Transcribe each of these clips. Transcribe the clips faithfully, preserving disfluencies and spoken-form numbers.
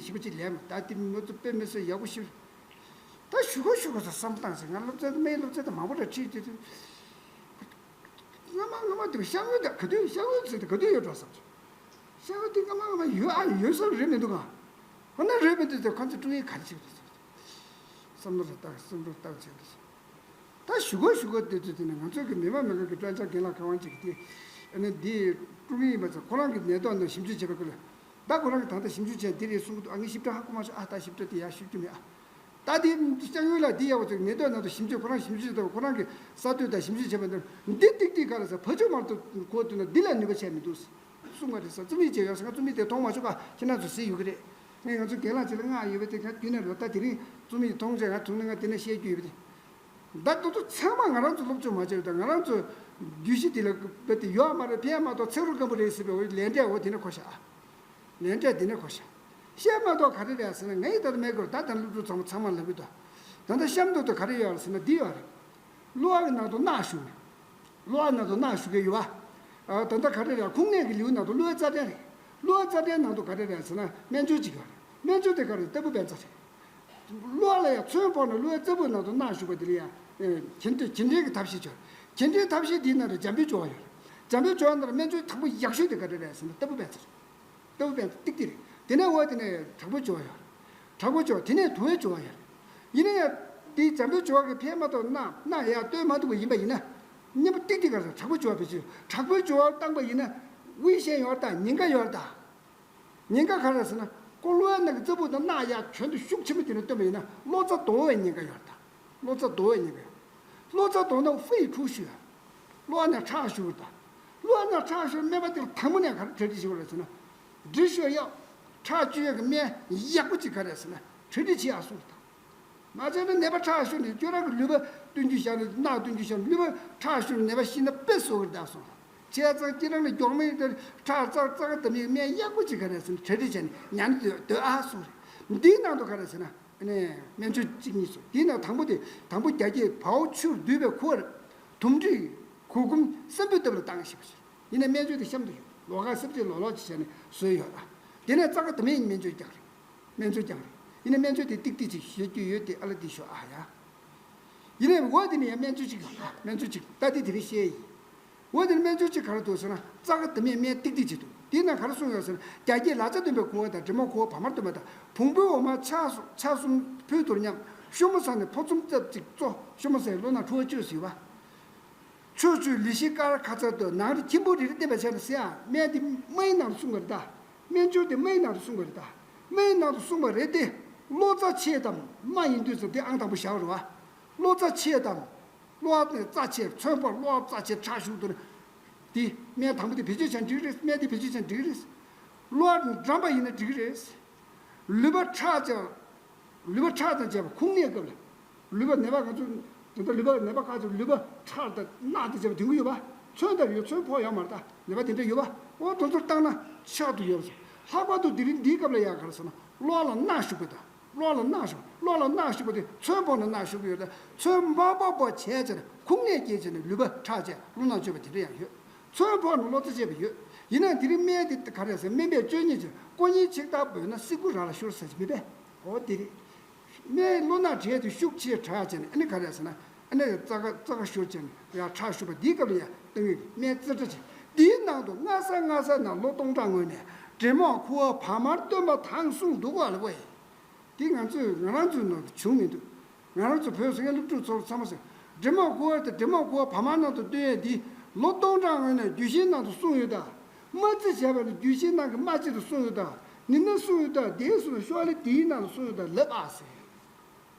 ཞིབ་པོ་ཅིག་ལས་མ་ད་དེ་མི་ཚོ་དཔེ་མི་སྲིད་ཡག་པོ་ཞིག་ད་ཞུ་གོ་ཞུ་གོ་ཟེར་བསམ་བཏང་ཟེར། ང་སློབ་ཚན་སྨན་སློབ་ཚན་དང་མང་པོ་ར་ཁྲིད་དེ་དུས། སྔ་མ་སྔ་མ་དུས་ཤ་བོ་དང་ག་དུས་ཤ་བོ་ཚོས་དེ་ག་དུས་ཡོད་འགྲོ་བསམ་བྱུང་། ཤ་བོ་དེ་སྔ་མ་སྔ་མ་ཡོད་ཨ་ཡོད་བསམ་རེད་མི་འདུག་ག་འོ་ན་རེད་མི་འདུག་ཟེར། ཁོ་ཚོ་ཀྲུང་ཡིག་ག་རེ་བྱེད་དགོས་ཟེར། བསམ་བློ་རེ་བཏང་བསམ་བློ་བཏང་བྱས་འདུག་ད་ཞུ་གོ་ཞུ་གོ་དེ་དུས་དེ་ནས་ང་ཚོ་གི་མི་མང་མི་མང་གི་སྤྲོ་འཆམ་རྒན་ལགས་ག་བང་ཅིག་གིས་དེ་ཨ་ནི་འདི་ཀྲུང་ཡིག་ཡིན་པ་ཚོ་ཁོ་རང་གི་ནད་ཐོག་ནང་ཞིབ་འཇུག་བྱས་པ་ཀུ་ལ། ད་ཁོ་རང་གིས་ད་ལྟ་ཞིབ་འཇུག་བྱས་འདི་རེད་གསུང་གི་འདུག་ཨ་ངས་ཞིབ་ཕྲ་ཧ་གོ་མ་སོང་ཨ། ད་ཞིབ་ཕྲ་དེ་ཡར་ཞུ་རྒྱུ་མེད་ཨ། ད་དེ་ལྕགས་ཡོལ་ལ་འདི་ཡག་པོ་ཚོས་ནད་ཐོག་ནང་དུ་ཞིབ་འཇུག་ཁོ་རང་ཞིབ་འཇུག་དང་ཁོ་རང་གི་གསར་གཏོད་དང་ཞིབ་འཇུག་བྱས་པ་འདིར་འདི་ཏིག་ཏིག་ག་རེ་ཟེར་ཕ་ཆོས་མར་དུ་གོ་དུས་ན་འདི་ལ་ནུས་པ་ཆད་མི་འདུག་གསུང་ག་རེད་ཟེར། རྩོམ་ཡིག་ཅིག་ཡོད་ཟེར། ང་རྩོམ་ཡིག་དེ་མཐོང་མ་བྱུང་ག་ཁྱེད་རང་ཚོ་གཟིགས་ཡོད་ཀྱི་རེད། ངས་ང་ཚོ་རྒན་ལགས་ཅིག་ལ་མངགས་ཡོད་པ་དེ་ང་རྒྱུན་ནས་ལོ་ལྟར་དེ་རིང་རྩོམ་ཡིག་མཐོང་བྱས་ང་དུང་ནས་ང་དེ་ནས་བཤད་རྒྱུ་ཡོད་པ་དེ། ད་དུང་དུ་ཚང་མ་ང་རང་ཚོ་སློབ་སྦྱོང་མ་བྱས་པ་དང་ང་རང་ཚོ་རྒྱུད་གཞི་དེ་ལ་བབས་ཏེ་ཡོད་མ་རེད། ཕན་མ་གཏོགས་ཚེ་རབས་སྐམ་པོ་རེད་ཟེར་བའི་འོ་ལས་འབྲས་འོ་དེ་ནས་གོ་ཤག་ལས་འབྲས་དེ་ནས་གོ་ཤག་བཤད་མ་གཏོགས་ག་རེ་རེད་ཟེར་ན་ངས་ད་ལྟ་མེད་དགོས་ད་ལྟ་སློབ་ཕྲུག་ཚང་མ་ཚང་མ་ལབ་གི་འདུག་ད་ལྟ་གཤམ་དུ་དུ་ག་རེ་ཡོད་རེད་ཟེར་ན་འདི་ཡོད་རེད། གློ་བ་གི་ནང་དུ་རྣག་ཞུགས་ནས། གློ་བ་ནང་དུ་རྣག་ཞུགས་ཀྱི་ཡོད་པ། ད་ལྟ་ག་རེ་རེད། ཁུངས་སྣེ་གི་ལེའུ་ནང་དུ་གློ་བའི་རྩ་ཕྲན་རེད། གློ་བའི་རྩ་ཕྲན་ནང་དུ་ག་རེ་རེད་ཟེར་ན་སྨན་སྦྱོར་གཅིག་ཡོད་རེད། སྨན་སྦྱོར་དེ་ག་རེ་ལྟ་བུ་བན་ཚ་རེད། གློ་བ་ལ་ཡང་ཚོན་ཕོག་ནས་གློ་བའི་རྩ་བུ་ནང་དུ་རྣག་ཞུགས་པ་དེ་ལ་ཡང་གྱེན་འདྲེན་གྱེན་འདྲེན་གྱི་ཐབས་ཤེས་ཡོད་རེད། གྱེན་འདྲེན་ཐབས་ཤེས་དེའི་ནང་དུ་འཇམ་པའི་སྦྱོར་བ་ཡོད་རེད། འཇམ་པའི་སྦྱོར་བ་ནང་ལ་སྨན་སྦྱོར་དང་པོ་ཡག་ཤོས་དེ་ག་རེ་རེད་ཟེར་ན་ལྟ་བུ་བན་ཚ་རེད། ལྟ་བུ་བན་ཚ་ཏིག་ཏིག་རེད། དེ་ནས་འོ་དེ་ནས་དྲག་པོའི་སྦྱོར་བ་ཡོད་རེད། དྲག་པོའི་སྦྱོར་བ་དེ་ནས་དུང་བའི་སྦྱོར་བ་ཡོད་རེད། ཡིན་ན་ཡང་དེའི་འཇམ་པའི་སྦྱོར་བ་གི་ཕན་མ་གཏོགས་རྣག་རྣག་ཡར་བཏོན་མ་ཐུབ་པ་ཡིན་པ་ཡིན་ན། གཉེན་པོ་ཏིག་ཏིག་ག་རེ་དྲག་པོའི་སྦྱོར་བ་བེད་སྤྱོད། དྲག་པོའི་སྦྱོར་བ་བཏང་པ་ཡིན་ན་དབུགས་ཞན་ཡོད་རེད་ད། ཉེན་ཁ་ཡོད་རེད་ད། ཉེན་ཁ་ག་རེ་ཟེར་ན་ཀོ་གློ་བའི་ནང་གི་རྩ་བུ་དང་རྣག་ཡར་གྱེན་དུ་ཤུགས་ཆེན་པོ་དེ་ནས་བཏོན་པ་ཡིན་ན་གློ་རྩ་རྡོལ་བའི་ཉེན་ཁ་ཡོད་རེད་ད། གློ་རྩ་རྡོལ་བའི་ཉེན་ཁ་ཡོད། གློ་རྩ་རྡོལ་ན་ཧྥུའི་ཁྲུའུ་ཞུ་ཡ། གློ་བ་ནས་ཁྲག་ཞུ་བ་དང་། གློ་བ་ནས་ཁྲག་ཞུ་སྨན་པ་དེ་ལ་དང་པོ་ནས་ག་རེ་གྲ་སྒྲིག་བྱེད་དགོས་རེད་ཟེར་ན། འབྲི་ཤོག་གཡབ། ཁྲག་བཅུ་ཡས་ཀྱི་སྨན་ཡག་པོ་ཅིག་ག་རེ་ཟེར་ན་གྲ་སྒྲིག་བྱེད་ཡག་གསུངས་དང་། མ་བྱས་ན་ནད་པ་ཁྲག་ཤོར་ནས་ཁྱོད་རང་གི་ལུས་པ་བསྟུན་རྒྱུ་བཞག་ནས་རྣག་བསྟུན་རྒྱུ་བཞག་ནས་ལུས་པ་ཁྲག་ཤོར་ནས་ནད་པ་ཤི་ན་དཔེ་བཟོ་གི་རེད་ད་གསུངས་དང་། བྱས་ཙང་ཁྱེད་རང་ལ་མགྱོགས་མེད་དེ་ཁྲག་ཙག་ཙག་འདམ་ཡས་སྨན་ཡག་པོ་ཅིག་ག་རེ་ཟེར་ན་གྲ་སྒྲིག་བྱས་ནས་ཉར་ནས་སྡོད་ཨ་གསུངས་རེད། འདིའི་ནང་དུ་ག་རེ་ཟེར་ན། ཨ་ནི་སྨན་བཅོས་གཅིག་གཉིས་སོ། དེའི་ནང་དང་པོ་དེ་དང་པོ་རྒྱ་སྐྱེགས་བ་འོ་ཆུར་བསྡུས་པའི་ཁུ་བར་དུམ་གྲི་གུར་གུམ་སྲན་བུའི་སྟབས་ལ་བཏང་ཞེས་པ་ཞིག་ཡིན་ནའི་སྨན་བཅོས་དེ་གཤམ་དུ་ཡོད། ལོགས་ཀ་སྲབ་ཅིག་ལོག་ལོག་ཅིག་བྱས་ནས་བཟོས་ཡོད་ལ། དེ་ནས་རྩ་ཁ་འདམ་ཡས་སྨན་བཅོས་རྒྱག་རེད། སྨན་བཅོས་རྒྱག་རེད། ཡིན་ནའི་སྨན་བཅོས་དེ་ཏིག་ཏིག་ཅིག་བཤད་རྒྱུ་ཡོད་དེ་ཨ་ལ་འདི་ཤོག་ཨ་ཡ། ཡིན་ནའི་འོ་དེ་ནས་ཡང་སྨན་བཅོས་གཅིག་ཡོད་ལ་སྨན་བཅོས་གཅིག་ད་དེ་དེ་རིང་བཤད་ཡིན། འོ་དེར་སྨན་བཅོས་གཅིག་ག་རེ་འདུག་ཟེར་ན་རྩ་ཁ་འདམ་ཡས་སྨན་ཏིག་ཏིག་ཅིག་འདུག་དེའི་ནང་ག་རེ་གསུངས་ཡོད་ཟེར་ན་རྒྱ་སྐྱེགས་ལ་རྩ་འདོན་པའི་ཁུ་བ་དང་འབྲས་མོག་ཁུ་བ་བ་མར་འདོན་པ་དང་བོང་བུའི་འོ་མ་ཆ་གསུམ་ཆ་གསུམ་ཕུལ་དུ་མཉམ་ཤོ་མོ་ཟ་ནས་ཕོ་ཚོམ་རྩབ་ཅིག་བཙོ། ཤོ་མོ་ཟས་གློ་རྣག་འཁྲུ་བ་བཅོས་ཟེར་བ། ཕྱོགས་བཅུའི་ལི་ཤི་ཀར་ཁ་ཚར་དུ་ནང་རི་ཁྱིམ་པོ་རི་རི་བསྟན་པ་བྱས་ན་ཟེར་ཡ་སྨན་འདི་སྨན་ཡིག་ནང་དུ་གསུངས་པ་རེད་ད། སྨན་སྦྱོར་དེ་སྨན་ཡིག་ནང་དུ་གསུངས་པ་རེད་ད། སྨན་ཡིག་ནང་དུ་གསུངས་པ་རེད་དེ། གློ་རྩ་ཆེ་དམ་རྨ་ཡིན་དུས་ཙམ་དེ་ཨང་དང་པོ་བཞག་རེད་བ། གློ་རྩ་ཆེ་དམ། གློ་བ་ནས་རྩ་ཆེ་ཚོན་པ་གློ་བ་རྩ་ཆེ་ཁྲག་ཤུགས་འདུ་ན། དེ་སྨན་དང་པོ་དེ་བེད་སྤྱོད་བྱས་ན་འགྲིག་རེད། སྨན་དེ་བེད་སྤྱོད་བྱས་ན་འགྲིག་རེད། གློ་བ་འགྲམ་པ་ཡིན་ན་འགྲིག་རེད། ལུད་པ་ཁྲག་ཅན། ལུད་པ་ཁྲག་དང་བཅས་པ་ཁུངས་སྣེ་སྐབས་ལ། ལུད་པ་ནད་པ་ང་ཚོ་ད་ལྟ་ལུད་པ་ནད་པ་ཁག་ཅིག་ལུད་པ་ཁྲག་དང་རྣག་དང་བཅས་པ་འདོན་གྱི་ཡོད་པ། ཚོན་དང་ཡོད་ཚོན་ཕོག་ཡོད་མ་རེད་ད། ནད་པ་དེ་འདྲ་ཡོད་པ། འོ་དེ་ཚོར་བཏང་ན་ཆག་ཏུ་ཡོད་པ། ལྷག་པར་དུ་དེ་རིང་འདིའི་སྐབས་ལ་ཡང་ག་རེ་ཟེར་ན་གློ་བ་ལ་རྣག་ཞུགས་པ་དང་། གློ་བ་ལ་རྣག་ཞུགས། གློ་བ་ལ་རྣག་ཞུགས་པ་དེ་ཚོན་ཕོག་ན་རྣག་ཞུགས་ཀྱི་ཡོད་ད། ཚོན་མ་ཕོག་པ་བྱས་ཚར་ཁུངས་སྣེ་སྐྱེས་བྱས་ནས་ལུད་པ་ཁྲག་བཅས་རླུང་ནང་བཅོས་པ་དེ་འདྲ་ཡང་ཡོད། ཚོན་ཕོག་ནས་གློ་རྩ་བཅད་པ་ཡོད། ཡིན་ནའང་དེ་རིང་སྨན་དེ་ག་རེ་ཟེར་སྨན་པས་བཅོས་ཉེས་ཀྱི་ཀོ་གཉིས་ཆིག་ཐག་འབོད་ན་སྲིད་སྐུ་ར་ལ་ཤོར་ཟེར་གྱི་མེད་པས། འོ་དེ་རེད། སྨན་གློ་རྣག་བྲལ་དུས་ཤུགས་ཆེ་དྲག་བྱས་ནས་ཨ་ནི་ག་རེ་ཟེར་ན་ཨ་ནི་རྩ་ཁ་རྩ་ཁ་ཤོར་བྱས་ནས་ཡང་ཁྲག་ཤུགས་པ་འདིའི་སྐབས་ལ་ཡང་བཏང་ཡོད་སྨན་རྩི་སྤྲ་ཆེ། འདིའི་ནང་དུ་སྔ་ས་སྔ་ས་ན་ལོ་སྟོང་ཕྲག་སྔོན་ནས་འབྲས་མོག་ཁུ་བ་བ་མར་བཏོན་པ་དང་གསུངས་འདུག་ག་ལ་བས། འདི་ང་ཚོས་ང་རང་ཚོའི་ནང་དུ་བྱུང་མི་འདུག་ང་རང་ཚོ་བོད་སེང་གེ་སློབ་ཕྲུག་ཚོར་ཚང་མ་ཟེར། འབྲས་མོག་ཁུ་བ་དང་འབྲས་མོག་ཁུ་བ་བ་མར་ནང་དུ་བཏོན་ཡས་འདི་ལོ་སྟོང་ཕྲག་སྔོན་ནས་རྒྱུད་བཞིའི་ནང་དུ་གསུངས་ཡོད་ད། རྨ་རྩི་བྱས་པ་ནི་རྒྱུད་བཞིའི་ནང་གི་རྨ་རྩི་དུ་གསུངས་ཡོད་ད། ནི་ན་གསུངས་ཡོད་ད། དེའི་སུ་ཤོ་ལི་དེའི་ནང་དུ་གསུངས་ཡོད་ད་ལབ་ཨ་ཟེར།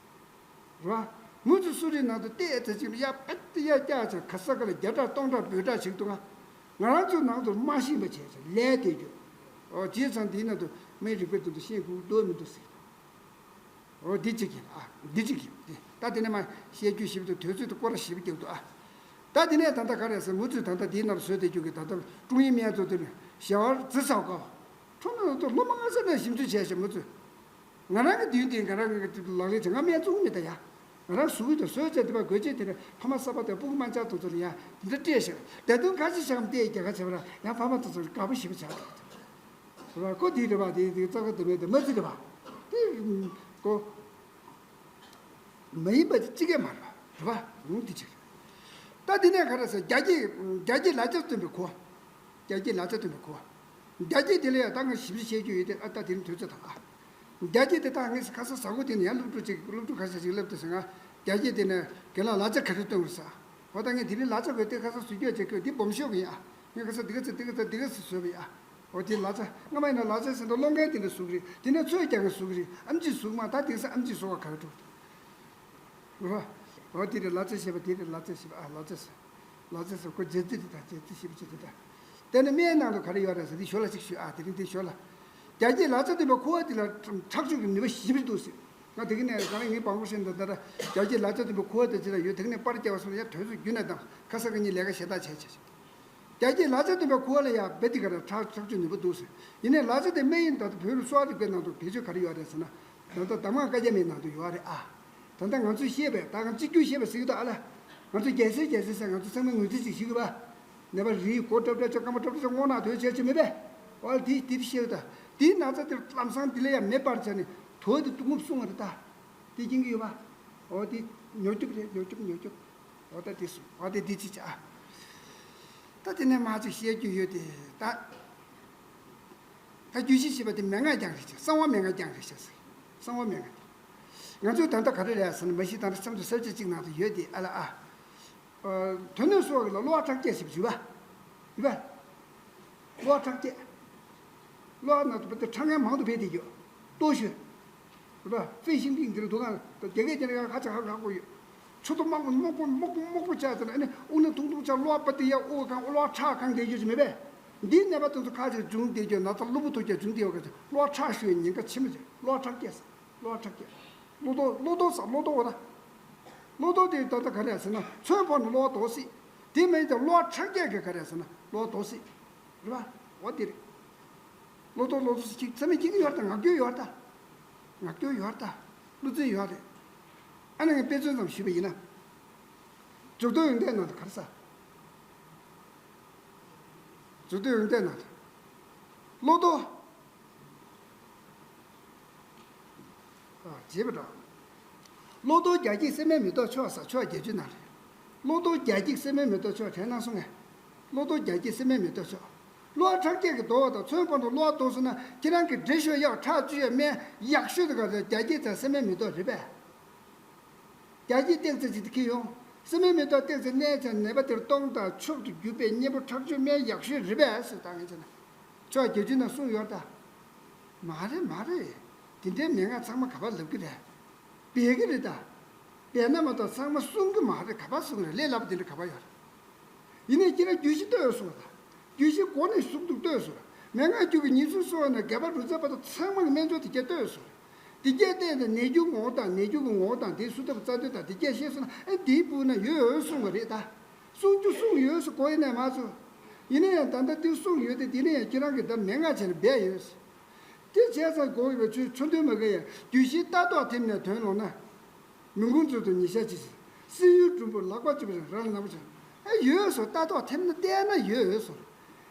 རེད་བ། མུ་ཙི་སུ་རི་ནང་དུ་བལྟས་ཚེ་ཅིག་ཡ་པད་ཡ་རྒྱ་ཆེ་ག་ས་ག་ལ་བརྒྱ་ཕྲག་སྟོང་ཕྲག་བོད་ཕྲག་ཞིག་འདུག་ང་། ང་རང་ཚོའི་ནང་དུ་མ་ཤེས་པ་བྱས་ཚེ་ལས་དེ་རྒྱུ། ཨོ་བྱས་ཙང་དེའི་ནང་དུ་སྨན་རིག་པའི་དོན་དུ་ཤེས་དགོས་འདུག་མི་འདུག་ཟེར། འོ་འདི་གཅིག་ཡིན་ཨ། འདི་གཅིག་ཡིན་ཏེ། ད་དེ་ནས་མ་བཤད་རྒྱུ་ཞིབ་ཏུ་དུས་ཚོད་དུ་སྐོར་ར་ཞིབ་རྒྱག་འདུག་ཨ། ད་དེ་ནས་ད་ལྟ་ག་རེ་ཟེར་མུ་ཚོས་ད་ལྟ་འདིའི་ནང་བཟོས་བསྡད་རྒྱུ་གི་ད་ལྟ་ཀྲུང་ཡིན་སྨན་ཚོགས་དེ་ནས་ཞལ་བར་རྩི་ཚགས་ཀ་ཁྲོམ་ནང་དུ་ལོ་མང་ས་ནས་ཞིབ་འཇུག་བྱས་ཤག་མུ་ཚོས། ང་རང་གི་མདུན་དེ་ང་རང་གི་ལག་ལེན་བྱེད་ང་སྨན་བཙོང་མེད་ད་ཡ། ང་རང་གཟུགས་པོ་དེ་བཟོས་བྱས་དེ་པ་དགོས་ཆེད་དེ་ནས་ཕ་མ་གསར་པ་དང་སྤུ་གུ་དམར་འབྱར་དེ་ཚོ་ལ་ཡ་དེ་འདྲ་སྤྲད་ཤག་དེ་དོན་ཁ་ཤས་ཤག་མ་བལྟས་རྒྱལ་ཁ་བྱས་པ་ར་ཡང་ཕ་མ་དེ་ཚོ་དགའ་པོ་ཞེ་པོ་ཆགས་འདུག་ར་ཁོ་འདི་རེད་པ་དེ་དེ་རྩ་ཁ་དེ་མེད་དེ་མ་རྩི་རེད་པ། ཀོ། མ་ཡིན་པ་ཅི་གས་མ་རེད་པ། རེད་པ། འོང་དེ་ཅིག་ད་དེ་ནས་ག་རེ་ཟེར། རྒྱ་སྐྱེད། རྒྱ་སྐྱེད་ལག་ཆ་སྟོན་པའི་གོ། རྒྱ་སྐྱེད་ལག་ཆ་སྟོན་པའི་གོ། རྒྱ་སྐྱེད་དེ་ལ་ཡང་ད་ང་ཞིབ་ཞིབ་བཤད་རྒྱུ་ཡོད་དེ། ཨ་ད་དེ་རིང་དུས་ཚོད་དང་ཨ། རྒྱ་སྐྱེད་དེ་ད་ངས་ཁ་སང་གཟའ་འཁོར་དེ་ནས་ཡང་སློབ་ཕྲུག་ཅིག་སློབ་ཕྲུག་ཁ་ཤས་ཤིག་སླེབས་ཏེ་ཟེར། ང་རྒྱ་སྐྱེད་དེ་ནས་རྒན་ལགས་ལག་ཆ་ག་རེ་སྟོན་དགོས་ཟེར། འོ་ད་ངས་དེ་རིང་ལག་ཆ་དགོས་ཏེ་ཁ་སང་བཟོ་རྒྱུ་བྱེད་དགོས། འདི་སྦོམ་ཤོས་ཀྱི་ཡིན་ཨ། ངས་ཁ་སང་འདི་ག་ཚོད་འདི་ག་ཚོད་འདི་ག་ཚོད་བཟོས་པ་ཡིན་ཨ། འོ་དེ་ལག་ཆ་སྔ་མ་ཡིན་ན་ལག་ཆ་ཟེར་འདུག་སློང་མཁན་དེ་འདྲ་བཟོ་གི་རེད། དེ་ནས་ཚོས་རྒྱག་མཁན་བཟོ་གི་རེད། ཨམ་ཆི་བཟོ་གི་མ། ད་དེང་སང་ཨམ་ཆི་བཟོ་བ་ག་རེ་འགྲོ་གི་འདུག་འོ་དེ་རེད། ལག་ཆ་ཞེས་པ་དེ་རེད། ལག་ཆ་ཞེས་པ་ཨ། ལག་ཆ་ཟེར། ལག་ཆ་ཟེར་ཁོ་རྗེ་བཙུན་དེ་དང་རྗེ་བཙུན་ཞེས་པ་ཅི་དེ་དང་། དེ་ནས་སྨན་ནང་དུ་ག་རེ་ཡོད་རེད་ཟེར། དེ་ཞོར་ལ་ཅིག་ཞུ་ཨ། དེ་རིང་དེ་ཞོར་ལ། རྒྱ་སྐྱེད་ལག་ཆ་སྟོན་པའི་ཁུ་བ་དེ་ལ་ཁྲག་སྦྱོར་གྱི་ནུས་པ་ཞེ་པོ་འདུག་ཟེར། ང་དེ་ག་ནས་ག་རེ་ངའི་བང་པོ་ཤེས་འདུག་ད་ལྟ་རྒྱ་སྐྱེད་ལག་ཆ་སྟོན་པའི་ཁུ་བ་དེ་ཅི་ལ་ཡོད། དེ་ག་ནས་པར་རྒྱག་པ་སོང་ན་ཡ་དོན་སོ་རྒྱུ་ན་དང་ཁ་སང་ག་ཉིན་ལས་ཀ་ཞེ་དྲག་བྱས་བྱས། རྒྱ་སྐྱེད་ལག་ཆ་སྟོན་པའི་ཁུ་བ་ལ་ཡང་རྦད་དེ་ག་རེ་ཁྲག་ཁྲག་སྦྱོར་ནུས་པ་འདུག་ཟེར། ཡིན་ནའི་ལག་ཆ་དེ་སྨན་ཡིན་ད། ད་བོད་རིགས་གསོ་བ་རིག་པའི་ནང་དུ་བེད་སྤྱོད་ག་རེ་ཡོད་རེད་ཟེར་ན། ད་ལྟ་གདམས་ངག་བཀའ་རྒྱ་མའི་ནང་དུ་ཡོད་རེད་ཨ། ད་ལྟ་ང་ཚོས་བཤད་པའི་ད་ང་གཅིག་གྱུར་བཤད་པ་ཟེར་གྱི་འདུག་ཨ་ལ། ང་ཚོ་རྒྱལ་སྲས་རྒྱལ་སྲས་ཟེར་ང་ཚོ་ཚང་མས་ངོས་འཛིན་ཅིག་ཞུ་དགོས་པ། ནད་པ་རིལ་སྒོ་ཀྲབ་ཀྲབ་ཅོག་རྐང་པ་ཀྲབ་ཀྲབ་ཅོག་སྔོ་ནག་དོད་བྱས་ཅིག་མེད་པས། ཨོ་དེ་དེ་བཤད་ད། དེའི་ན་ཚ་དེ་ལམ་སང་དེ་ལ་ཡང་མེ་སྤར་བྱས་ནས་དོད་དེ་རྔུབ་སོང་བ་རེད་ད། དེ་སྐྱེན་གྱི་ཡོད་པ། ཨོ་དེ་མྱུར་སྐྱོབ་རེད། མྱུར་སྐྱོབ་མྱུར་སྐྱོབ། འོ་ད་དེ་སོང་། འོ་དེ་འདི་ཅི་བྱ། ད་དེ་ནས་མ་ཅིག་བཤད་རྒྱུ་ཡོད་དེ་ད། ད་རྒྱུད་བཞི་ཞེས་པ་དེ་མན་ངག་རྐྱང་རེད་ཤག་གསང་བ་མན་ངག་རྐྱང་རེད་ཤག་ཟེར། གསང་བ་མན་ངག་རྐྱང་། ང་ཚོས་ད་ལྟ་ག་རེ་རེད་ཟེར་ན། མ་གཞི་ད་ལྟ་ཆབ་མདོ་གསར་བརྗེ་གཅིག་ནང་དུ་ཡོད་དེ་ཨ་ལ་ཨ། དོན་སྣོད་སོགས་ལ་གློ་བ་ཁྲག་སྐྱེད་ཞེས་པ་ཞུ་བ། ཡོད་པ། གློ་བ་ཁྲག་སྐྱེད། གློ་བ་ནང་དུ་བུད་དེ་ཁྲག་ངན་མང་དུ་འཕེལ་ཏེ་ཡོད། ལྟོ་ཤོད། རེད་པ། ཧྥེ་ཤིང་ཏིང་འདིར་འདུག་ག་རྒྱ་སྐད་ཀྱི་ནང་ཧ་ཅང་ཧ་ཧ་གོ་ཡོད། ཆུ་ཏོ་དམར་པོ་སྨུག་པོ་སྨུག་པོ་སྨུག་པོ་ཆགས་ཟེར་ན། ཨ་ནི་དབུགས་ནི་ཐུང་ཐུང་ཆགས། གློ་བ་བུད་དེ་ཡར་དབུགས་གང་། གློ་བ་ཁྲག་གང་བསྡད་ཡོད་ཀྱི་མེད་པས། འདིའི་ནད་པ་དེ་ཚོ་ཁ་ཅིག་འབྱུང་བསྡད་ཡོད། ན་ཚ་གློ་བུར་དུ་ཀྱང་འབྱུང་བསྡད་ཡོད་ག་གློ་བ་ཁྲག་ཤོད་ཉེན་ཁ་ཆེན་པོ་ཆགས། གློ་བ་ཁྲག་སྐྱེད་ཟེར། གློ་བ་ཁྲག་སྐྱེད། གློ་རྡོལ། གློ་རྡོལ་ཟེར། གློ་རྡོལ་འོ་ད། གློ་རྡོལ་དེ་ད་ལྟ་ག་རེ་ཟེར་ན། མཚོན་ཕོག་ན་གློ་བ་རྡོལ་སྲིད། དེ་མིན་ཀྱང་གློ་བ་ཁྲག་སྐྱེད་ཀྱི་ག་རེ་ཟེར་ན་གློ་བ་རྡོལ་སྲིད། རེད་པ། འོ་དེ་རེད། གློ་རྡོལ་གློ་རྡོལ་ཟེར་གྱི་ཚང་མས་ཤེས་ཀྱི་ཡོད་རེད་ད། ངག་རྒྱུན་ཡོད་རེད་ད། ངག་རྒྱུན་ཡོད་རེད་ད། བློ་འཛིན་ཡོད་རེད། ཨ་ནི་ངས་དཔེ་མཚོན་ཙམ་ཞུས་པ་ཡིན་ན། མཛུབ་ཐོན་ཡོན་ཏན་ནང་དུ་ག་རེ་ཟེར། མཛུབ་ཐོན་ཡོན་ཏན་ནང་དུ། གློ་རྡོལ། ཨ། བྱས་པ་འདྲ། གློ་རྡོལ་རྒྱ་སྐྱེད་སྲེད་མའི་མེ་ཏོག་མཆོག་ཟེར། ཕྱོགས་བརྒྱད་ཅུའི་ནང་རེད། གློ་རྡོལ་རྒྱ་སྐྱེད་སྲེད་མའི་མེ་ཏོག་མཆོག་དྲན་གནང་སོང་ངས། གློ་རྡོལ་རྒྱ་སྐྱེད་སྲེད་མའི་མེ་ཏོག་མཆོག་གློ་བ་ཁྲག་སྐྱེད་ཀྱིས་རྡོལ་བ་དང་། མཚོན་ཕོག་ན་གློ་བ་རྡོལ་སོང་ན། ཁྱེད་རང་གིས་འདྲེ་ཤོག་གཡོག་ཁྲག་བཅུ་ཡོད་སྨན་ཡག་ཤོས་དེ་ག་རེ་རྒྱ་སྐྱེད་དང་སྲེད་མའི་མེ་ཏོག་རེད་པས། རྒྱ་སྐྱེད་ཏོག་ཙམ་ཅིག་དེ་ཁྱེར་ཡོང་། སྲེད་མའི་མེ་ཏོག་ཏོག་ཙམ་མནན་བྱས་ནད་པ་དེར་གཏོང་དང་། མཆོག་ཏུ་གྱུར་པའི་གཉེན་པོ་ཁྲག་སྦྱོར་སྨན་ཡག་ཤོས་རེད་པས་ཟེར། ད་ངས་བྱས་ན། ཕྱོགས་བརྒྱད་ཅུའི་ནང་གསུངས་ཡོད་ད། མ་རེད་མ་རེད། དེ་འདྲའི་མན་ངག་ཚང་མ་ག་པར་ལབ་ཀྱི་རེད། སྦས་ཀྱི་རེད་ད། སྦས་ན་མ་གཏོགས་ཚང་མ་གསུང་གི་མ་རེད། ག་པར་གསུང་གི་རེད། ལས་སླ་པོ་དེ་འདྲ་ག་པར་ཡོད་རེད། ཡིན་ནའི་ཁྱེད་རང་རྒྱུད་བཞི་ལྟོས་གསུངས་པ་དང་། རྒྱུད་བཞི་མགོ་ནས་གཟུགས་དུ་ལྟོས་གསུངས། མན་ངག་རྒྱུད་ཀྱི་ཉེར་ལྔ་གསུངས་པ་ན་རྒྱས་པ་རུ་ཚན་བར་དུ་ཚང་མ་གི་སྨན་སྦྱོར་དེ་གྱད་ལྟོས་གསུངས། དེ་གྱད་བལྟས་ནས་ནད་འགྱུར་ངོ་བོ་དང་། ནད་འགྱུར་གྱི་ངོ་བོ་དང་། དེའི་བསུབ་ཐབས་རྩ་དོན་དང་། དེ་གྱད་ཤེས་སོང་ན། ཨེ་འདིའི་སྦུག་ན་ཡོད་གསུངས་པ་རེད་ད། གསུང་རྒྱུ་གསུངས་ཡོད་ཟེར་གོ་ཡིན་ནའི་མ་གསུངས། ཡིན་ན་ཡང་ད་ལྟ་འདི་གསུངས་ཡོད་དེ། དེ་ནས་ཡང་ཁྱེད་རང་གིས་ད་མན་ངག་བྱས་ནས་སྦས་ཡོད་ཟེར། དེ་བྱས་ཙང་གོ་ཡོད་པའི་ཆོས་ཆོས་འདོན་མ་གི་ཡ། རྒྱུད་བཞིའི་ལྟ་རྟོག་ཐེབས་ནས་དོན་ལོག་ན། མི་འགུང་ཚུལ་དུ་ཉེས་བྱས་ཅི་ཟེར། སྲིན་ཡུལ་གྲུམ་བུ་ལག་པ་གཅིག་པུ་རང་ལ་ནག་པོ་བྱ། ཨེ་ཡོད་སོ། ལྟ་རྟོག་ཐེབས་ན་བལྟས་ན་ཡོད་ཡོད་སོ།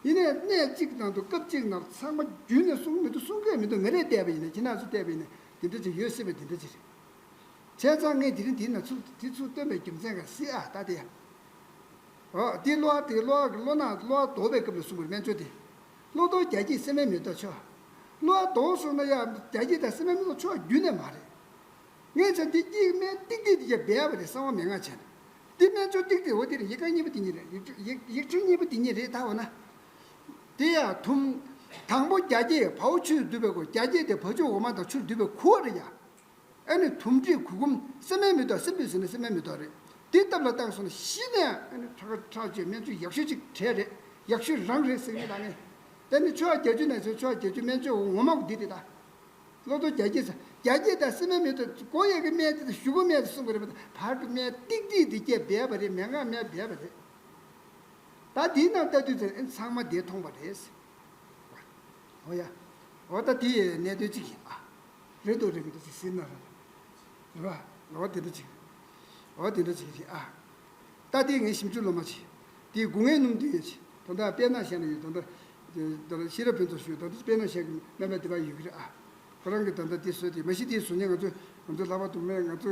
ཡིན་ནའི་གནས་གཅིག་ནང་དུ་སྐབས་གཅིག་ནང་ཚང་མ་རྒྱུད་ནས་གསུང་མི་འདུག་གསུང་གི་མི་འདུག་ང་རས་བལྟས་པ་ཡིན་ན། ཁྱེད་རང་ཚོ་བལྟས་པ་ཡིན་ན་དེ་འདྲ་ཅིག་ཡོད་སྲིད་པ་དེ་འདྲ་ཅིག་རེད། བྱས་ཙང་ངས་དེ་རིང་དེའི་ནང་ཚུར་དེ་ཚུར་བཏོན་པའི་རྒྱུ་མཚན་ག་སྲིད་ཨ། ད་དེ། འོ་དེ་གློ་བ་དེ་གློ་བ་གི་གློ་ནག་གློ་བ་ལྡོག་པའི་སྐབས་ལ་གསུངས་པའི་སྨན་སྦྱོར་དེ། གློ་རྡོལ་རྒྱ་སྐྱེད་སྲེད་མའི་མེ་ཏོག་མཆོག་གློ་བ་ལྡོག་སོང་ན་ཡང་རྒྱ་སྐྱེད་དང་སྲེད་མའི་མེ་ཏོག་མཆོག་རྒྱུད་ནས་མ་རེད། ངས་བྱས་འདི་གཅིག་སྨན་ཏིག་ཏིག་དེ་གྱད་སྦས་པ་རེད། གསང་བ་མན་ངག་བྱས་ན། འདི་སྨན་སྦྱོར་ཏིག་ཏིག་འོ་དེ་རེད། ཡིག་ཁ་གཉིས་པོ་དེ་གཉིས་རེད། ཡིག་ཡིག་ཡིག་ཕྲེང་གཉིས་པོ་དེ་གཉིས་རེད། ད་འོ་ན། དེ་ཡང་དུམ། དང་པོ་རྒྱ་སྐྱེད་བའོ་ཆུས་བསྡུས་པའི་གོ། རྒྱ་སྐྱེད་དེ་བ་ཕྱུགས་འོ་མ་དང་ཆུར་བསྡུས་པའི་ཁུ་བ་རེད་ཡ། ཨ་ནི་དུམ་སྦྲིད་གུར་གུམ་སྲེད་མའི་མེ་ཏོག་སྲེད་བུ་ཟེར་ན་སྲེད་མའི་མེ་ཏོག་རེད། དེ་སྟབས་ལ་བཏང་སོང་ན་གཞི་ནས་ཨ་ནི་ཁྲག་ཁྲག་སྦྱོར་སྨན་སྦྱོར་ཡག་ཤོས་ཅིག་གྲས་རེད། ཡག་ཤོས་རང་རེད་ཟེར་གྱི་ད་ངས། དེ་ནི་ཕྱོགས་བརྒྱད་ཅུ་ནས་བཟུང་ཕྱོགས་བརྒྱད་ཅུ་སྨན་སྦྱོར་ངོ་མ་འདི་རེད་ད། གློ་རྡོལ་རྒྱ་སྐྱེད་ཟེར། རྒྱ་སྐྱེད་དང་སྲེད་མའི་མེ་ཏོག་གོ་ཡས་ཀྱི་སྨན་དེ་དང་གཞུག་གུ་སྨན་དེ་གསུང་གི་རེད་པ། བར་གྱི་སྨན་ཏིག་ཏིག་དེ་གྱད་སྦས་པ་རེད། མན་ངག་སྨན་སྦས་པ་རེད། ད་འདིའི་ནང་ལྟ་དུས་ཚོད་ཨེ་ཚང་མ་བདེ་ཐོངས་པ་རེད། འོ་ཡ། འོ་ད་དེ་གནད་དོན་གཅིག་ཡིན་ཨ། རེད་འདུག་རེད་མི་འདུག་ཅིག་ཟེར་ན་ར། རེད་པ། འོ་དེ་འདྲ་ཅིག་འོ་དེ་འདྲ་ཅིག་རེད་ཨ། ད་དེ་ངའི་ཞིབ་འཇུག་སློབ་མ་ཅིག་དེ་སྒོ་ངའི་སྣུམ་དེ་ཡོད་ཅིག་ད་ལྟ་དཔལ་ནཱ་ཞལ་ན་ཡོད། ད་ལྟ་ད་ལྟ་ཤེས་རབ་ཕུན་ཚོགས་ཞུ། ད་ལྟ་དཔལ་ནཱ་ཞལ་གྱི་སྨན་པ་དེ་པ་ཡོད་ཀྱི་རེད་ཨ། ཁོ་རང་གིས་ད་ལྟ་དེ་བཟོས་ཏེ་མ་གཞི་དེ་བཟོ་མཁན་ང་ཚོ་ང་ཚོ་ལྷག་པར་དུ་སྨན་ང་ཚོ་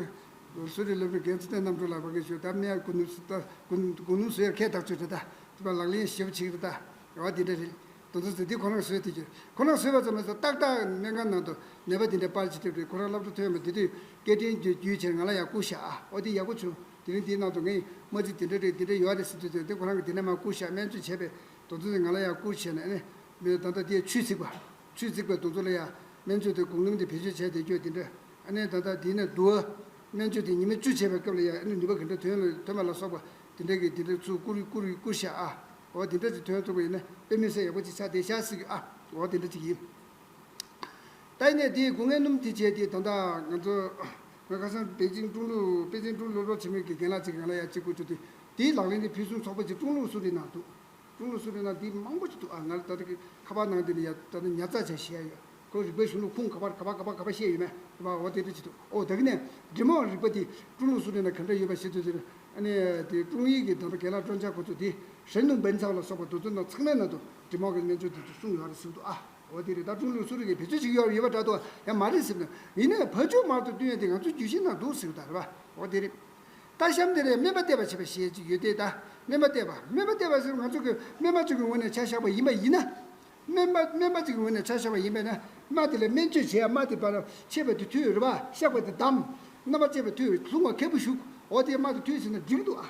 གསོ་རིག་སློབ་གྲྭའི་འགན་འཛིན་ལྟེ་རྣམ་གྲོལ་ལགས་ཕ་གིར་བཞུགས། ད་སྨན་སྒོ་ནུབ་སུ་ད་སྒོ་སྒོ་ནུབ་བཟོ་ཡ་ཁས་ཐག་ཆོད་རེད། ད་དེ་པ་ལག་ལེན་ཞེ་པོ་བྱེད་ཀྱི་རེད། ད་འོ་དེ་འདྲ་རེད། དེ་ཚོ་ཟེར་དེ་ཁོ་རང་བཟོས་དེ་ཁྱེར་ཁོ་རང་བཟོས་པ་ཙམ་མ་ཟད་ཏག་ཏག་སྨན་ཁང་ནང་དུ་ནད་པ་དེ་འདྲ་པར་ཅིག་སྤྲད་རེད། ཁོ་རང་སློབ་གྲྭ་ཐོན་པ་དེ་དུས་སྐད་འཕྲིན་བརྒྱུད་བརྒྱུད་བྱས་ང་ལ་ཡར་བསྐུར་ཤག་ཨ། འོ་དེ་ཡག་པོ་བྱུང་། དེ་རིང་དེའི་ནང་དུ་ངས་སྨན་རྩིས་དེ་འདྲ་རེད་དེ་འདྲ་ཡོད་རེད་ཟེར་དུས་ཚོད་དེ་ཁོ་རང་གིས་དེ་འདྲ་མར་བསྐུར་ཤག་སྨན་བཅོས་བྱས་པའི་དེ་ཚོ་ང་ལ་ཡར་བསྐུར་བྱས་ནས་ཨ་ནི་མི་ད་ལྟ་དེའི་ཆུས་བརྩིགས་པ། ཆུས་བརྩིགས་པའི་དེ་ཚོ་ལ་ཡང་སྨན་བཅོས་དེ་གོང་ནུམ་དེ་བེད་སྤྱོད་བྱས་བསྡད་རྒྱུ་དེ་འདྲ། ཨ་ནི་ད་ལྟ་དེ་ནས་དུ་བ་སྨན་བཅོས་དེ་ཉི་མ་བཅུ་བྱས་པའི་སྐབས་ལ་ཡང་ཨ་ནི་ནུས་པ་ག་འདྲ་ཐོན་ལ་ཐོན་པ་ལ་སོགས་པ་དེ་འདྲ་གི་དེ་འདྲ་ཚུར་བསྐུར་བསྐུར་བསྐུར་ཤག་ཨ། འོ་དེ་འདྲ་ཅིག་ཐོན་ཐུབ་པ་ཡིན་ན་དཔེ་མི་སྲིད་ཡག་པོ་ཅིག་ཆགས་བསྡད་ཤག་ཟེར་གི་ཨ། འོ་དེ་འདྲ་ཅིག་ཡིན། ད་ཡིན་ནས་དེའི་སྒོ་ལྔའི་སྣུམ་དེ་བྱས་ཏེ་ད་ལྟ་ང་ཚོ་ང་ཁ་སང་པེ་ཅིང་ཀྲུང་ལུགས་པེ་ཅིང་ཀྲུང་ལུགས་སློབ་གྲྭ་ཆེན་མོའི་གི་རྒན་ལགས་ཅིག་ང་ལ་ཡ་གཅིག་བསྐུར་བྱུང་དུས་དེའི་ལག་ལེན་དེ་ཕུལ་བྱུང་ཚོགས་པ་ཅིག་ཀྲུང་ལུགས་སུ་རི་ནང་འདུག་ཀྲུང་ལུགས་སུ་རི་ནང་འདི་མང་པོ་ཅིག་འདུག་ཨ། ང་ལ་ད་ལྟ་གི་ཁ་པར་ནང་དེ་ནས་ཡ་ད་ལྟ་ཉར་ཚགས་བྱས་བཞག་ཡོད། ཁོ་རིག་པའི་གཞུང་ལུགས་ཁུངས་ག་པར་ག་པར་ག་པར་ག་པར་བཤད་ཡོད་མེད་རེད་པ། འོ་དེ་འདྲ་ཅིག་འདུག་ཨོ་ད་གི་ནས་འབྲི་མོ་རིག་པ་དེ་ཀྲུང་ལུགས་སུ་རི་ནང་ག་འདྲ་ཡོད་པ་ཤེས་དུས་ཟེར། ཨ་ནི་དེ་ཀྲུང་ཡིག་གི་ད་ལྟ་རྒན་ལགས་ཀྲོན་ཆ་ཁོ་ཚོ་དེ་ཧྲན་ནུང་བན་ཚའོ་ལ་སོགས་པ་དེ་ཚོ་ནང་ཚང་མའི་ནང་དུ་འབྲི་མོ་གི་སྨན་བཅོས་དེ་ཚོ་གསུངས་ཡོད་རེད་ཟེར་འདུག་ཨ། འོ་དེ་རེད། ད་ཀྲུང་ལུགས་སུ་རི་གི་བེད་སྤྱོད་བྱེད་ཀྱི་ཡོད་ཡོད་པ་འདྲ་འདུག་ཡང་མ་རེད་ཟེར་ན་ཡིན་ནའི་བ་ཅུ་མར་དུ་བསྟུན་ཡ་དེ་ང་ཚོ་རྒྱུད་བཞི་ནང་འདུག་ཟེར་གི་ད་རེད་པ། འོ་དེ་རེད། ད་གཤམ་དེ་ལ་སྨན་པ་བསྟེན་པ་བྱེད་པ་ཞེས་ཅིག་ཡོད་དེ། ད་སྨན་པ་བསྟེན་པ་སྨན་པ་བསྟེན་པ་ཟེར་ང་ཚོ་གི་སྨན་པ་ཅིག་གི་ངོས་ནས་ཆ་བཞག་པ་ཡིན་པ་ཡིན་ན། སྨན་པ་སྨན་པ་ཅིག་གི་ངོས་ནས་ཆ་བཞག་པ་ཡིན་པས་ན་རྨ་དེ་ལ་སྨན་བཅོས་བྱས་རྨ་དེ་བར་ཆད་པ་དེ་འཐུས་རེད་པ། གཤགས་པ་དེ་བསྡམས། རྣམ་པ་ཅན་པ་འཐུས་ལྷུང་བ་ཁེ་པོ་ཞུགས། འོ་དེ་རྨ་དེ་འཐུས་ཟེར་ན་འགྲིག་འདུག་ཨ།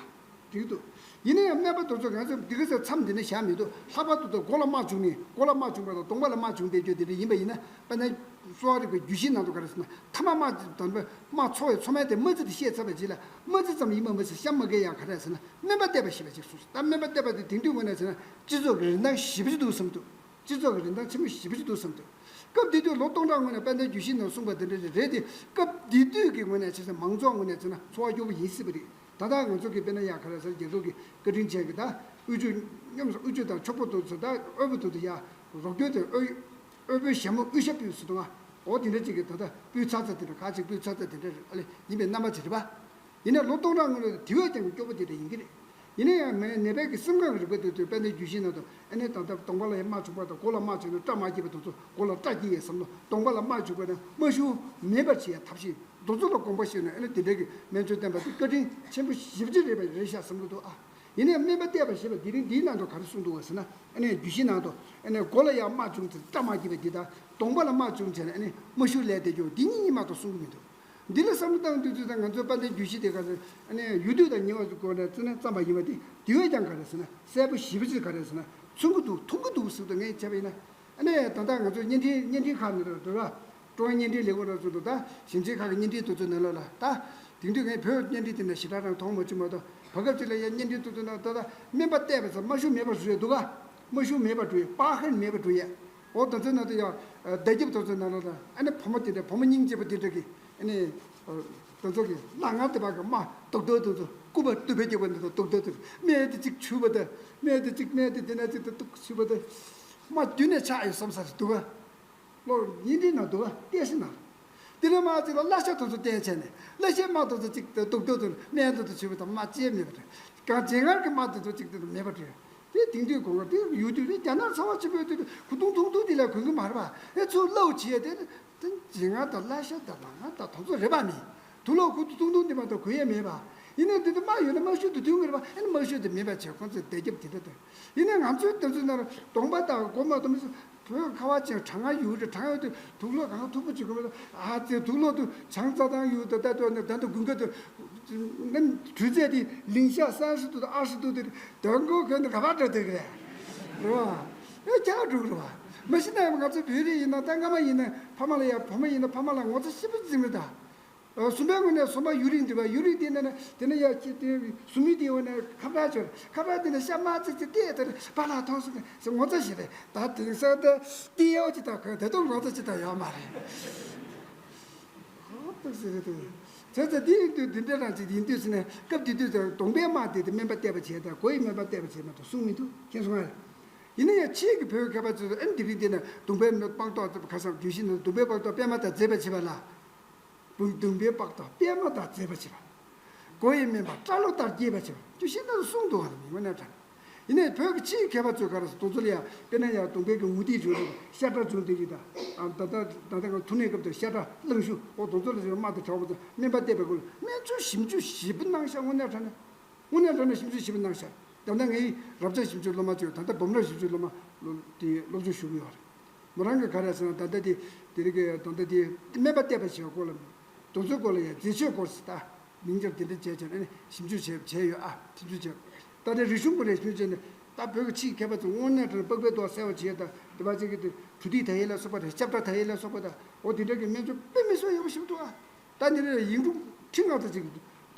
འགྲིག་འདུག་ཡིན་ན་ཡང་སྨན་པ་དེ་ཚོ་ང་ཚོ་འདི་ག་ཚོད་མཚམས་འདི་ནས་བཞག་མི་འདུག་ལྷག་པར་དུ་ད་མགོ་ལ་རྨ་བྱུང་ནས་མགོ་ལ་རྨ་བྱུང་བ་དང་གདོང་པ་ལ་རྨ་བྱུང་བསྡད་རྒྱུ་དེ་འདྲ་ཡིན་པ་ཡིན་ན་དཔེར་ན་གསོ་བ་རིག་པའི་རྒྱུད་བཞི་ནང་དུ་ག་རེ་ཟེར་ན་ཐ་མ་རྨ་དང་པོ་རྨ་ཚོར་བའི་ཚོར་སྨན་དེ་རྨ་རྩི་དེ་བཤད་ཚར་བའི་རྗེས་ལ་རྨ་རྩི་ཙམ་ཡིན་པ་མ་ཟད་གཤམ་མ་གས་ཡང་ག་རེ་ཟེར་ན་སྨན་པ་བསྟེན་པ་ཞེས་པ་ཅིག་གསུངས་སོང་། ད་སྨན་པ་བསྟེན་པ་དེ་དེང་དུས་ངོས་ནས་ཟེར་ན་སྤྱི་ཚོགས་ཀྱི་རིན་ཐང་ཞེ་པོ་ཅིག་འདུག་བསམ་འདུག་སྤྱི་ཚོགས་ཀྱི་རིན་ཐང་ཆེན་པོ་ཞེ་པོ་ཅིག་འདུག་བསམ་འདུག་སྐབས་དེ་དུས་ལོ་སྟོང་ཕྲག་སྔོན་ནས་དཔལ་ལྡན་རྒྱུད་བཞི་ནང་གསུངས་པ་དེ་འདྲ་རེད་དེ། སྐབས་དེ་དུས་ཀྱི་ངོས་ནས་བྱས་ཙང་མང་ཚོགས་ངོས་ནས་བྱས་ན་ཚོར་བ་སྐྱོ་པོ་ཡིན་སྲིད་པ་རེད། ད་ལྟ་ང་ཚོ་གི་དཔེར་ན་ཡ་ག་རེ་ཟེར་རྒྱལ་ཚོགས་ཀྱི་བཀའ་དྲིན་ཅན་གྱི་ད་དབུལ་ཕྱུག་མཉམ་དུ་དབུལ་ཕྱུག་དང་ཕྱུག་པོ་དེ་ཚོ་ད་དབུལ་པོ་དེ་ཚོ་ཡ་རོགས་སྐྱོར་དེ་དབུལ་དབུལ་པོའི་ཞྭ་མོ་དབུལ་ཞྭ་ཕུལ་ཟེར་དུས་ང་འོ་དེ་འདྲ་ཅིག་གི་ད་ལྟ་ཕུལ་ཚར་ཚར་དེ་འདྲ་ཁ་ཅིག་ཕུལ་ཚར་ཚར་དེ་འདྲ་རེད། ཨ་ལེ་ཡིན་པའི་རྣམ་པ་ཅིག་རེད་པ། ཡིན་ནའི་ལོ་སྟོང་ཕྲག་སྔོན་ལ་དེ་བས་ཀྱང་སྐྱོ་པོ་དེ་འདྲ་ཡིན་གྱི་རེད། ཡིན་ན་ཡང་མི་ནད་པའི་གི་སེམས་ཁམས་ཀྱི་རིག་པ་དེ་ཚོས་དཔལ་ལྡན་རྒྱུད་བཞི་ནང་དུ་ཨ་ནི་ད་ལྟ་གདོང་པ་ལ་ཡང་རྨ་བྱུང་བ་དང་མགོ་ལ་རྨ་བྱུང་ནས་སྐྲ་མ་སྐྱེས་པ་དེ་ཚོ་མགོ་ལ་སྐྲ་སྐྱེས་ཡས་བསམ་མནོ། གདོང་པ་ལ་རྨ་བྱུང་བ་དང་རྨ་ཤུགས་མེད་པར་བྱེད་ཡ་ཐབས་ཤེས་དེ་ཚོ་ལ་དགོངས་པ་བཞེས་ནས་ཨ་ནི་དེ་འདྲའི་གི་སྨན་བཅོས་བསྟེན་པ་དེ་བཀའ་དྲིན་ཆེན་པོ་ཞེ་པོ་ཅིག་རེད་པ་རེད་ཤག་བསམ་གྱི་འདུག་ཨ། ཡིན་ནའི་སྨན་པ་བསྟེན་པ་ཞེས་པ་དེ་རིང་འདིའི་ནང་དུ་ག་རེ་གསུངས་འདུག་བ་ཟེར་ན་ཨ་ནི་རྒྱུད་བཞི་ནང་དུ་ཨ་ནི་མགོ་ལ་ཡང་རྨ་བྱུང་ཚེ་སྐྲ་མ་སྐྱེས་པ་འདི་དང་གདོང་པ་ལ་རྨ་བྱུང་བྱས་ནས་ཨ་ནི་རྨ་ཤུགས་ལས་དེ་སྐྱོ་འདི་གཉིས་གཉིས་མ་གཏོགས་གསུང་གི་མི་འདུག་འདི་ལ་བསམ་བློ་བཏང་དུས་ཚོད་དང་ང་ཚོའི་དཔལ་ལྡན་རྒྱུད་བཞི་དེ་ག་ཚོད་ཨ་ནི་ཡུལ་དུས་དང་ཉེ་བ་ཚོའི་སྒོ་ནས་བརྩིས་ན་བརྩམས་པ་ཡིན་པ་དེ་དེ་བས་ཀྱང་ག་རེ་ཟེར་ན་གསལ་པོ་ཞེ་པོ་ཅིག་ག་རེ་ཟེར་ན་མཚོན་གྱི་འདུག་མཐོང་གི་འདུག་ཟེར་དུས་ངས་བྱས་པ་ཡིན་ན་ཨ་ནི་ད་ལྟ་ང་ཚོ་བརྙན་འཕྲིན་བརྙན་འཕྲིན་ཁག་ནས་རེད་བ། ཀྲུང་དབྱང་བརྙན་འཕྲིན་ལས་ཁུངས་ར་ཚོ་འདུག་ད་ཞིང་ཆེན་ཁག་གི་བརྙན་འཕྲིན་དེ་ཚོ་ནང་ལོགས་ལ་ད་དེང་དུས་ངས་བོད་བརྙན་འཕྲིན་དེ་འདྲ་ཞེ་དྲག་རང་མཐོང་མ་བྱུང་མ་གཏོགས་བར་སྐབས་ཅིག་ལ་ཡང་བརྙན་འཕྲིན་དེ་ཚོ་ནང་ད་ལྟ་སྨན་པ་བསྟེན་པ་ཚོ་རྨ་ཤུགས་མེད་པར་བཟོས་འདུག་ག་རྨ་ཤུགས་མེད་པར་འགྲོ་ཡས་པཱ་ཧན་མེད་པར་འགྲོ་ཡས། འོ་དེ་ཚོའི་ནང་དུ་ཡང་ཨ་བརྡ་ཁྱབ་དེ་ཚོའི་ནང་ལོགས་ལ་ཨ་ནི་བུ་མོ་དེ་འདྲ་བུ་མོ་སྙིང་རྗེ་པོ་དེ་འདྲ་གི་ཨ་ནི་ཨ་དེ་ཚོ་གི་ལྷ་ང་དེ་བ་གི་རྨ་རྡོག་རྡོག་དེ་ཚོ་སྐུད་པ་རྡོ་པས་རྒྱབ་པ་འདི་ཚོ་རྡོག་རྡོག་དེ་ཚོ་སྨན་དེ་གཅིག་ཆུ་བ་དེ་སྨན་དེ་གཅིག་སྨན་དེ་དེ་ན་གཅིག་དེ་གཏུག་ཆུ་བ་དེ་རྨ་མདུན་ནས་ཆགས་ཡོད་བསམ་ས་རེད་འདུག་ག་ལོ་བརྙན་འཕྲིན་ནང་འདུག་ག་བལྟས་ཤིག་ན། དེ་ནས་མ་གཅིག་ལ་བརླ་ཤ་དེ་ཚོ་བསྟན་བྱས་ནས་བརླ་ཤའི་རྨ་དེ་ཚོ་གཅིག་དེ་རྡོག་རྡོག་དེ་སྨན་དེ་ཚོ་ཆུ་བ་དང་རྨ་ཅེས་མེད་པ་རེད། གང་རྗེ་ངར་གྱི་རྨ་དེ་ཚོ་གཅིག་དེ་མེད་པ་རེད། དེ་དེང་དུས་གོང་དུ་ཡུལ་དུས་རེད་རྒྱ་ནག་ཚ་བ་ཆེན་པོའི་དུས་དུ་ཁུ་ཐུང་ཐུང་ཐུང་དེ་ལ་གོན་གི་མ་རེད་པ། ཨེ་ཚུར་བློ་བྱེད་དེ་དེ་རྗེ་ངར་དང་བརླ་ཤ་དང་ལ་ངར་དང་དེ་ཚོ་རེད་པ་མིན། དུག་ལོག་ཁུ་ཐུང་ཐུང་དེ་མ་གཏོགས་གོན་ཡས་མེད་པ། ཡིན་ནའི་དེ་དུ་རྨ་ཡོད་ན་རྨ་ཤུགས་དེ་ཐོན་གི་རེད་པ། ཨེ་ནི་རྨ་ཤུགས་དེ་མེད་པ་བྱས་ཁོང་ཚོས་བརྡ་ཁྱབ་དེ་འདྲ་དང་། ཡིན་ནའི་ང་ཚོའི་དེ་ཚོའི་ནང་ལ་གདོང་པ་དང་མགོ་མ་གཏོགས་མི་ཚོ་བོད་ཁ་བ་ཅན་གྲང་ང་ཡུལ་རེད། གྲང་ཡོད་དུས་དུག་ལོག་གང་མཐུག་པོ་ཅིག་གོན་མི་ཚོ་ཨ་ཙི་དུག་ལོག་དུ་ཆང་རྩ་དང་ཡུལ་དུ་ད་དུ་ནི་ད་དུ་དགུན་ཁ་དུ་ནི་དུས་ཚོད་དེ་ལིང་ཤ་ས་ཧྲི་དུ་དང་ཨ་ཧྲི་དུ་དེ་དོན་གོ་གོན་དུ་ག་པར་འགྲོ་དུས་རེད། རེད་བ། ཨེ་ཁྱག་འགྲོ་གི་རེད་བ། མ་གཞི་ན་ང་ཚོ་བོད་རིགས་ཡིན་ན་ད་སྔ་མ་ཡིན་ན་ཕ་མ་ལ་ཡ་བུ་མོ་ཡིན་ན་ཕ་མ་ལ་ངོ་ཚ་ཞེ་པོ་འཛིན་གི་རེད་ད། ཨ་གསུམ་པའི་ངོས་ནས་གསུམ་པ་ཡུན་རིང་འདུག་པ། ཡུན་རིང་དེ་ནས་ནས་དེ་ནས་ཡར་ཅིག་དེ་གསུམ་ཡུན་དེའི་འོག་ནས་ཁ་པར་བྱོས། ཁ་པར་དེ་ནས་ཤ་མ་ཙི་ཙི་བལྟས་དེ་ནས་པཱ་ལགས་མཐོང་སོང་ཟེར་ངོ་ཚ་ཞིག་རེད། ད་དེང་སང་དེ་ཏི་ཡོ་ཅིག་དང་གོས་དེ་དུང་ངོ་ཚ་ཅིག་དང་ཡོད་མ་རེད། ཧོ་ཏུག་ཟེར་རེད་དེ། བྱས་ཙང་དེ་ཡིན་དུས་འདི་འདྲ་རང་ཅིག་ཡིན་དུས་ཟེར་ནས་སྐབས་དེ་དུས་ཙང་གདོང་པའི་དམག་དེ་དེ་སྨན་པ་བསྟེན་པ་བྱས་དང་མགོ་ཡི་སྨན་པ་བསྟེན་པ་བྱས་མ་གཏོགས་གསུངས་མི་འདུག་མཁྱེན་སོང་ང་། ཡིན་ན་ཡང་ཕྱིས་ཀྱི་བོད་མཁས་པ་ཚོས་ཨ་ནི་དེ་རིང་འདི་ན་གདོང་པའི་སྨན་པ་དང་ཁ་སང་རྒྱུད་བཞི་ནང་གདོང་པའི་སྨན་པ་དང་པད་མ་དང་མཛེས་པ་བྱེད་པ་ལ། བུ་གདོང་པའི་པགས་དང་པད་མ་དང་མཛེས་པ་བྱེད་པ། མགོ་ཡི་སྨན་པ་སྐྲ་ལོ་ལྟར་རྒྱས་པ་བྱེད་པ། རྒྱུད་བཞི་ནང་གསུངས་འདུག་བ་ལ་མི་ངོ་ན་དྲན། ཡིན་ནའི་བོད་ཀྱི་ཕྱིའི་མཁས་པ་ཚོས་ག་རེ་ཟེར། དེ་ཚོ་ལ་ཡང་དཔེར་ན་ཡང་གདོང་པའི་གི་མུ་ཏིག་བྱུང་འདུག་ཤ་ཁྲག་བྱུང་བསྡད་ཀྱི་ད། ཨ་ད་ལྟ་ད་ལྟ་ང་ཐུག་ནས་སྐབས་དུ་ཤ་ཁྲག་རླུང་ཤུགས་འོ་དེ་ཚོ་ལ་ཟེར་དམག་དང་གྲོགས་པོ་ཚོ་སྨན་པ་བསྟེན་པའི་སྐོར་ལ་སྨན་བཅོས་ཞིབ་འཇུག་ཞིབ་པོ་གནང་ཤག་དངོས་གནས་དྲང་གནས། དངོས་གནས་དྲང་གནས་ཞིབ་འཇུག་ཞིབ་པོ་གནང་ཤག་ད་ལྟ་ངའི་རབ་བྱུང་ཞིབ་འཇུག་སློབ་མ་ཚོས་ད་ལྟ་འབུམ་རམས་ཞིབ་འཇུག་སློབ་མ་དེ་སློབ་སྦྱོང་ཞུ་གི་ཡོད་རེད། མོ་རང་གིས་ག་རེ་ཟེར་ན་ད་ལྟ་དེ་དེ་རིགས་ཀྱི་ད་ལྟ་དེ་སྨན་པ་བསྟེན་པ་བྱེད་པའི་སྐོར་ལ་དེ་ཚོའི་སྐོར་ལ་ཡང་མཛེས་ཆོས་སྐོར་ཟེར་ད། མིང་སྦྱར་དེ་འདྲ་བྱས་བྱས་ནས་ཞིབ་འཇུག་བྱས་བྱས་ཡོད་ཨ། ཞིབ་འཇུག་བྱས། ད་ལྟའི་རིག་གཞུང་སྐོར་ལ་ཞིབ་འཇུག་བྱས་ནས་ད་བོད་ཀྱི་ཕྱིའི་མཁས་པ་ཚོ་དངོས་གནས་དྲང་པགས་པའི་མདོག་གསལ་བ་བྱས་ད་དེ་བ་ཅིག་གི་དེ་གྲུ་ཐིག་དག་ཡས་ལ་སོགས་པ་དང་ལྕགས་ཕྲ་དག་ཡས་ལ་སོགས་པ་དང་འོ་དེ་འདྲ་གི་སྨན་བཅོས་དཔེ་མི་སྲིད་ཡག་པོ་ཞིག་འདུག་ཨ། ད་འདི་འདྲ་ཡིག་འབྲུ་ཁྲི་ལྔ་ཙམ་ཅིག་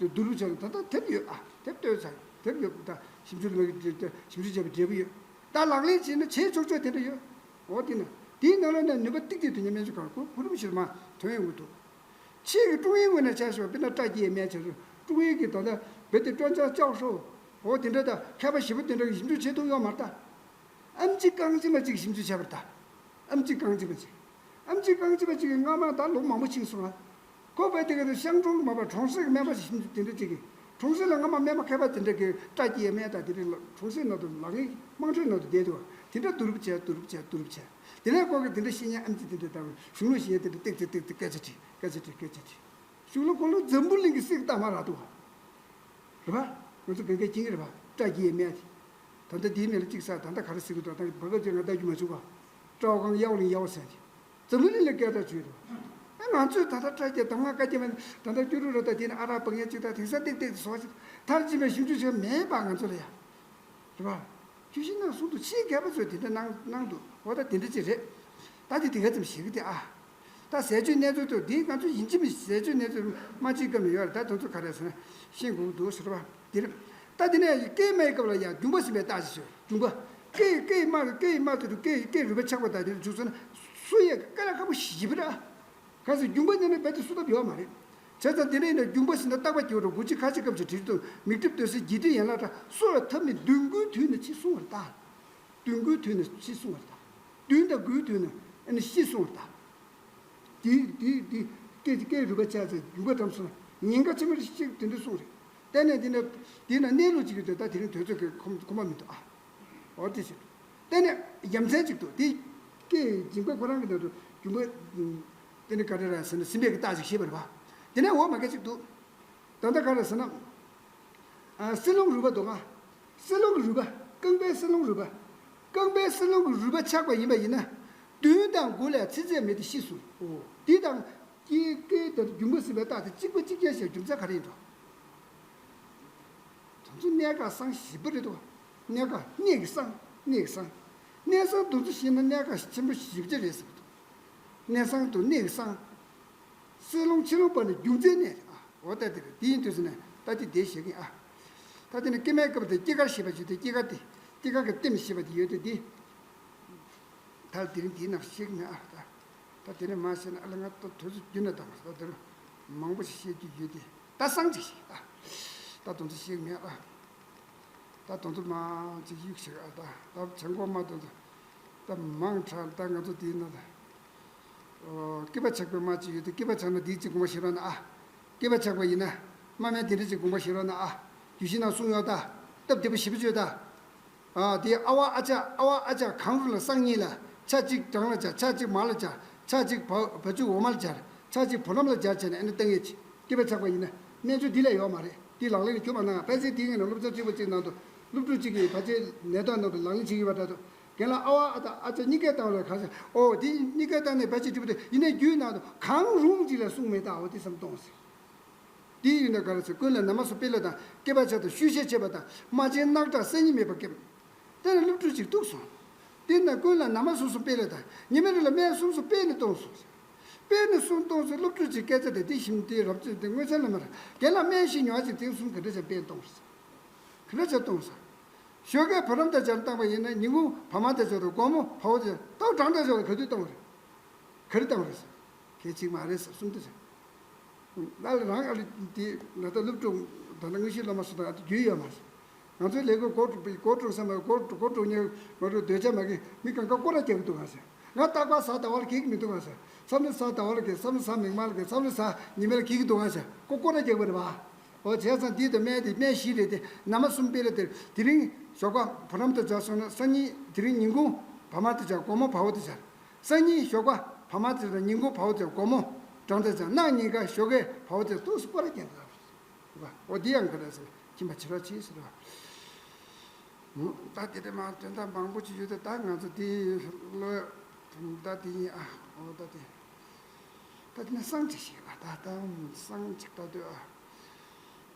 བསྡུ་རུབ་བྱས་ནས་ད་ལྟ་དེབ་ཡོད་ཨ། དེབ་ལྟོས་ཚར་དེབ་ཡོད་ད། ཞིབ་འཇུག་ལ་ཞིབ་འཇུག་བྱས་པའི་འབྲས་བུ་ཡོད། ད་ལག་ལེན་བྱས་ན་བྱེད་ཆོག་ཆོག་དེ་འདྲ་ཡོད། འོ་དེ་ན་དེའི་ནང་ལ་ནས་ནུས་པ་ཏིག་ཏིག་ཐོན་ནས་སྨན་བཅོས་གང་གོ་གོ་རིམ་ཞིག་མ་ཐོན་ཡོང་གི་འདུག་ཕྱིའི་གི་ཀྲུང་དབྱིའི་ངོས་ནས་ཆ་བཞག་པ་དཔེར་ན་སྐྲ་སྐྱེ་ཡས་སྨན་བྱ་རུ་ཀྲུང་དབྱིའི་གི་ད་ལྟ་བོད་དེ་ཀྲོན་ཅང་ཅའོ་ཧྲོ་འོ་དེ་འདྲ་དང་མཁས་པ་ཞེ་པོ་དེ་འདྲ་གི་ཞིབ་འཇུག་བྱེད་ཐུབ་ཡོད་མ་རེད་ད། ཨེམ་ཆི་རྐང་གཅིག་མ་གཅིག་ཞིབ་འཇུག་བྱས་པ་རེད་ད། ཨེམ་ཆི་རྐང་གཅིག་མ་གཅིག་ཨེམ་ཆི་རྐང་གཅིག་མ་གཅིག་གི་སྔ་མ་ད་ལོ་མང་པོ་ཕྱིན་སོང་ང་། ཁོ་བོད་དེ་ག་ཤང་ཀྲོང་མ་པ་གྲོང་གསེབ་ཀྱི་སྨན་པ་ཞིབ་འཇུག་དེ་འདྲ་གཅིག་གི་གྲོང་གསེབ་ལ་སྔ་མ་སྨན་པ་མཁས་པ་དེ་འདྲ་གི་སྐྲ་སྐྱེ་ཡས་སྨན་དང་དེ་འདྲ་གྲོང་གསེབ་ནང་དུ་ལག་ལེན་དམངས་ཁྲོད་ནང་དུ་བསྡད་འདུག་དེ་འདྲ་བསྡུ་རུབ་བྱས་བསྡུ་རུབ་བྱས་བསྡུ་རུབ་བྱས། དེ་ནས་ཁོ་གི་དེ་འདྲ་ཤེས་མཁན་ཨེམ་ཆི་དེ་འདྲ་དང་གཞུང་ལུགས་ཤེས་མཁན་དེ་འདྲ་ཏིག་ཙི་ཏིག་ཙི་སྐད་ཆ་དྲིས་སྐད་ཆ་དྲིས་སྐད་ཆ་དྲིས། གཞུང་ལུགས་ཁོ་ལོ་འཛམ་བུ་གླིང་གི་སྲིད་ཀྱི་རྟགས་མ་རག་འདུག་རེད་པ། ང་ཚོ་ག་གེ་ཅིང་རེད་པ། སྐྲ་སྐྱེ་ཡས་སྨན་དེ། ད་ལྟ་དེའི་མིང་ལ་གཅིག་ས་ད་ལྟ་ག་རེ་ཟེར་གི་འདུག་ད་བར་སྐབས་ཅིག་ང་ལྟ་རྒྱུ་མ་བྱུང་བ། སྤྲ་བོ་ཁང་གཡའ་བ་གླིང་གཡའ་བ་ཟེར་གྱི། འཛམ་བུ་གླིང་ལ་སྐད་གྲགས་བྱུང་འདུག་ཨ་ང་ཚོས་ད་ལྟ་སྐྲ་སྐྱེ་གདམས་ངག་བཀའ་བརྒྱད་མ་ནི་ད་ལྟ་སྐྱུ་རུ་ར་ད་དེ་ནི་ཨ་རག་སྤང་ཡས་གཅིག་ད་དེང་སང་ཏིག་ཏིག་ཏུ་བཟོ་ཞིག་མཐར་ཕྱིན་པའི་ཞིབ་འཇུག་བྱེད་མེད་པ་ང་ཚོ་ལ་ཡ། རེད་པ། ཀྱུ་ཤིན་ནང་གསུང་དུ་ཕྱིའི་མཁས་པ་ཚོས་དེ་འདྲ་གནང་གནང་འདུག་འོ་ད་དེ་འདྲ་ཅིག་རེད། ད་དེ་དེ་ག་ཙམ་ཞིག་གི་དེ་ཨ། ད་ཟས་སྤྱོད་གནས་ཚུལ་དུ་འདི་ང་ཚོ་ཡིན་གཅིག་མིན་ཟས་སྤྱོད་གནས་ཚུལ་མ་གཅིག་གམ་ཡོད་རེད། ད་དེ་ཚོ་ག་རེ་ཟེར་ན་ཤེས་དགོས་ཀྱི་འདུག་ཟེར་བ་འདིར། ད་དེ་ནས་སྐྱེས་མའི་སྐབས་ལ་ཡང་འབྱུང་པོ་ཟིན་པའི་རྟགས་ཤིག་ཤོད་འབྱུང་པོ། སྐྱེས་སྐྱེས་མ་སྐྱེས་མ་དེ་དུ་སྐྱེས་སྐྱེས་རུས་པ་ཆག་པ་དང་དེ་དུ་འཇུག་སོང་ན་སུ་ཡས་དཀའ་ལས་ཁག་པོ་ཞིག་རེད། གལ་སྲིད་འབྱུང་པོ་ནས་ནི་རྦད་དེ་སུ་ཐབས་ཡོད་མ་རེད། བྱས་ཙང་དེ་ནས་ནི་འབྱུང་པོ་ཟིན་ན་རྟག་པ་སྐྱེ་བ་རུ་མགོ་ཅི་ཁ་ཅི་སྐབས་ཀྱི་དྲིལ་དུ་མིག་གྲིབ་སྟོད་སེལ་འགྱིག་དྲི་ཡན་ལག་དྲག་གསོ་བའི་ཐབས་མེད་བདུན་དགུའི་དུས་ནས་ཕྱིས་སོང་བར་གདའ། བདུན་དགུའི་དུས་ནས་ཕྱིས་སོང་བར་གདའ། བདུན་དང་དགུའི་དུས་ནས་ཨ་ནི་ཤི་སོང་བར་གདའ། དེ་དེ་དེ་སྐད་ཀྱི་སྐད་རུས་པ་ཆག་ཚེ་རྒྱུན་པ་དམ་སོང་ན་ཉེན་ཁ་ཆེན་པོ་ཞིག་དེ་འདྲ་གསུངས་རེད། དེ་ནས་དེ་ནས་དེ་ན་གནས་ལུགས་ཅིག་གི་དེ་ད་དེ་རིང་དུས་ཚོད་ཀྱི་ཁོམ་ཁོམ་པ་མི་འདུག་ཨ། འོ་དེ་ཟེར། དེ་ནས་རྒྱུ་མཚན་ཅིག་འདུག་དེ་སྐད་འཇིང་པ་ཁོ་རང་གི་ནང་དུ་རྒྱུན་པ་དེ་ནི་ག་རེ་ར་ཟེར་ན་སིམ་པའི་གི་རྟགས་ཅིག་ཤེས་པ་རེད་པ། དེ་ནས་འོ་མ་སྐད་ཅིག་འདུག་ད་ལྟ་ག་རེ་ཟེར་ན། ཨ་བསིལ་རླུང་རུས་པ་འདུག་ཨ། བསིལ་རླུང་གི་རུས་པ། རྐང་པའི་བསིལ་རླུང་རུས་པ། རྐང་པའི་བསིལ་རླུང་གི་རུས་པ་ཆག་པ་ཡིན་པ་ཡིན་ན། བདུན་དང་དགུ་ལས་ཚེ་ཚད་མེད་དེ་ཤི་སོང་། འོ་འདི་དང་། སྐྱེས་སྐྱེས་དེར་རྒྱུན་པ་ཟིན་པའི་རྟགས་དེ་གཅིག་པ་གཅིག་རྐྱང་ཞིག་རྒྱུ་མཚན་ག་རེ་ཡིན་འགྲོ། དེ་ཚོ་གནད་འགག་གསང་ཞིབ་པོ་རེད་འདུག་གནད་འགག་གནད་ཀྱི་གསང་གནད་ཀྱི་གསང་། གནད་གསང་དེ་ཚོ་ཤེས་ན་གནད་འགག་ཆེན་པོ་ཞེ་པོ་ཅིག་རེད་ཟེར་གྱི་འདུག་གནད་གསང་དང་གནད་ཀྱི་གསང་། བསིལ་རླུང་ཆེ་རླུང་བར་ནས་རྒྱུ་མཚན་གནད་རེད་ཨ། འོ་ད་དེ་རེད། དེ་ཡིན་དུས་ཟེར་ནས་ད་དེ་དེ་བཤད་ཀྱི་ཨ། ད་དེ་ནས་སྐྱེས་མའི་སྐབས་དེ་སྐྱེས་སྐར་ཞེས་པ་ཞིག་དེ་སྐྱེས་སྐར་དེ་སྐྱེས་སྐར་གྱི་ལྟེམ་ཞེས་པ་དེ་ཡོད་དེ་དེ། ད་དེ་རིང་དེའི་ནང་བཤད་ཀྱི་མེད་ཨ། ད་ད་དེ་ནས་མ་བཤད་ན་ཨ་ལ་ང་ད་དུས་ཚོད་རྒྱུན་ནས་བཏང་ད་དེ་རུ་མང་པོ་ཞིག་བཤད་རྒྱུ་ཡོད་དེ་ད་སང་ཅིག་བཤད་ཨ། ད་དུང་ཚོད་བཤད་ཀྱི་མེད་ཨ། ད་དུང་ཚོད་མང་ཅིག་གཡུག་ཞིག་ཨ། ད་ད་བྱང་སྒོ་མ་དུང་ཚོད་ད་མང་དྲགས། ད་ང་ཚོ་དེའི་ནང་ད། ཨོ། སྐེད་པ་ཆག་པའི་མ་ཅིག་ཡོད་དེ་སྐེད་པ་ཆག་ན་དེའི་ཅིག་དགོངས་པ་བཞེས་རོགས་གནང་ཨ། སྐེད་པ་ཆག་པ་ཡིན་ན་མ་སྨན་དེ་འདྲ་ཅིག་དགོངས་པ་བཞེས་རོགས་གནང་ཨ། རྒྱུད་བཞི་ནང་གསུངས་ཡོད་ད། སྟབས་བདེ་པོ་ཞེ་པོ་ཅིག་ཡོད་ད། ཨ། དེ་ཨ་ཝ་ཨ་ཅག་ཨ་ཝ་ཨ་ཅག་གང་རུང་ལ་སང་གཉིས་ལ་ཆ་གཅིག་བྲང་ལ་སྦྱར། ཆ་གཅིག་མར་ལ་སྦྱར། ཆ་གཅིག་བ་བ་ཕྱུགས་འོ་མ་ལ་སྦྱར། ཆ་གཅིག་བུ་རམ་ལ་སྦྱར་བྱས་ནས་ཨ་ནི་བཏང་ཡས་ཅིག་སྐེད་པ་ཆག་པ་ཡིན་ན་སྨན་བཅོས་འདི་ལས་ཡོད་མ་རེད། འདི་ལག་ལེན་ལ་འཁྱོལ་མ་གནང་། ཕལ་ཆེར་དེའི་སྔོན་ལ་སློབ་ཚན་གཅིག་པ་གཅིག་ནང་དུ་སློབ་ཕྲུག་གཅིག་གིས་ཕལ་ཆེར་ནད་ཐོག་ནང་དུ་ལག་ལེན་བྱེད་ཀྱི་ཡོད་པ་འདྲ་འདུག་རྒན་ལགས་ཨ་ཝ་ཨ་དང་ཨ་ཅག་གཉིས་ཀས་བཏང་བ་ལ་ག་ཟེར། ཨོ་དེ་གཉིས་ཀས་བཏང་ནས་ཕལ་ཆེར་འགྲིག་པ་དེ་ཡིན་ནའི་རྒྱུད་ནང་དུ་གང་རུང་གཅིག་ལ་གསུངས་མེད་ད། འོ་དེ་བསམ་གཏོང་ཟེར། དེ་ཡིན་ན་ག་རེ་ཟེར། ཀུན་ལ་ན་མ་སོགས་སྤེལ་ལོ་དང་སྐེད་པ་ཆག་དང་བཤུལ་ཤ་ཆད་པ་དང་རྨ་ཆེན་རྣག་དྲག་གསར་རྙིང་མེད་པ་སྐེམ། དེ་ནས་སློབ་ཕྲུག་ཅིག་གཏུགས་སོང་། དེ་ན་ཀུན་ལ་ན་མ་སོགས་གསུམ་སྤེལ་ལོ་དང་ཉི་མའི་རིགས་ལ་སྨན་གསུམ་གསུམ་སྤེལ་ནས་གཏོང་སོང་ཟེར། སྤེལ་ནས་གསུམ་གཏོང་ཟེར། སློབ་ཕྲུག་ཅིག་སྐད་ཆ་དེ་དེ་བཞིན་དེ་རབ་བྱུང་དེ་མངོན་གསལ་ལ་མ་རེད། རྒན་ལགས་སྨན་ཞིག་ཉོ་བ་ཅིག་དེང་གསུམ་ག་འདྲ་བྱས་སྤེལ་གཏོང་ཟེར། ག་འདྲ་བྱས་གཏོང་ཟེར། ཞོགས་ཀས་བུ་རམ་དང་སྦྱར་བཏང་པ་ཡིན་ན་ཉིན་གུང་བ་མ་དང་སྦྱར་དང་དགོང་མོ་བ་འོ་དང་ད་བུ་གྲང་དང་སྦྱར་དང་ག་དུས་བཏང་བ་རེད། ག་རེ་བཏང་བ་རེད་ཟེར། གལ་ཆེ་མ་རེད་ཟེར། གསུམ་དུ་ཟེར། ལ་ལ་རང་ཨ་ལི་དེ་ང་ད་སློབ་ཕྲུག་ད་ལྟ་དངོས་གཞིའི་སློབ་མ་སུ་དང་ཨ་དེ་རྒྱུས་ཡོད་མ་ཟེར། ང་ཚོའི་ལས་ཀ་གོ་གོ་གྲོང་ས་མ་གོ་གོ་གྲོང་ཉེ་མ་རུ་སྡོད་ཆ་མ་གི་མི་གང་ག་སྐོར་ར་རྒྱག་གི་འདུག་ག་ཟེར། ང་རྟག་པར་ཟ་ཟླ་བ་ལ་གེགས་མི་འདུག་ག་ཟེར། མཚམས་རེ་ཟ་ཟླ་བ་ལ་གེགས། མཚམས་རེ་ཟ་མིག་དམར་ལ་གེགས། མཚམས་རེ་ཟ་ཉི་མ་ལ་གེགས་འདུག་ག་ཟེར། ཁོ་སྐོར་ར་རྒྱག་པ་རེད་བ། འོ་བྱས་ཙང་འདི་དང་སྨན་དེ་སྨན་བཞི་རེད་དེ། ན་མ་གསུམ་སྤེལ་ལ་དེར་དེ་རིང་ཞོགས་པ་བུ་རམ་དུ་སྦྱར་སོང་ན། སང་ཉིན་དེ་རིང་ཉིན་གུང་བ་མ་དུ་སྦྱར། དགོང་མོ་བ་འོ་དུ་སྦྱར། སང་ཉིན་ཞོགས་པ་བ་མ་དུ་སྦྱར། ཉིན་གུང་བ་འོ་དུ་སྦྱར། དགོང་མོ་བྲང་དུ་སྦྱར། གནངས་ཉིན་ཀ་ཞོགས་ཀས་བ་འོ་དུ་སྦྱར། ཏོག་ཙམ་སྐོར་ར་རྒྱག་འདུག་ར། འོ་འདི་ཡང་ག་རེ་ཟེར། ཁྱིམ་པ་བྱེད་རོགས་བྱེད་ཟེར་བ། ད་དེ་འདྲ་མ་དོན་དག་མང་པོ་ཅིག་ཡོད་དེ། ད་ང་ཚོ་དེ་ལོ་ད་དེ་ཡིན་ཨ། འོ་ད་དེ་ད་དེ་ནས་སང་ཅིག་ཤེས་པ། ད་ད་སང་ཅིག་ད་དུས་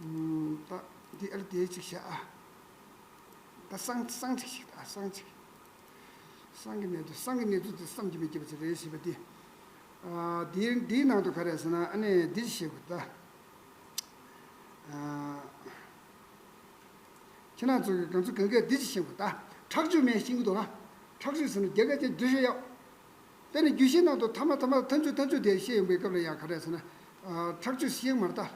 ཨ། ད་དེ་ཨ་ལ་དེ་ཅིག་བྱ་ཨ། ད་སང་སང་ཅིག་ཤེས། ད་སང་ཅིག་སང་གི་གནས་ཚུལ། སང་གི་གནས་ཚུལ་དེ་བསམ་གྱིས་མི་ཁྱབ་པ་ཅིག་རེད་ཞེས་པ་དེ། ཨ་དེའི་དེའི་ནང་དུ་ག་རེ་ཟེར་ན། ཨ་ནི་འདི་ཞིག་བཤད་དགོས་ད། ཨ་ཁྱེད་རང་ཚོ་གི་གང་ཚོ་གང་གས་འདི་ཞིག་བཤད་དགོས་ད། ཁྲག་སྦྱོར་སྨན་ཤེས་ཀྱི་འདུག་ཨ། ཁྲག་སྦྱོར་ཟེར་ན་རྒྱ་སྐད་ཅན་འདི་ཤེས་ཡོད། དེ་ནི་རྒྱུད་བཞི་ནང་དུ་ཐ་མ་ཐ་མ་ཐ་མཇུག་ཐ་མཇུག་དེ་བཤད་ཡོང་པའི་སྐབས་ལ་ཡང་ག་རེ་ཟེར་ན། ཨ་ཁྲག་སྦྱོར་ཤེས་མ་རེད་ད།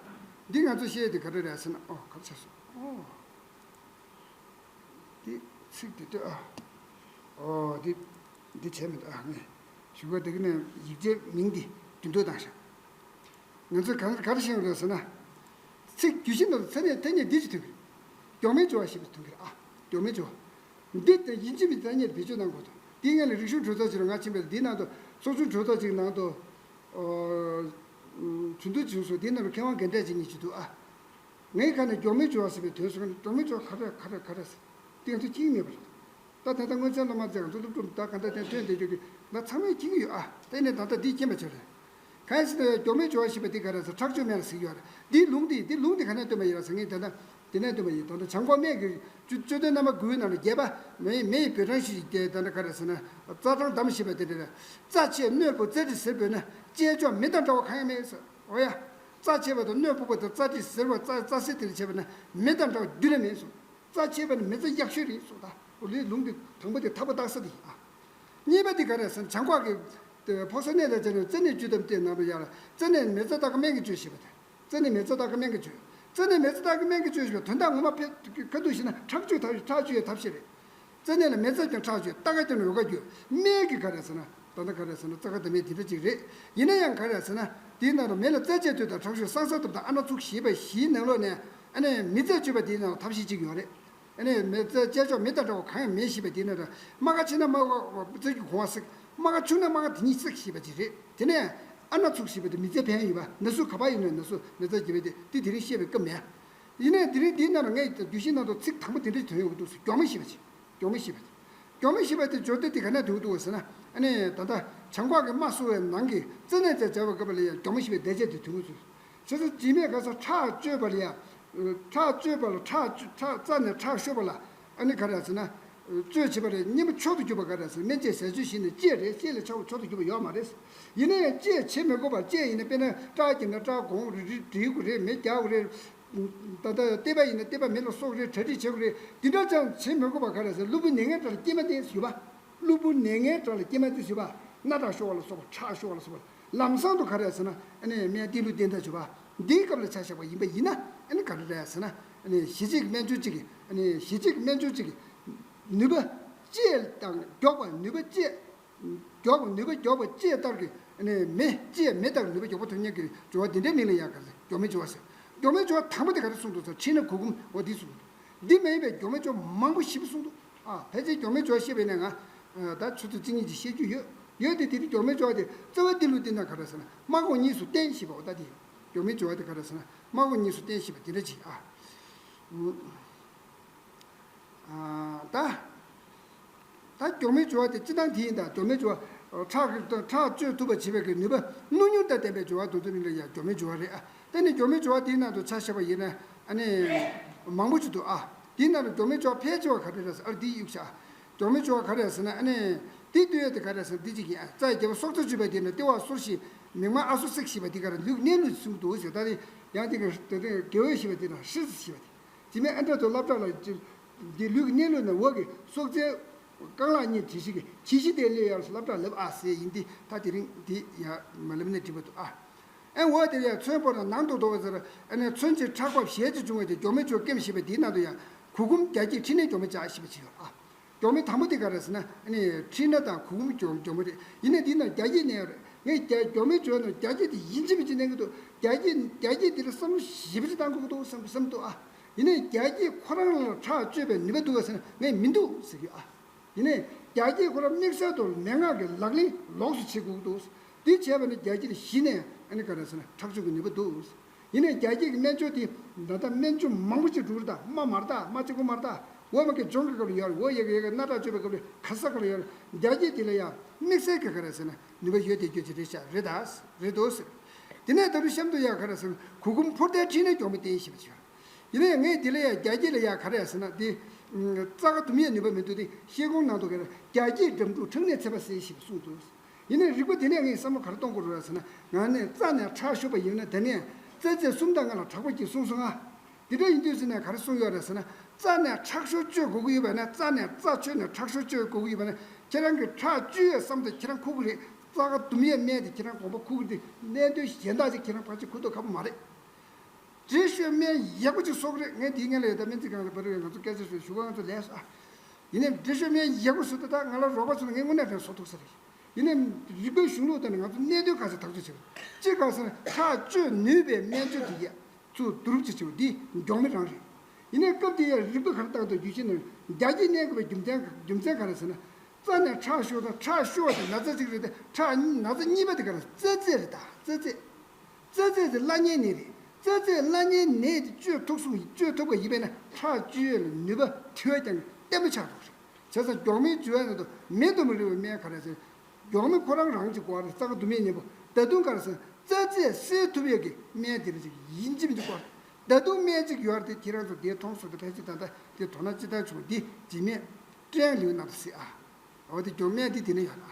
འདི་ང་ཚོ་བཤད་ཡོད་དེ་ག་རེ་རེད་ཟེར་ན། ཨོ་ག་རེ་བྱས་སོང་། ཨོ། འདི་ཚིག་འདི་ལྟོས་ཨ། ཨོ་འདི་འདི་བྱས་མི་འདུག་ཨ། ངས་ཞུ་ག་འདི་གི་ནས་ཡིག་ཆའི་མིང་འདི་རྒྱུན་དུ་བཏང་ཤག་ང་ཚོས་ག་ག་རེ་བཤད་ཡོད་རེད་ཟེར་ན། ཚིག་རྒྱུད་བཞི་ནང་དུ་ཚ་ནས་ཐ་སྙད་འདི་ཅིག་ཐོན་གི་རེད། མགྱོགས་མའི་སྦྱོར་བ་ཞེས་པ་ཐོན་གི་རེད་ཨ། མགྱོགས་མའི་སྦྱོར་བ། འདི་ལྟར་ཡིན་གཅིག་མིན་གཅིག་ཐ་སྙད་བེད་སྤྱོད་གནང་དགོས་དོན། འདི་སྔོན་ལ་རིག་གཞུང་གྲོས་ཚོགས་ཅིག་ལ་ང་ཕྱིན་པས། འདིའི་ནང་དུ་ཚོགས་ཆུང་གྲོས་ཚོགས་ཅིག་ནང་དུ་ཨོ་ཇུས་འདོན་བྱུང་སོང་། འདིའི་ནང་དུ་མཁས་དབང་རྒན་གྲས་ཅིག་གཉིས་ཅིག་འདུག་ཨ། ངའི་ཁ་ནས་མགྱོགས་མའི་སྦྱོར་བ་ཟེར་བའི་དོན་སོང་ན། མགྱོགས་མའི་སྦྱོར་བ་ག་རེ་ག་རེ་ག་རེ་ཟེར་དེ་ང་ཚོས་ཤེས་ཀྱི་མེད་པ་རེད། ད་ད་ལྟ་སྔོན་ཆད་སློབ་མ་ཚོས་ང་ཚོ་སློབ་ཕྲུག་ད་ག་འདྲ་དེ་ཐོན་བསྡད་རྒྱུ་གི་ང་ཚང་མས་ཤེས་ཀྱི་ཡོད་ཨ། དེ་ནས་ད་ལྟ་འདི་མཁྱེན་པ་བྱས་རེད། གང་ཡིན་ཟེར་ན་མགྱོགས་མའི་སྦྱོར་བ་ཞེས་པ་འདི་ག་རེ་ཟེར། ཁྲག་སྦྱོར་སྨན་ལ་ཟེར་གྱི་ཡོད་རེད། འདིའི་ལུང་འདི་འདི་ལུང་འདི་ག་ནས་བཏོན་པ་ཡིན་ར་ཟེར། ངས་ད་ལྟ་འདི་ནས་བཏོན་པ་ཡིན། ད་ལྟ་བྱང་ཁོག་སྨན་གྱི་རྒྱུད་སྡེ་རྣམ་པ་དགུའི་ནང་ལ་བརྒྱད་པ། མེ་མེ་ཡི་བོད་གྲངས་ཤིག་ད་ལྟ་ག་རེ་ཟེར་ན། རྩ་གྲངས་བསྡམས་ཞེས་པ་དེ་རེད། རྩ་ཆེ་གནོད་ཕོག་རྩ་དྲི་ཟེར་བས་ན། བཅས་སྦྱོར་མེ་དང་འདྲ་བ་གང་ཡང་མེད་ཟེར། འོ་ཡ། རྩ་ཆེ་བ་དང་གནོད་ཕོག་པ་དང་རྩ་དྲི་ཟེར་བ། རྩ་རྩ་ཟེར་དེ་ལ་བྱས་པ་ན་མེ་དང་འདྲ་བ་རྒྱུད་ལ་མེད་གསུངས། རྩ་ཆེ་བ་ནི་མེ་རྩ་གཡག་ཤོས་རེད་གསུངས། ད་འོ་ལས་ལུང་གི་དང་པོ་དེ་ཐག་པ་བཏགས་ས་དེ་ཡིན་ཨ། གཉིས་པ་དེ་ག་རེ་ཟེར་ན། བྱང་ཁོག་གི་ཕོག་ས་གནས་ལ་བྱས་ན་རྩ་ནས་བཅོས་ཐབས་དེ་ནང་དུ་ཡར་རྩ་ནས་མེ་རྩ་བཏགས་ཀྱི་སྨན་གྱིས་བཅོས་ཞེས་པ་དེ། རྩ་ནས་མེ་རྩ་བཏགས་ཀྱི་སྨན་གྱིས་བཅོས། རྩ་ནས་མེ་རྩ་བཏགས་ཀྱི་སྨན་གྱིས་བཅོས་ཞེས་པའི་དོན་དག་ངོ་མ་ཕལ་ཁ་ཐུག་ཞིག་ན་ཁྲག་བཅོས་ཐབས། ཁྲག་བཅོས་ཐབས་ཤེས་རེད། རྩ་ནས་ལ་མེ་རྩ་ཀྱང་ཁྲག་བཅོས། རྟ་ཁ་ཀྱང་འོལ་ཁ་བསྒྱུར། སྨན་གྱིས་ག་རེ་ཟེར་ན། ད་ལྟ་ག་རེ་ཟེར་ན་རྩ་ཁ་འདབ་མའི་དེ་འདྲ་ཅིག་རེད། ཡིན་ན་ཡང་ག་རེ་ཟེར་ན། དེའི་ནང་དུ་མེ་ལ་རྩ་བཅད་ཐུབ་དང་ཁྲག་ཤུགས་སང་ས་ཐུབ་དང་ཨ་སྣ་ཚུགས་ཞེས་པ་བཞིའི་ནང་ལོགས་ནས་ཨ་ནི་མེ་རྩ་བཅད་པ་དེའི་ནང་ལ་ཐབས་ཤེས་གཅིག་ཡོད་རེད། ཨ་ནི་མེ་རྩ་བཅད་ཆོག་མེ་དང་འདྲ་བ་གང་ཡང་མེད་ཞེས་པ་དེའི་ནང་དུ་རྨ་ཁ་ཆེ་ན་རྨ་ཁ་རྩ་རྒྱུས་གོང་བ་སྲེག་རྨ་ཁ་ཆུང་ན་རྨ་ཁ་དེ་ཉིད་སྲེག་ཞེས་པ་ཅིག་རེད། དེ་ནས་ཨ་སྣ་ཚུགས་ཞེས་པ་དེ་མེ་རྩའི་ཕན་ཡོན་ཡོད་པ། ན་ཟུག་ག་པར་ཡིན་ན་ན་ཟུག་མེ་རྩ་རྒྱས་པ་དེ་དེ་དེ་རིང་བཤད་པའི་སྐབས་མེད། ཡིན་ནའི་དེ་རིང་འདིའི་ནང་ལ་ངས་རྒྱུད་བཞི་ནང་དུ་ཚིག་དང་པོ་དེ་འདྲ་ཞིག་ཐོན་ཡོང་གི་འདུག་ཟེར། མགྱོགས་མེ་ཞེས་པ་ཅིག་མགྱོགས་མེ་ཞེས་པ་ཅིག་མགྱོགས་མེ་ཞེས་པ་དེ་སྦྱོར་སྡེ་དེ་ག་ནས་ཐོན་གྱི་འདུག་ཟེར་ན། ཨ་ནི་ད་ལྟ་བྱང་ཁོག་གི་རྨ་གསོ་བའི་ནང་གི་རྩ་ནས་རྩ་སྦྱར་བའི་སྐབས་ལ་ཡང་མགྱོགས་མེ་ཞེས་པའི་བསྡད་བྱ་དེ་ཐོན་གྱི་འདུག་བྱས་ཙང་རྒྱུད་སྨད་ཁ་སང་ཁྲག་གཅོད་པ་ལ་ཡང་། ཁྲག་གཅོད་པ་ལ་ཁྲག་ཁྲག་རྩ་ནས་ཁྲག་གཤོག་པ་ལ་ཨ་ནི་ག་རེ་ཟེར་ན། གཅོད་བྱེད་པ་རེད། གཉེན་པོ་མཆོག་ཏུ་གྱུར་པ་ག་རེ་ཟེར། སྨན་དཔྱད་ཟས་སྤྱོད་བཞི་ནི་དཔྱད་རེད། དཔྱད་ལས་ཆགས་པ་མཆོག་ཏུ་གྱུར་པ་ཡོད་མ་རེད། ཡིན་ན་ཡང་དཔྱད་བྱེད་མི་དགོས་པར། དཔྱད་ཡིན་ན་དཔེར་ན་སྐྲ་བགྱིས་ན་སྐྲ་གོང་རེད། འདྲིལ་དགོས་རེད། མེ་རྒྱག་དགོས་རེད། ད་ལྟ་ལྟེ་བ་ཡིན་ན་ལྟེ་བ་མེ་ལ་གསོག་རེད། གྲ་སྒྲིག་བྱེད་དགོས་རེད། འདི་འདྲ་ཅང་བྱེད་མི་དགོས་པ་ག་རེ་ཟེར། གློ་བུར་ནད་ངན་དགྲ་ལ་སྐྱེལ་མ་བསྟེན་ཞུས་པ། གློ་བུར་ནད་ངན་དགྲ་ལ་སྐྱེལ་མ་བསྟེན་ཞུས་པ། སྣ་དགྲ་གཤོག་པ་ལ་སོགས་པ། ཁྲག་གཤོག་པ་ལ་སོགས་པ། ལམ་སང་དུ་ག་རེ་ཟེར་ན་ཨ་ནི་སྨན་བསྟེན་ལུགས་བསྟེན་ཐབས་བྱེད་པ། འདིའི་སྐབས་ལ་ཆ་བཞག་པ་ཡིན་པ་ཡིན་ན་ཨ་ནི་ག་རེ་རེད་ཟེར་ན། ཨ་ནི་ཞི་བྱེད་ཀྱི་སྨན་སྦྱོར་གཅིག་གི། ཨ་ནི་ཞི་བྱེད་ཀྱི་སྨན་སྦྱོར་གཅིག་གི་ནུས་པ་བཅས་དང་མགྱོགས་པ་ནུས་པ་བཅས། མགྱོགས་པ་ནུས་པ་མགྱོགས་པ་བཅས་ལྟར་གྱི་ཨ་ནི་མེ་བཅས་མེ་ལྟར་ནུས་པ་མགྱོགས་པོ་ཐོན་མཁན་གྱི་སྦྱོར་བ་འདི་འདྲའི་མིང་ལ་ཡང་ག་རེ་ཟེར། མགྱོགས་མེ་སྦྱོར་བ་ཟེར། མགྱོགས་མེ་སྦྱོར་བ་དང་པོ་དེ་ག་རེ་གསུངས་འདུག་ཟེར། འཕྲིན་ལས་གུར་གུམ། འོ་འདི་གསུངས་འདུག་འདི་མ་ཡིན་པའི་མགྱོགས་མེ་སྦྱོར་མང་པོ་ཞེ་པོ་གསུངས་འདུག་ཨ་ཕལ་ཆེར་མགྱོགས་མེ་སྦྱོར་བ་བཤད་པ་ཡིན་ན་ང་ད་ཆུ་ཚོད་གཅིག་གཉིས་ཅིག་བཤད་རྒྱུ་ཡོད། ཡོད་དེ་དེ་རིང་མགྱོགས་མེ་སྦྱོར་བ་དེ་རྩ་བ་འདི་ལུགས་འདི་ན་ག་རེ་ཟེར་ན་རྨ་ཁོག་གཉིས་སུ་བསྟེན་ཞེས་པ། འོ་ད་དེ་མགྱོགས་མེ་སྦྱོར་བ་དེ་ག་རེ་ཟེར་ན་རྨ་ཁོག་གཉིས་སུ་བསྟེན་ཞེས་པ་དེ་འདྲ་ཅིག་ཨ། ཨ་ད། ད་མགྱོགས་མེ་སྦྱོར་བ་དེ་སྤྱིར་བཏང་དེ་ཡིན། ད་མགྱོགས་མེ་སྦྱོར་བ་ཁྲག་གི་ཁྲག་གཅོད་ཐུབ་པ་བྱེད་པའི་གི་ནུས་པ་སྣུར་མྱོང་དང་ལྡན་པའི་སྦྱོར་བ་དེ་ཚོ་མིང་ལ་ཡང་མགྱོགས་མེ་སྦྱོར་བ་རེད་ཨ། དེ་ནི་མགྱོགས་མེ་སྦྱོར་བ་དེའི་ནང་དུ་ཆ་བཞག་པ་ཡིན་ན་ཨ་ནི་མང་པོ་ཅིག་འདུག་ཨ། དེའི་ནང་དུ་མགྱོགས་མེ་སྦྱོར་བ་ཕལ་ཆེ་བ་ག་རེ་རེད་ཟེར། ཨ་འདི་གཡུག་བཞག་མགྱོགས་མེ་སྦྱོར་བ་ག་རེ་ཟེར་ན་ཨ་ནི། དེ་ལྟོས་ཡ་དེ་ག་རེ་ཟེར་ན་འདི་གཅིག་ཡིན་ཨ། རྩ་ཡི་རྒྱལ་པོ་སྲོག་རྩ་གཅོད་པ་དེ་ནི་ལྟེ་བ་གསོར་ཞིང་མིག་དམར་ཨ་སོ་བསྲེགས་ཞེས་པ་དེ་ག་རེ་ལུས་ཀྱི་གནས་ལུགས་གསུངས་འདུག་ཟེར། ད་དེ་ཡང་དེ་ག་དེ་དེ་དགེ་འོས་ཞེས་པ་དེ་ན་ཧྲི་ཟེར་ཞེས་པ་དེ། དེ་མིན་ཨ་འདྲ་དུ་སློབ་གྲྭ་ལ་ཅི། འདི་ལུས་ཀྱི་གནས་ལུགས་ན་འོག་གི་སྲོག་རྩའི་རྐང་ལག་གཉིས་བྲིས་ཤིག་གི་གྱིས་ཤིག་དེ་ལས་ཡར་སློབ་གྲྭ་ལབ་ཨ་ཟེར་ཡིན་ཏེ། ད་དེ་རིང་འདི་ཡ་མ་ལབ་ནས་འགྲིག་པ་འདུག་ཨ། ཨེ་འོ་དེ་ཡ་ཚོན་པོ་ན་ནང་དུ་འདོགས་པ་ཟེར། ཨ་ནི་ཚོན་གྱི་ཁྲག་འབབ་ཞལ་གྱི་འབྱུང་བ་དེ་མགྱོགས་མེ་སྦྱོར་སྐེམ་ཞེས་པ་དེའི་ནང་དུ་ཡང་གུར་གུམ་རྒྱ་སྐྱེགས་འཕྲིན་ལས་མགྱོགས་མེ་བྱ་ཞེས་པ་ཅིག་ཡོད་ཨ། མགྱོགས་མེ་དང་པོ་དེ་ག་རེ་ཟེར་ན་ཨ་ནི་འཕྲིན་ལས་དང་གུར་གུམ་མགྱོགས་མགྱོགས་མེ་རེད། ཡིན་ནའི་འདི་ན་རྒྱ་སྐྱེགས་ནས་ཡོད་རེད། ངས་རྒྱ་མགྱོགས་མའི་སྦྱོར་བ་ནང་རྒྱ་སྐྱེགས་དེ་ཡིན་གཅིག་མིན་གཅིག་གནང་གི་འདུག་རྒྱ་སྐྱེགས་རྒྱ་སྐྱེགས་དེ་ལ་བསམ་བློ་ཞིབ་ཅིག་བཏང་དགོས་ཀྱི་འདུག་བསམ་བསམ་འདུག་ཨ། ཡིན་ནའི་རྒྱ་སྐྱེགས་ཁོ་རང་ལ་ཁྲག་སྤྱོད་པའི་ནུས་པ་འདུག་ག་ཟེར་ན་ངས་མི་འདུག་ཟེར་གྱི་ཨ། ཡིན་ནའི་རྒྱ་སྐྱེགས་ཁོ་རང་དམིགས་བསལ་དུ་མན་ངག་གི་ལག་ལེན་ལོགས་སུ་བྱེད་དགོས་ཀྱི་འདུག་འདི་བྱས་པ་ནི་རྒྱ་སྐྱེགས་གཞི་ནས་ཨ་ནི་ག་རེ་ཟེར་ན་ཁྲག་སྦྱོར་གྱི་ནུས་པ་འདུག་ཡིན་ནའི་རྒྱ་སྐྱེགས་ཀྱི་སྨན་སྦྱོར་དེ་ད་ལྟ་སྨན་སྦྱོར་མང་པོ་ཅིག་འགྲོ་གི་རེད་ད། རྨ་མ་རེད་ད། རྨ་གཅིག་པོ་མ་རེད་ད། འོ་མ་གི་སྦྱོང་གི་སྐབས་ལ་ཡོད་རེད། འོ་ཡ་གི་ཡ་གི་སྣ་ཁྲག་གཅོད་པའི་སྐབས་ལ་ག་ས་ག་ལ་ཡོད་རེད། རྒྱ་སྐྱེགས་དེ་ལ་ཡང་དམིགས་བསལ་གྱི་ག་རེ་ཟེར་ན་ནུས་པ་ཡོད་དེ་རྒྱུ་ཅིག་རེད་ཤག་རེད་ད། རེད་འདུག་ཟེར། དེ་ནས་ད་དུང་གཤམ་དུ་ཡ་ག་རེ་ཟེར་ན་གུར་གུམ་ཕུར་དལ་ཁྲིད་ནས་མགྱོགས་མའི་རྟེན་ཞེས་པ་ཅིག་ཡོད་རེད། ཡིན་ནའི་ངས་འདི་ལ་ཡ་རྒྱ་སྐྱེགས་ལ་ཡ་ག་རེ་ཟེར་ན་འདི་རྩ་ཁ་དུམ་ཡས་ནུས་པ་མི་འདུག་སྟེ་ཤེལ་སྒོང་ནང་དུ་ག་རེ་རྒྱ་སྐྱེགས་འགྲམ་དྲུག་ཁྲག་ནད་ཚད་པ་སེལ་ཞེས་པ་གསུངས་འདུག་ཡིན་ནའི་རིག་པ་དེ་ནས་ངས་བསམ་བློ་ག་རེ་གཏོང་དགོས་རེད་ཟེར་ན། ང་ནི་རྩ་ནས་ཁྲག་ཤོར་བ་ཡིན་ན་དེ་ནས་རྩ་རྫས་གསུམ་དང་ལྔ་ལ་དྲག་པོ་གྱིས་གསུངས་སོང་ང་། འདི་འདྲ་ཡིན་དུས་ཟེར་ནས་ག་རེ་གསུངས་ཡོད་རེད་ཟེར་ན། རྩ་ནས་ཁྲག་ཤོར་བཅོས་དགོས་ཀྱི་ཡོད་པ་ན། རྩ་ནས་རྩ་ཆོད་ནས་ཁྲག་ཤོར་བཅོས་དགོས་ཀྱི་ཡོད་པ་ན། ཁྱེད་རང་གིས་ཁྲག་བཅོས་ཡས་བསམ་དུས་ཁྱེད་རང་ཁུག་གི་རེད། རྩ་ཁ་དུམ་ཡས་སྨན་དེ་ཁྱེད་རང་དགོངས་པ་ཁུག་གི་རེད། གནད་དོན་གཞན་དག་ཅིག་ཁྱེད་རང་ཕལ་ཆེར་ཁུག་ཐུབ་ཁག་པོ་མ་རེད། འདྲེ་གཤོག་སྨན་ཡག་པོ་ཅིག་གསོག་གི་རེད། ངས་དེའི་སྔོན་ལ་ཡོད་ད་སྨན་རྩིས་ཁང་ལ་བར་བའི་ང་ཚོ་སྐད་ཆ་ཞུ་ཞུ་བ་ང་ཚོ་ལས་སོ། ཨ། ཡིན་ནའི་འདྲེ་གཤོག་སྨན་ཡག་པོ་བཟོ་དུས་ད་ང་ལ་རོགས་པ་བྱུང་ན་ངས་དངོས་གནས་དྲན་གསོ་ཐུབ་ས་རེད། ཡིན་ནའི་རིག་པའི་གཞུང་ལུགས་ལྟར་ནས་ང་ཚོ་གནད་དོན་ག་ཚོད་ཐག་གཅོད་བྱེད་དགོས། གཅིག་ག་ཟེར་ན་ཁྲག་གཅོད་ནུས་པའི་སྨན་བཅོས་དེ་ཡ་ཚུར་བསྡུ་རུབ་ཅིག་བྱེད་དགོས། འདི་མགྱོགས་མེད་རང་རེད། ཡིན་ནའི་སྐབས་དེ་ཡ་རིག་པ་ག་རེ་བཏང་འདུག་རྒྱུ་མཚན་ནི་རྒྱ་སྐྱེགས་གནས་དགོས་པའི་རྒྱུ་མཚན་རྒྱུ་མཚན་ག་རེ་ཟེར་ན། རྩ་ནས་ཁྲག་ཤོར་དང་ཁྲག་ཤོར་བ་དེ་ན་ཚ་གཅིག་རེད་དེ། ཁྲག་ན་ཚ་གཉིས་པ་དེ་ག་རེ། རྩ་རྫས་རེད་ད། རྩ་རྫས། རྩ་རྫས་དེ་བླ་གཉན་ནད་རེད། རྩ་རྫས་བླ་གཉན་ནད་དེ་བཅོས་ཐུབ་སོང་། བཅོས་ཐུབ་པ་ཡིན་པས་ན་ཁྲག་བཅོས་ཡས་ལ་ནུས་པ་དེ་བས་ཀྱང་བརྟན་པོ་ཆགས་འགྲོ་གི་རེད། བྱས་ཙང་མགྱོགས་མའི་སྦྱོར་བའི་ནང་དུ་མེ་དུ་མ་རེད་པའི་སྨན་ག་རེ་ཟེར། མགྱོགས་མེ་ཁོ་རང་རང་གཅིག་དགོས་རེད། རྩ་ཁ་དུམ་ཡས་སྨན་པོ། ད་དུང་ག་རེ་ཟེར། རྩ་རྫས་སེལ་ཐུབ་ཡས་ཀྱི་སྨན་དེ་རེད་ཅིག་ཡིན་གཅིག་མིན་གཅིག་དགོས་རེད། ད་དུང་སྨན་གཅིག་ཡོད་རེད་དེ། ཁྱེད་རང་ཚོ་དེ་མཐོང་སོང་དེ། ཕལ་ཆེར་ད་ལྟ་དེ་དོ་སྣང་ཅི་ལྟར་བྱུང་། འདི་འཇིགས་མེད་བཀྲས་ལེའུ་ནང་དུ་གཟིགས་ཨ། འོ་དེ་མགྱོགས་སྨན་འདི་དེ་ནས་ཡོད་ལ།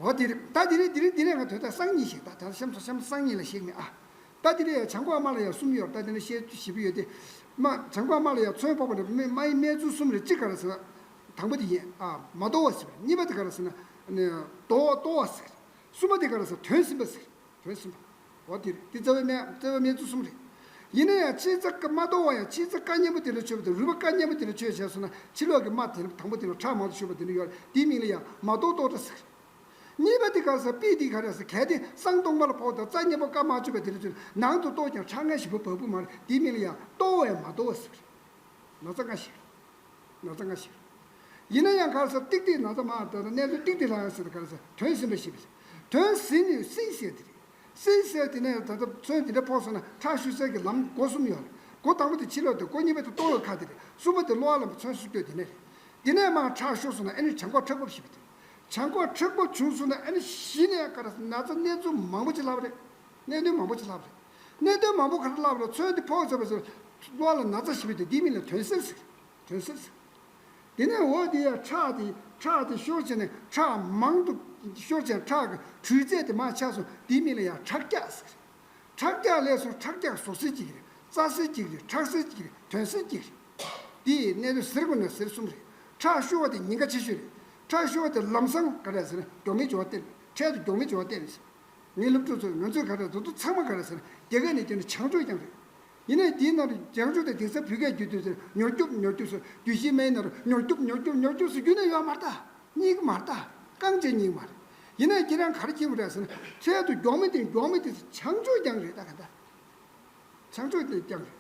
འོ་དེ་རེད། ད་དེ་རིང་དེ་རིང་དེ་ནས་ང་དོན་དག་སང་ཉིན་ཞིག་ད་ད་གཤམ་དུ་གཤམ་སང་ཉིན་ལ་ཞིག་ནས་ཨ། ད་དེ་རིང་ཡང་བྱང་ཁོག་རྨ་ལ་ཡང་གསུམ་ཡོད། ད་དེ་ནས་བཤད་རྒྱུ་ཞིབ་ཡོད་དེ། རྨ་བྱང་ཁོག་རྨ་ལ་ཡང་ཚོན་ཕོག་པ་ནས་རྨ་ཡི་སྨན་ཚུལ་གསུམ་རེད། གཅིག་ག་རེ་ཟེར་ན། དང་པོ་དེ་ཡིན་ཨ། མ་དོ་བ་ཟེར། གཉིས་པ་དེ་ག་རེ་ཟེར་ན། ནི་དོ་བ་དོ་བ་ཟེར། གསུམ་པ་དེ་ག་རེ་ཟེར། དོན་ཟིན་པ་ཟེར། དོན་ཟིན་པ། འོ་དེ་རེད། དེ་རྩ་བའི་སྨན་རྩ་བའི་སྨན་ཚུལ་གསུམ་རེད། ཡིན་ན་ཡང་ཕྱི་རྩ་མ་དོ་བ་ཡང་ཕྱི་རྩ་སྐ་མཉམ་པོ་དེ་ལ་མཆོད་པ་དང་། རུས་པ་སྐ་མཉམ་པོ་དེ་ལ་མཆོད་བྱས་སོང་ན་ཕྱི་ལོགས་ཀྱི་རྨ་དེ་དང་པོ་དེ་ལ་ཁྲག་མང་དུ་ཤོར་བ་དེ་འདྲ་ཡོད་རེད། དེའི་མིང་ལ་ཡང་མ་དོ་ཏོ་ཏྲ་ཟེར། གཉིས་པ་དེ་ག་རེ་ཟེར། པི་དེ་ག་རེ་ཟེར། གལ་ཏེ་བསང་གཏོར་མ་ལ་ཕོག་དང་རྩ་མཉམ་པོ་སྐ་མ་མཆོད་པ་དེ་འདྲ་བྱུང་ན་ནང་དུ་གཏོར་ཀྱང་ཁྲག་སྔ་ཞིབ་པོ་བབས་ཀྱི་མ་རེད། དེའི་མིང་ལ་ཡང་གཏོར་བས་མ་དོ་བ་ཟེར། ན་ཚ་སྔ་ཞིག་ན་ཚ་སྔ་ཞིག་ཡིན་ན་ཡང་ག་རེ་ཟེར། ཏིག་ཏིག་ན་ཚ་མ་ད་ལྟ་གནས་ཚུལ་ཏིག་ཏིག་ལྷག་ཡོད་ཟེར། ག་རེ་ཟེར། དོན་ཟིན་པ་ཞིག་རེད། དོན་ཟིན་ནས་སྲིད་ཟེར་དེ་རེད། སྲིད་ཟེར་དེ་ནས་ད་ལྟ་ཚོན་དེ་འདྲ་ཕོག་སོང་ན་ཁྲག་ཤུགས་གསར་གྱི་ལམ་སྒོ་གསུམ་ཡོད་རེད། སྒོ་དང་པོ་དེ་ཕྱི་ལོགས་དེ། སྒོ་གཉིས་པ་དེ་ལྟོ་བའི་ཁ་དེ་རེད། གསུམ་པ་དེ་གློ་བ་ལ་ཚོན་སུབ་སྐྱོ་དེ་ནས་རེད། དེ་ནས་མར་ཁྲག་ཤོར་སོང་ན་ཨ་ནི་བྱང་ཁོག་མཁྲེགས་པོ་ཞེས་པ་དེ་རེད། བྱང་ཁོག་མཁྲེགས་པོ་བྱུང་སོང་ན་ཨ་ནི་གཞི་ནས་ག་རེ་ཟེར། ན་ཚ་གནས་ཚུལ་མང་པོ་ཅིག་ལྷག་པ་རེད། གནད་དོན་མང་པོ་ཅིག་ལྷག་པ་རེད། གནད་དོན་མང་པོ་ག་རེ་ལྷག་པ་རེད། ཚོན་དེ་ཕོག་ཚར་བ་ཟེར། གློ་བ་ལ་ན་ཚ་ཞེས་པ་དེ། དེའི་མིང་ལ་དོན་སེལ་ཟེར། དོན་སེལ་ཟེར། དེ་ནས་འོ་དེ་ཡང་ཁྲག་དེ་ཁྲག་དེ་ཤོར་བྱས་ནས་ཁྲག་མང་དུ་ཤོར་བྱས་ཁྲག་གི་དྲོད་ཚད་དེ་མར་ཆག་སོང་། དེའི་མིང་ལ་ཡང་ཁྲག་སྐྱག་ཟེར། ཁྲག་སྐྱག་ལས་སོང་། ཁྲག་སྐྱག་ཟུག་སེལ་གཅིག་རེད། རྩ་སེལ་གཅིག་རེད། ཁྲག་སེལ་གཅིག་རེད། དོན་སེལ་གཅིག་རེད། དེ་ཡི་གནད་དོན་ཟེར་དགོས་ན་ཟེར་གསུམ་རེད། ཁྲག་ཤོར་བ་དེ་ཉེན་ཁ་ཆེ་ཤོས་རེད། ཁྲག་ཤོར་བ་དེ་ལམ་སང་ག་རེ་ཟེར་ན་མགྱོགས་མའི་སྦྱོར་བ་བསྟེན། འཕྲལ་དུ་མགྱོགས་མའི་སྦྱོར་བ་བསྟེན། ངའི་སློབ་ཕྲུག་ཚོ་ང་ཚོས་ག་རེ་ཟེར། དེ་ཚོ་ཚང་མ་ག་རེ་ཟེར་ན་རྒྱ་སྐད་ནས་བརྗོད་ན་བྱང་ཆུབ་རྐྱང་རེད། ཡིན་ནའི་དེའི་ནང་དུ་བྱང་ཆུབ་དེ་དེང་སང་བོད་སྐད་བརྗོད་དུས་ཚོད་མྱུར་སྐྱོབ་མྱུར་སྐྱོབ་ཟེར། བརྗོད་གཞི་མེད་ནང་དུ་མྱུར་སྐྱོབ་མྱུར་སྐྱོབ་མྱུར་སྐྱོབ་ཟེར་རྒྱུ་ནི་ཡོད་མ་རེད་ད། རྙེད་ཀྱི་མ་རེད་ད། རྐང་བཙུགས་རྙེད་ཀྱི་མ་རེད། ཡིན་ནའི་ཁྱེད་རང་ག་རེ་བྱེད་དགོས་རེད་ཟེར་ན། འཕྲལ་དུ་མགྱོགས་མེད་དེ་མགྱོགས་མེད་དེ་བྱང་ཆུབ་རྐྱང་རེད་ད། ག་ད། བྱང་ཆུབ་དེ་རྐྱང་རེད།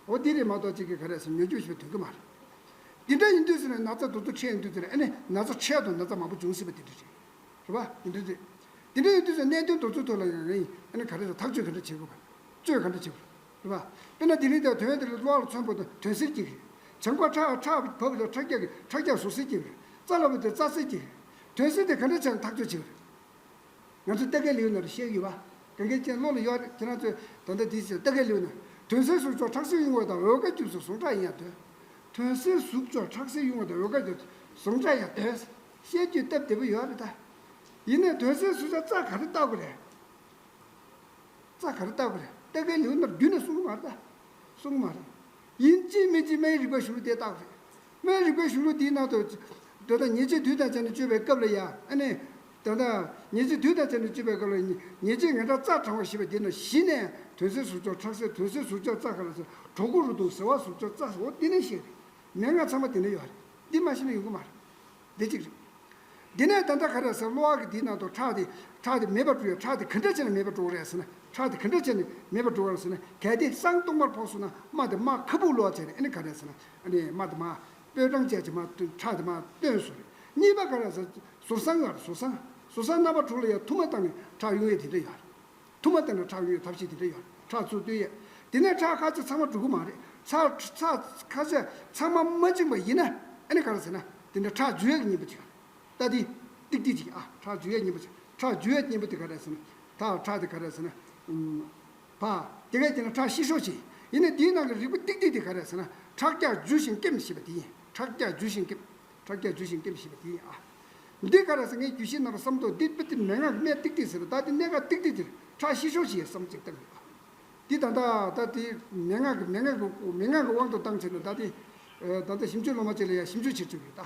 འོ་དེ་རེད་མ་གཏོགས་གཅིག་གིས་ག་རེ་ཟེར། མྱུར་སྐྱོབ་ཞེས་པ་འདོད་ཀྱི་མ་རེད། འདི་འདྲ་ཡིན་དུས་ཟེར་ན་ན་ཚ་རྡོག་རྡོག་འཕྲད་ཡོང་དུས་ཟེར་ན་ཨ་ནི་ན་ཚ་འཕྲལ་དུ་ན་ཚ་མང་པོ་འབྱུང་སྲིད་པ་འདི་འདྲ་རེད། རེད་པ། འདི་འདྲ་རེད། འདི་འདྲ་ཡིན་དུས་ཟེར་ན་གནད་དོན་རྡོག་རྩ་ཐོག་ལ་ཡང་ཨ་ནི་ག་རེ་ཟེར། ཐག་གཅོད་ག་འདྲ་བྱེད་དགོས་པ། གཅོད་ག་འདྲ་བྱེད་དགོས་རེད་པ། དཔེར་ན་དེ་རིང་དེ་དོན་དེ་ལ་གློ་བ་ལ་ཚོན་ཕོག་དང་དོན་སེལ་གཅིག་རེད། བྱང་ཁོག་ཁྲག་ཁྲག་བབས་པ་དང་ཁྲག་སྐྱག་གི་ཁྲག་སྐྱག་ཟུག་སེལ་གཅིག་རེད། རྩ་ལ་བབས་དེ་རྩ་སེལ་གཅིག་རེད། དོན་སེལ་དེ་ག་འདྲ་བྱས་ནས་ཐག་གཅོད་བྱེད་དགོས་རེད། ང་ཚོ་ལྟ་སྐལ་ལེའུ་ནང་དུ་བཤད་ཀྱི་ཡོད་པ། གང་གལ་ཅན་བློ་ལ་ཡོད་རེད། ཁྱེད་རང་ཚོས་ད་ལྟ་འདི་བྱས། ལྟ་སྐལ་ལེའུ་ནང་དོན་སེལ་ཟུག་གཅོག་ཁྲག་སེལ་དབྱུང་བ་དང་འོལ་ཁ་རྒྱུ་ཟུག་ཟུངས་ཁྲག་ཡིན་ཡང་དོན། དོན་སེལ་ཟུག་གཅོག་ཁྲག་སེལ་དབྱུང་བ་དང་འོལ་ཁ་རྒྱུ་ཟུངས་ཁྲག་ཡང་དོན། བཤད་རྒྱུ་སྟབས་བདེ་པོ་ཡོད་རེད་ད། ཡིན་ནའི་དོན་སེལ་ཟུག་གཅོག་རྩ་ག་རེ་ལྟ་དགོས་རེད། རྩ་ག་རེ་ལྟ་དགོས་རེད། ལྟ་སྐལ་ལེའུ་ནང་རྒྱུན་ནས་གསུང་གི་མ་རེད་ད། གསུང་གི་མ་རེད། ཡིན་གཅིག་མིན་གཅིག་སྨན་རིག་པའི་གཞུང་ལུགས་དེ་ལྟ་དགོས་རེད། སྨན་རིག་པའི་གཞུང་ལུགས་དེའི་ནང་དུ་ད་ལྟ་ཉེས་བྱས་དུག་དང་བཅས་ནས་གཅོད་པའི་སྐབས་ལ་ཡང་ཨ་ནི། ད་ལྟ་ཉེས་བྱས་དུག་དང་བཅས་ནས་གཅོད་པའི་སྐབས་ལ་ཉེས་བྱས་ངན་ཁྲག་རྩ་དྲང་བ་ཞེས་པ་དེ་ནི་གཞི་ནས་དོན་སེལ་ཟུག་གཅོག་ཁྲག་སེལ། དོན་སེལ་ཟུག་གཅོག་རྩ་ག་རེ་ཟེར། གྲོ་གུ་རུ་དུག་ཟེར་བ་ཟུག་གཅོག་རྩ་ཟེར་བ་འདི་ནས་བཤད་རེད། མན་ངག་ཚང་མ་དེ་ནས་ཡོད་རེད། འདི་མ་ཤེས་ན་ཡོང་གི་མ་རེད། འདི་གཅིག་རེད། འདི་ནས་ད་ལྟ་ག་རེ་ཟེར། གློ་བ་གི་འདིའི་ནང་དུ་ཁྲག་དེ་ཁྲག་དེ་མེད་པར་འགྲོ་ཡ། ཁྲག་དེ་ག་འདྲ་བྱས་ནས་མེད་པར་འགྲོ་གི་རེད་ཟེར་ན། ཁྲག་དེ་ག་འདྲ་བྱས་ནས་མེད་པར་འགྲོ་གི་རེད་ཟེར་ན། གལ་ཏེ་བསང་གཏོང་བར་ཕོག་སོང་ན། རྨ་དེ་རྨ་ཁ་སྦུབ་ལོག་བྱས་ནས། ཨ་ནི་ག་རེ་ཟེར་ན། ཨ་ནི་རྨ་དེ་མར་སྤོས་གྲང་བྱས་ཀྱི་མར་བཏོན། ཁྲག་དེ་མར་བཏོན་སོང་རེད། གཉིས་པ་ག་རེ་ཟེར། ཟུར་བསང་ཡོད་རེད། ཟུར་བསང་། ཟུར་བསང་རྣམ་པ་དྲུག་ལ་ཡ་ཐུར་མ་བཏང་ནས་ཁྲག་གཡུག་ཡས་དེ་འདྲ་ཡོད་རེད། ཐུར་མ་བཏང་ནས་ཁྲག་གཡུག་ཡས་ཐབས་ཤེས་དེ་འདྲ་ཡོད་རེད། ཁྲག་ཚུར་བཏོན་ཡས། དེ་ནས་ཁྲག་ཁ་ཤས་ཚང་མ་འགྲོ་གི་མ་རེད། ཁྲག་ཁྲག་ཁ་ཤས་ཚང་མ་མ་བཅིངས་པ་ཡིན་ན། ཨ་ནི་ག་རེ་ཟེར་ན། དེ་འདྲ་ཁྲག་འཇུ་ཡས་ཀྱི་གཉེན་པོ་ཅིག་ཡོད་རེད། ད་དེ་ཏིག་ཏིག་ཅིག་ཨ། ཁྲག་འཇུ་ཡས་གཉེན་པོ་ཅིག་ཁྲག་འཇུ་ཡས་གཉེན་པོ་དེ་ག་རེ་ཟེར་ན། ད་ཁྲག་དེ་ག་རེ་ཟེར་ན། ཨུམ། ཕ། དེ་གས་དེ་ན་ཁྲག་ཤི་ཤོག་ཅིག་ཡིན་ན། དེའི་ནང་གི་རིལ་བུ་ཏིག་ཏིག་དེ་ག་རེ་ཟེར་ན། ཁྲག་རྒྱ་འཇུ་ཞིང་སྐེམ་ཞེས་པ་དེ་ཡིན། ཁྲག་རྒྱ་འཇུ་ཞིང་སྐེམ། ཁྲག་རྒྱ་འཇུ་ཞིང་སྐེམ་ཞེས་པ་དེ་ཡིན་ཨ། འདི་ག་རེ་ཟེར། ངའི་རྒྱུད་བཞི་ནང་ལ་བསམ་ཐོག་འདི་པི་ཏི་མན་ངག་གི་སྨན་ཏིག་ཏིག་ཟེར་བ། ད་དེ་གནད་འགག་ཏིག་ཏིག་དེ་ཁྲག་ཤི་ཤོག་ཅིག་བསམ་ཅིག་བཏང་ཡོད་པ། འདི་ད་ལྟ་ད་དེ་མན་ངག་གི་མན་ངག་གི་མན་ངག་གི་དབང་དུ་བཏང་བྱས་ན། ད་དེ་ད་ལྟ་ཞིབ་འཇུག་སློབ་མ་ཅིག་ལ་ཡང་ཞིབ་འཇུག་བྱེད་བཅུག་ཡོད་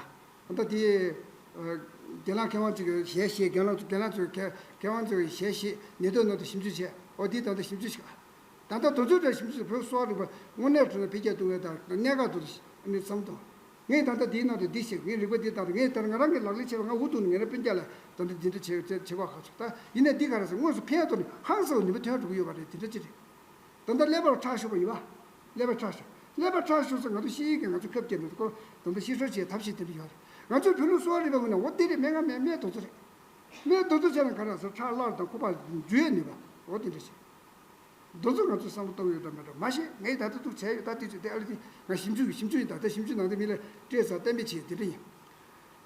ད། ད་དེ་རྒན་ལགས་མཁས་དབང་ཅིག་གིས་ཞལ་བཞེས། རྒན་ལགས་རྒན་ལགས་ཚོས་མཁས་མཁས་དབང་ཚོས་ཞལ་བཞེས། ཉེན་རྟོག་ནང་དུ་ཞིབ་འཇུག་བྱས། འོ་དེ་ད་ལྟ་ཞིབ་འཇུག་བྱེད། ད་ལྟ་དུས་ཚོད་འདྲ་ཞིབ་འཇུག་བོད་གསོ་བ་རིག་པ་དངོས་གནས་དྲང་གནས་འཕེལ་རྒྱས་གཏོང་བའི་དང་གནད་འགག་ཏུ་ནི་བསམ་དང་། ངས་ད་ལྟ་དེའི་ནང་དུ་འདི་བཤད། ངས་རིག་པ་འདི་ལྟར། ངས་ལྟར་ང་རང་གིས་ལག་ལེན་བྱས་པ། ང་འུ་ཐུག་ནས་ངས་རང་སྤུན་ཀྱག་ལ་ད་ལྟ་འདི་འདྲ་བྱེད་བྱེད་བྱེད་པ་ཁག་ཆོག་ད་ཡིན་ན་འདི་ག་རེ་ཟེར། དངོས་སུ་ཕན་ཐོགས་ནས་ཧང་སང་ནུས་པ་ཐོན་འགྲོ་གི་ཡོད་པ་རེད། དེ་འདྲ་ཅི་རེད། ད་ལྟ་ཀླད་པར་ཁྲག་ཤོར་བ་ཡིན་པ། ཀླད་པར་ཁྲག་ཤོར། ཀླད་པར་ཁྲག་ཤོར་ཚེ་ང་ཚོ་ཤེས་ཡོན་གྱི་ང་ཚོ་ཁབ་སྐྱེས་ནས་ཁོ་ད་ལྟ་ཤི་སྲོག་བཅད་ཐབས་ཤེས་དེ་འདྲ་ཡོད་རེད། ང་ཚོའི་བོད་ལུགས་གསོ་བ་རིག་པའི་ངོས་ནས་འོ་དེ་རེད། སྨན་ཁང་སྨན་སྨན་དེ་ཚོ་རེད། སྨན་དེ་ཚོ་བྱས་ན་ག་རེ་ཟེར། ཁྲག་སླར་དང་ཁོག་པ་འཇུ་ཡས་ནུས་པ་འོ་དེ་འདྲ་ཞིག་དེ་ཚོ་ང་ཚོས་བསམ་བློ་གཏོང་ཡོད་དམ་མེད་དམ་མ་ཤེས། ངས་ད་ལྟ་ཐུག་བྱས་ཡོད། ད་དེ་ཚོ་དེ་ཨ་ལེ་དེ་ང་ཞིབ་འཇུག་ཞིབ་འཇུག་ཡིན། ད་ལྟ་ཞིབ་འཇུག་ནང་དུ་མི་ལ་སྤྲད་ས་གཏན་འབེབས་བྱས་དེ་འདྲ་ཡིན།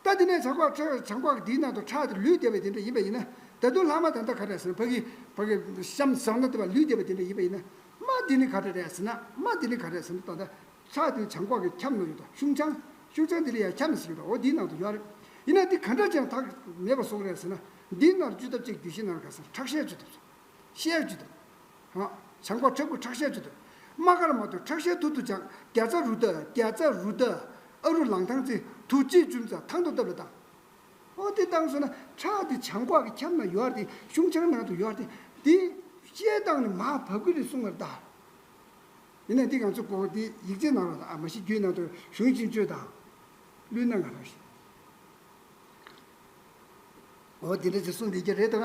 ད་དེ་ནས་བྱང་ཁོག་ཁྲག་བྱང་ཁོག་གི་དེའི་ནང་དུ་ཁྲག་དེ་ལུད་བསྡད་པའི་དེ་འདྲ་ཡིན་པ་ཡིན་ན། ད་དུང་ལྷག་མ་ད་ལྟ་ག་རེ་ཟེར་ན། ཕ་གི་ཕ་གི་གཤམ་ཟ་ན་དེ་བ་ལུད་བསྡད་པ་དེ་འདྲ་ཡིན་པ་ཡིན་ན། རྨ་དེ་ནི་ག་རེ་རེད་ཟེར་ན། རྨ་དེ་ནི་ག་རེ་ཟེར་ན། ད་ལྟ་ཁྲག་དེ་བྱང་ཁོག་གི་ཁྱམས་ནང་ཡོད་དོ། ཤུན་བྱང་། ཤུན་བྱང་དེ་ལ་ཡང་ཁྱམས་ཟེར་གྱི་འདུག་འོ་དེའི་ནང་དུ་ཡོད་རེད། ཡིན་ན་དེ་ག་འདྲ་བྱས་ན་ཐག་མེད་པ་བཟོ་གི་རེད་ཟེར་ན། འདིའི་ནང་བཅུ་ཐབས་ཅིག་རྒྱུད་བཞི་ནང་ལ་ག་ཟེར། ཁྲག་ཤེད་བཅུ་ཐབས་སོ། ཤེལ་བཅུ་ཐབས། ཧང་། བྱང་ཁོག་ཁྲག་ཁུ་ཁྲག་ཤེད་བཅུ་ཐབས། རྨ་ཁར་མ་ཐུག་ཁྲག་ཤེད་ཐུར་དུ་བྱང་། བརྒྱ་རྩ་རུ་བཏབ། བརྒྱ་རྩ་རུ་བཏབ། ཨ་རུ་ལང་ཐང་རྩེ། དུག་ལྕེ་བཅུ་རྩ་ཐང་དུ་བཏབ་ལ་བཏང་། ཨོ་དེ་བཏང་སོང་ན་ཁྲག་དེ་བྱང་ཁོག་གི་ཁྱམས་ན་ཡོད་རེད། ཤུན་བྱང་ནང་དུ་ཡོད་རེད། དེ་ཤེལ་བཏང་ནས་མར་བབས་ཀྱི་རེད་གསུང་བར་གདའ། ཡིན་ན་འདི་ང་ཚོ་གོ་འདི་ཡིག་ཆའི་ནང་ལ་ཨ་མ་གཞི་རྒྱུད་ནང་དུ་གཞུང་ཆེན་བཅུ་དང་། ཀླུ་སྣ་ང་རང་བཞིན། འོ་དེ་འདྲ་ཅིག་གསུངས་བསྡད་ཀྱི་རེད་དོ།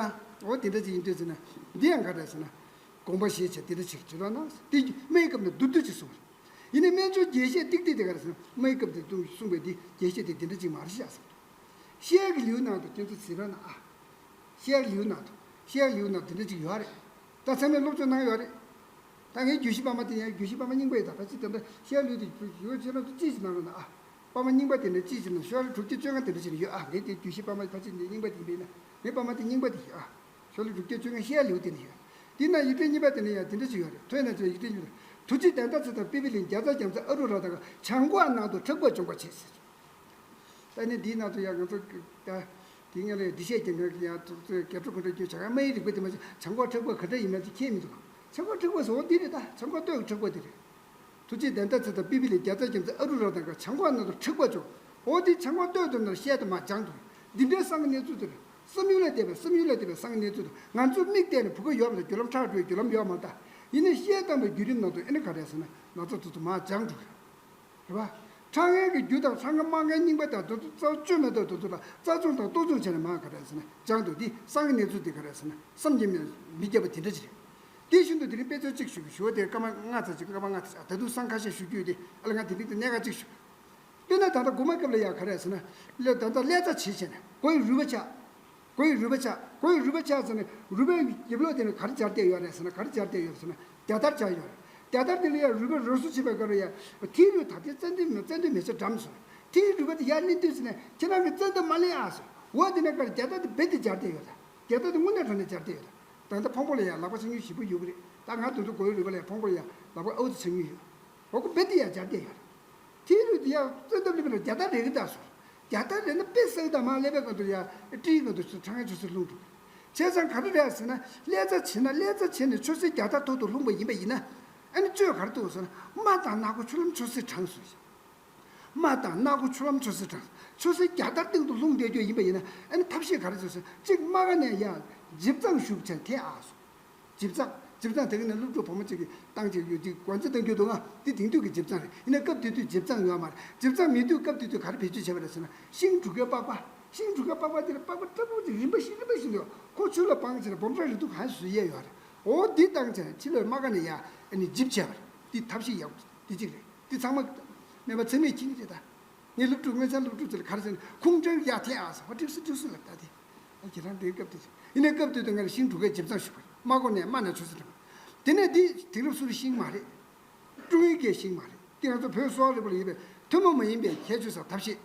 འོ་དེ་འདྲ་ཅིག་ཡིན་དུས་ཟེར་ན། འདི་ཡང་ག་འདྲ་ཟེར་ན། དགོངས་པ་བཞེས་བྱས་དེ་འདྲ་ཅིག་བྱེད་རོགས་གནང་། དེ་སྨན་གྱི་སྐབས་ནས་མདོར་བསྡུས་ཅིག་གསུངས་པ་རེད། ཡིན་ནའི་སྨན་སྦྱོར་རྒྱས་བཤད་ཏིག་ཏིག་དེ་ག་རེ་ཟེར་ན། སྨན་གྱི་སྐབས་དེ་གསུངས་པའི་དེ་རྒྱས་བཤད་དེ་དེ་འདྲ་ཅིག་མ་རེད་ཤག་གསུངས། ཤེལ་གྱི་ལེའུ་ནང་དུ་ཁྱེད་ཚོ་གཟིགས་རོགས་གནང་ཨ། ཤེལ་ལེའུ་ནང་དུ། ཤེལ་ལེའུ་ནང་དེ་འདྲ་ཅིག་ཡོད་རེད། ད་ཚང་མས་སློབ་སྦྱོང་གནང་ཡོད་རེད། ད་ངའི་རྒྱུད་བཞི་པར་མ་དེ་ཡང་རྒྱུད་བཞི་པར་མ་རྙིང་པ་ཡིན། ད་ད་ཅི་དེ་འདྲ་ཤེལ་ལེའུ་དེ་ཡོད་ཅེ་ན་ཅི་ཞིག་གནང་རོགས་གནང་ཨ། པར་མ་རྙིང་པ་དེ་འདྲ་ཅི་ཞིག་གནང་། ཤོག་ལེ་དྲུག་བརྒྱ་བཅོ་ལྔ་དེ་འདྲ་ཞིག་ཡོད་ཨ། ངའི་དེ་རྒྱུད་བཞི་པར་མ་ཕལ་ཆེར་རྙིང་པ་དེ་ཡིན་པས་ན། ངའི་པར་མ་དེ་རྙིང་པ་དེ་ཡིན་ཨ། ཤོག་ལེ་དྲུག་བརྒྱ་བཅོ་ལྔ་ཤེལ་ལེའུ་དེ་འདྲ་ཡོད། དེ་ན་ཡིག་ཕྲེང་གཉིས་པ་དེ་ན་ཡང་དེ་འདྲ་ཞིག་ཡོད་རེད། ཐོས་ན་ཚོས་ཡིག་ཕྲེང་གཉིས་པ། དུག་ལྕེ་དན་ཏ་ཙི་དང་པི་པི་ལིང་། བརྒྱ་རྩ་བརྒྱ་རྩ་ཨ་རུ་ར་དང་། བྱང་ཁོག་ནང་དུ་ཁྲག་པ་འཇོམས་པར་བྱེད་ཟེར། ད་ནི་འདིའི་ནང་དུ་ཡང་ང་ཚོ་ད་དེ་སྔ་ལས་འདི་བཤད་ཀྱི་ང་ཡང་དུ་ཚོད་རྒྱ་ཕྲུག་ག་འདྲ་སྐྱོན་བྱ། ཡང་སྨན་ཡིག་རིག་པ་དེ་མ་བྱས་བྱང་ཁོག་ཁྲག་པ་ག་འདྲ་ཡིན་མིན་དེ་ཁྱད་མི་འདུག་བྱང་ཁོག་ཁྲག་པ་ཟེར་བ་འདི་རེད། ད་བྱང་ཁོག་སྟོད་ཀྱི་ཁྲག་པ་འདི་རེད། དུག་ལྕེ་དན་ཏ་ཙི་དང་པི་པི་ལིང་། བརྒྱ་རྩ་བརྒྱ་རྩ་ཨ་རུ་ར་དང་། བྱང་ཁོག་ནང་དུ་ཁྲག་པ་འཇོམས། འོ་དེ་བྱང་ཁོག་སྟོད་དུ་ནར་ཤེལ་དུ་མར་བྱང་འདུག་འདི་འདྲའི་བསང་གི་གནས་ཚུལ་དེ་རེད། བསམ་ཡུལ་ལས་འདས་པའི། བསམ་ཡུལ་ལས་འདས་པའི་བསང་གི་གནས་ཚུལ་དུ། ང་ཚོས་མིག་གཏད་ནས་བུ་ག་ཡོད་པ་དང་རྒྱུ་ལམ་ཁྲག་འགྲོའི་རྒྱུ་ལམ་ཡོད་མ་རེད། ད་ཡིན་ནའི་ཤེལ་བཏང་པའི་བརྒྱུད་རིམ་ནང་དུ་ཨེ་ནི་ག་རེ་ཟེར་ན། ན་ཚ་དེ་ཚོ་མར་བྱང་འགྲོ་གི་རེད། རེད་པ། ཁྲག་ངན་གྱི་རྒྱུ་དང་ཁྲག་ངན་རྨ་ངན་རྙིང་པ་དང་དེ་ཚོ་རྩ་བཅོས་མ་ཐག་དེ་ཚོ་ལ་རྩ་སྦྱོང་དང་གཏོར་སྦྱོང་བྱས་ནས་མར་ག་རེ་ཟེར་ན་སྦྱང་འདུག་འདི་བསང་གི་གནས་ཚུལ་འདི་ག་རེ་ཟེར་ན་བསམ་གྱིས་མི་མི་ཁྱབ་པ་དེ་འདྲ་ཅིག་རེད། དེ་བཞིན་དུ་དེ་རིང་དཔེ་མཚོན་གཅིག་ཞུ་གི། ཞུ་བ་དེ་སྐར་མ་ལྔ་ཙམ་ཅིག་སྐར་མ་ལྔ་ཙམ་ཅིག་ད་དུང་བསང་ཁ་ཤས་ཞུ་རྒྱུ་ཡོད་དེ། ཨ་ལ་ང་དེ་རིང་དེ་གནད་འགག་ཅིག་ཞུ། དཔེར་ན་ད་ལྟ་དགོང་མོའི་སྐབས་ལ་ཡ་ག་རེ་ཟེར་ན། ལས་ད་ལྟ་ཀླད་རྩ་བྱེད་བྱས་ནས་མགོ་ཡི་རུས་པ་ཆག་མགོ་ཡི་རུས་པ་ཆག་མགོ་ཡི་རུས་པ་ཆག་ཟེར་ནས་རུས་པའི་རྒྱབ་ལོགས་དེ་ནས་ག་རེ་སྦྱར་བསྡད་ཡོད་རེད་ཟེར་ན། ག་རེ་སྦྱར་བསྡད་ཡོད་ཟེར་ན་རྒྱ་དར་སྦྱར་ཡོད་རེད། རྒྱ་དར་དེ་ལ་ཡང་རུས་པ་རུས་གསོ་བྱེད་པའི་སྐབས་ལ་ཡང་མཐིལ་རུས་དར་ཏེ་རྩ་མདུད་མ་རྩ་མདུད་མེ་ལྕེ་འགྲམ་ཟེར། མཐིལ་རུས་པ་དེ་ཡར་སླེབས་དུས་ཟེར་ནས་ཁྱེད་རང་གི་རྩ་མདུད་མ་སླེབས་ཨ་ཟེར། འོ་དེ་ནས་ག་རེ་རྒྱ་དར་དེ་རྦད་དེ་སྦྱར་བསྡད་ཡོད་རེད། རྒྱ་དར་དེ་དངོས་གནས་དྲང་གནས་སྦྱར་བསྡད་ཡོད་རེད། ད་ལྟ་ཕུང་པོ་ལ་ཡང་ལག་པ་འཆང་མྱོང་ཞེ་པོ་ཡོད་ཀྱི་རེད། ད་ང་དེ་ཚོ་མགོ་ཡི་རུས་པ་ལ་ཡང་ཕུང་པོ་ལ་ཡང་ལག་པ་ཨའུ་ཙི་འཆང་མྱོང་ཡོད། འོ་ཁོ་རྦད་དེ་ཡར་སྦྱར་བསྡད་ཡོད་རེད། མཐིལ་རུས་དེ་ཡར་རྩ་མདུད་སླེབས་པ་ན་རྒྱ་དར་རེ་རེ་བཏགས་སོང་། རྒྱ་དར་རེ་ན་དཔེ་གསལ་དང་མར་སླེབས་པའི་སྐབས་དུ་ཡར་སྤྲིའི་སྒང་དུ་ཁྲག་ངན་ཆུ་སེར་ལྷུང་འགྲོ། བྱས་ཙང་ག་རེ་རེད་ཟེར་ན། ཀླད་རྩ་བྱེད་ན་ཀླད་རྩ་བྱས་ནས་ཆུ་སེར་རྒྱ་དར་ཐོག་ཏུ་ལྷུང་པ་ཡིན་པ་ཡིན་ན། ཨ་ནི་གཙོས་ག་རེ་འདུག་ཟེར་ན། རྨ་དང་སྣ་སྒོ་ཆུ་ལྷམ་ཆུ་སེར་དྲངས་སོང་། རྨ་དང་སྣ་སྒོ་ཆུ་ལྷམ་ཆུ་སེར་དྲངས། ཆུ་སེར་རྒྱ་དར་སྟེང་དུ་ལྷུང་བསྡད་རྒྱུ་ཡིན་པ་ཡིན་ན། ཨ་ནི་ཐབས་ཤེས་ག་རེ་བྱེད་ཟེར་ན། གཅིག་རྨ་ཁ་ནས་ཡར་ལྗིབ་ཚང་ཞུགས་བྱས་ཐལ་ཨ་སོང་། ལྗིབ་ཚང་། ལྗིབ་ཚང་དེ་ག་ནས་སློབ་ཕྲུག་བུ་མོ་གཅིག་གིས་བཏང་བྱས་ཡོད་དུས་སྒོ་རྩིས་བཏང་རྒྱུ་འདུག་ཨ། འདི་དེང་དུས་ཀྱི་ལྗིབ་ཚང་རེད། ཡིན་ན་སྐབས་དེ་དུས་ལྗིབ་ཚང་ཡོད་མ་རེད། ལྗིབ་ཚང་མེད་དུས་སྐབས་དེ་དུས་ག་རེ་བེད་སྤྱོད་བྱས་པ་རེད་ཟེར་ན། ཤིང་འབྲུ་སྐོལ་པགས་པ། ཤིང་འབྲུ་ཁ་པགས་པ་དེ་ལ་པགས་པ་ཕྲ་ཕྲུ་ཅིག་རིམ་པ་བཞིན་རིམ་པ་བཞིན་དུ་ཁོ་ཆུ་ལ་སྦངས་བྱས་ནས་སྦོམ་ཕྲ་རེ་འདུག་གང་བཟོས་ཡས་ཡོད་རེད། འོ་འདི་བཏང་བྱས་ཕྱི་ལོགས་དམག་སྒར་ནས་ཡར་ཨ་ནི་ཇིབ་བྱས་པ་རེད། འདི་ཐབས་ཤེས་ཡག་པོ་འདི་གཅིག་རེད། འདི་ཚང་མ་སྨན་པ་ཚང་མས་མཁྱེན་གྱི་རེད་ད། ངས་སློབ་ཕྲུག་སྔོན་ཚང་སློབ་ཕྲུག་ཚོ་ལ་ག་རེ་ཟེར་ན་ཁུངས་དྲན་ཡར་འཐེན་ཨ་ཟེར་བ་འགྲིག་སོང་འགྲིག་སོང་ལབ་ད་དེ། ཨ་ཁྱེད་རང་འདིའི་སྐབས་དེ་ཚོ་ཡིན་ནའི་སྐབས་དེ་དུས་ང་ལ་ཤིང་འབྲུ་ཁའི་ཇེབ་ཚང་ཞུ་བར་དམག་སྒོ་ནས་དམག་ནས་ཆུ་ཚོད་དྲངས། དེ་ནས་འདི་དེང་རབས་སུ་རི་ཤིང་མ་རེད། ཀྲུང་ཡིན་སྐད་ཤིང་མ་རེད། འདི་ང་ཚོ་བོད་གསོ་བ་རིག་པ་ལ་ཡོད་པའི་ཐུན་མོང་མ་ཡིན་པའི་ཁྱད་ཆོས་སམ་ཐབས་ཤེས།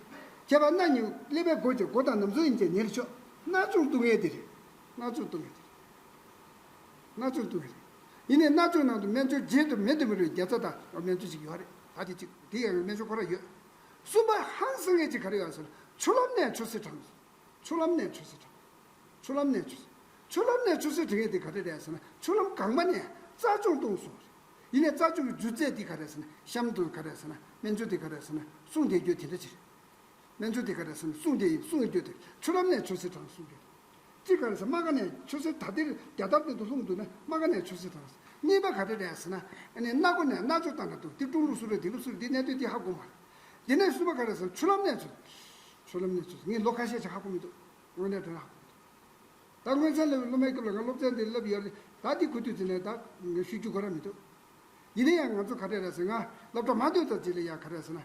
ཁྱད་པར་སྣ་གཉིས་ཀླད་པའི་སྒོ་གཅིག་སྒོ་དང་ནམ་ཚོད་ཡིན་ཅེས་ཉེར་ཆོག་སྣ་ཆུང་བཏུང་ཡས་དེ་རེད། སྣ་ཆུང་བཏུང་ཡས་དེ་རེད། སྣ་ཆུང་བཏུང་ཡས་རེད། ཡིན་ནའི་སྣ་ཆུང་ནང་དུ་སྨན་བཅོས་རྗེས་སུ་མེད་དུ་མི་རུང་བའི་རྒྱལ་ཚ་དང་སྨན་བཅོས་ཤིག་ཡོད་རེད། ད་དེ་གཅིག་དེ་ཡང་སྨན་བཅོས་ཁོ་ར་ཡོད། གསུམ་པ་ཧང་སང་ཡས་གཅིག་ག་རེ་ཡོད་ཟེར་ན་ཆུ་ལམ་ནས་ཆུ་སེར་དྲངས། ཆུ་ལམ་ནས་ཆུ་སེར་དྲངས། ཆུ་ལམ་ནས་ཆུ་སེར། ཆུ་ལམ་ནས་ཆུ་སེར་དྲངས་ཡས་དེ་ག་རེ་རེད་ཟེར་ན་ཆུ་ལམ་གང་མ་ནས་རྩ་ཆུང་གཏོང་སོང་རེད། ཡིན་ནའི་རྩ་ཆུང་གི་རྒྱུ་རྫས་དེ་ག་རེ་ཟེར་ན་གཤམ་དུ་ག་རེ་ཟེར་ན་སྨན་བཅོས་དེ་ག་རེ་ཟེར་ན་གསུང་དེ་རྒྱུ་དེ་འདྲ་ཅིག་སྨན་བཅོས་དེ་ག་རེ་ཟེར་ན་གསུང་དེ་ཡིན་གསུང་གི་རྒྱུ་དེ་ཆུ་ལམ་ནས་ཆུ་སེར་དྲངས་གསུང་གི་གཅིག་ག་རེ་ཟེར་དམག་སྒར་ནས་ཆུ་སེར་ད་ལྟའི་རྒྱལ་དར་སྟེང་དུ་ལྷུང་འདུག་ན་དམག་སྒར་ནས་ཆུ་སེར་དྲངས། གཉིས་པ་ག་རེ་རེད་ཟེར་ན། ཨ་ནི་སྣ་སྒོ་ནས་སྣ་ཚོགས་བཏང་འདྲ་འདུག་དེ་ཀྲུང་ལུགས་སུ་རེད་དེང་ལུགས་སུ་རེད་འདི་གནད་དོན་དེ་ཧ་གོ་མ་རེད། དེ་ནས་གསུམ་པ་ག་རེ་ཟེར་ཆུ་ལམ་ནས་ཆུ། ཆུ་ལམ་ནས་ཆུ་ངས་ལོ་ཁ་ཤས་ཤིག་ཧ་གོ་མི་འདུག་དངོས་གནས་དྲང་ཧ་གོ་མི་འདུག་ད་སྔོན་ཚན་སློབ་སློབ་མའི་སྐབས་ལ་ང་སློབ་ཚན་འདི་བསླབ་ཡོད་རེད་ད་འདི་གོ་དུས་ཚེ་ནས་ད་ངས་ཤོད་རྒྱུ་གོ་ར་མི་འདུག་ཡིན་ན་ཡང་ང་ཚོ་ག་རེ་རེད་ཟེར་ང་སློབ་གྲྭ་མ་སྡོད་ཙམ་ཅིག་ལ་ཡ་ག་རེ་ཟེར་ན།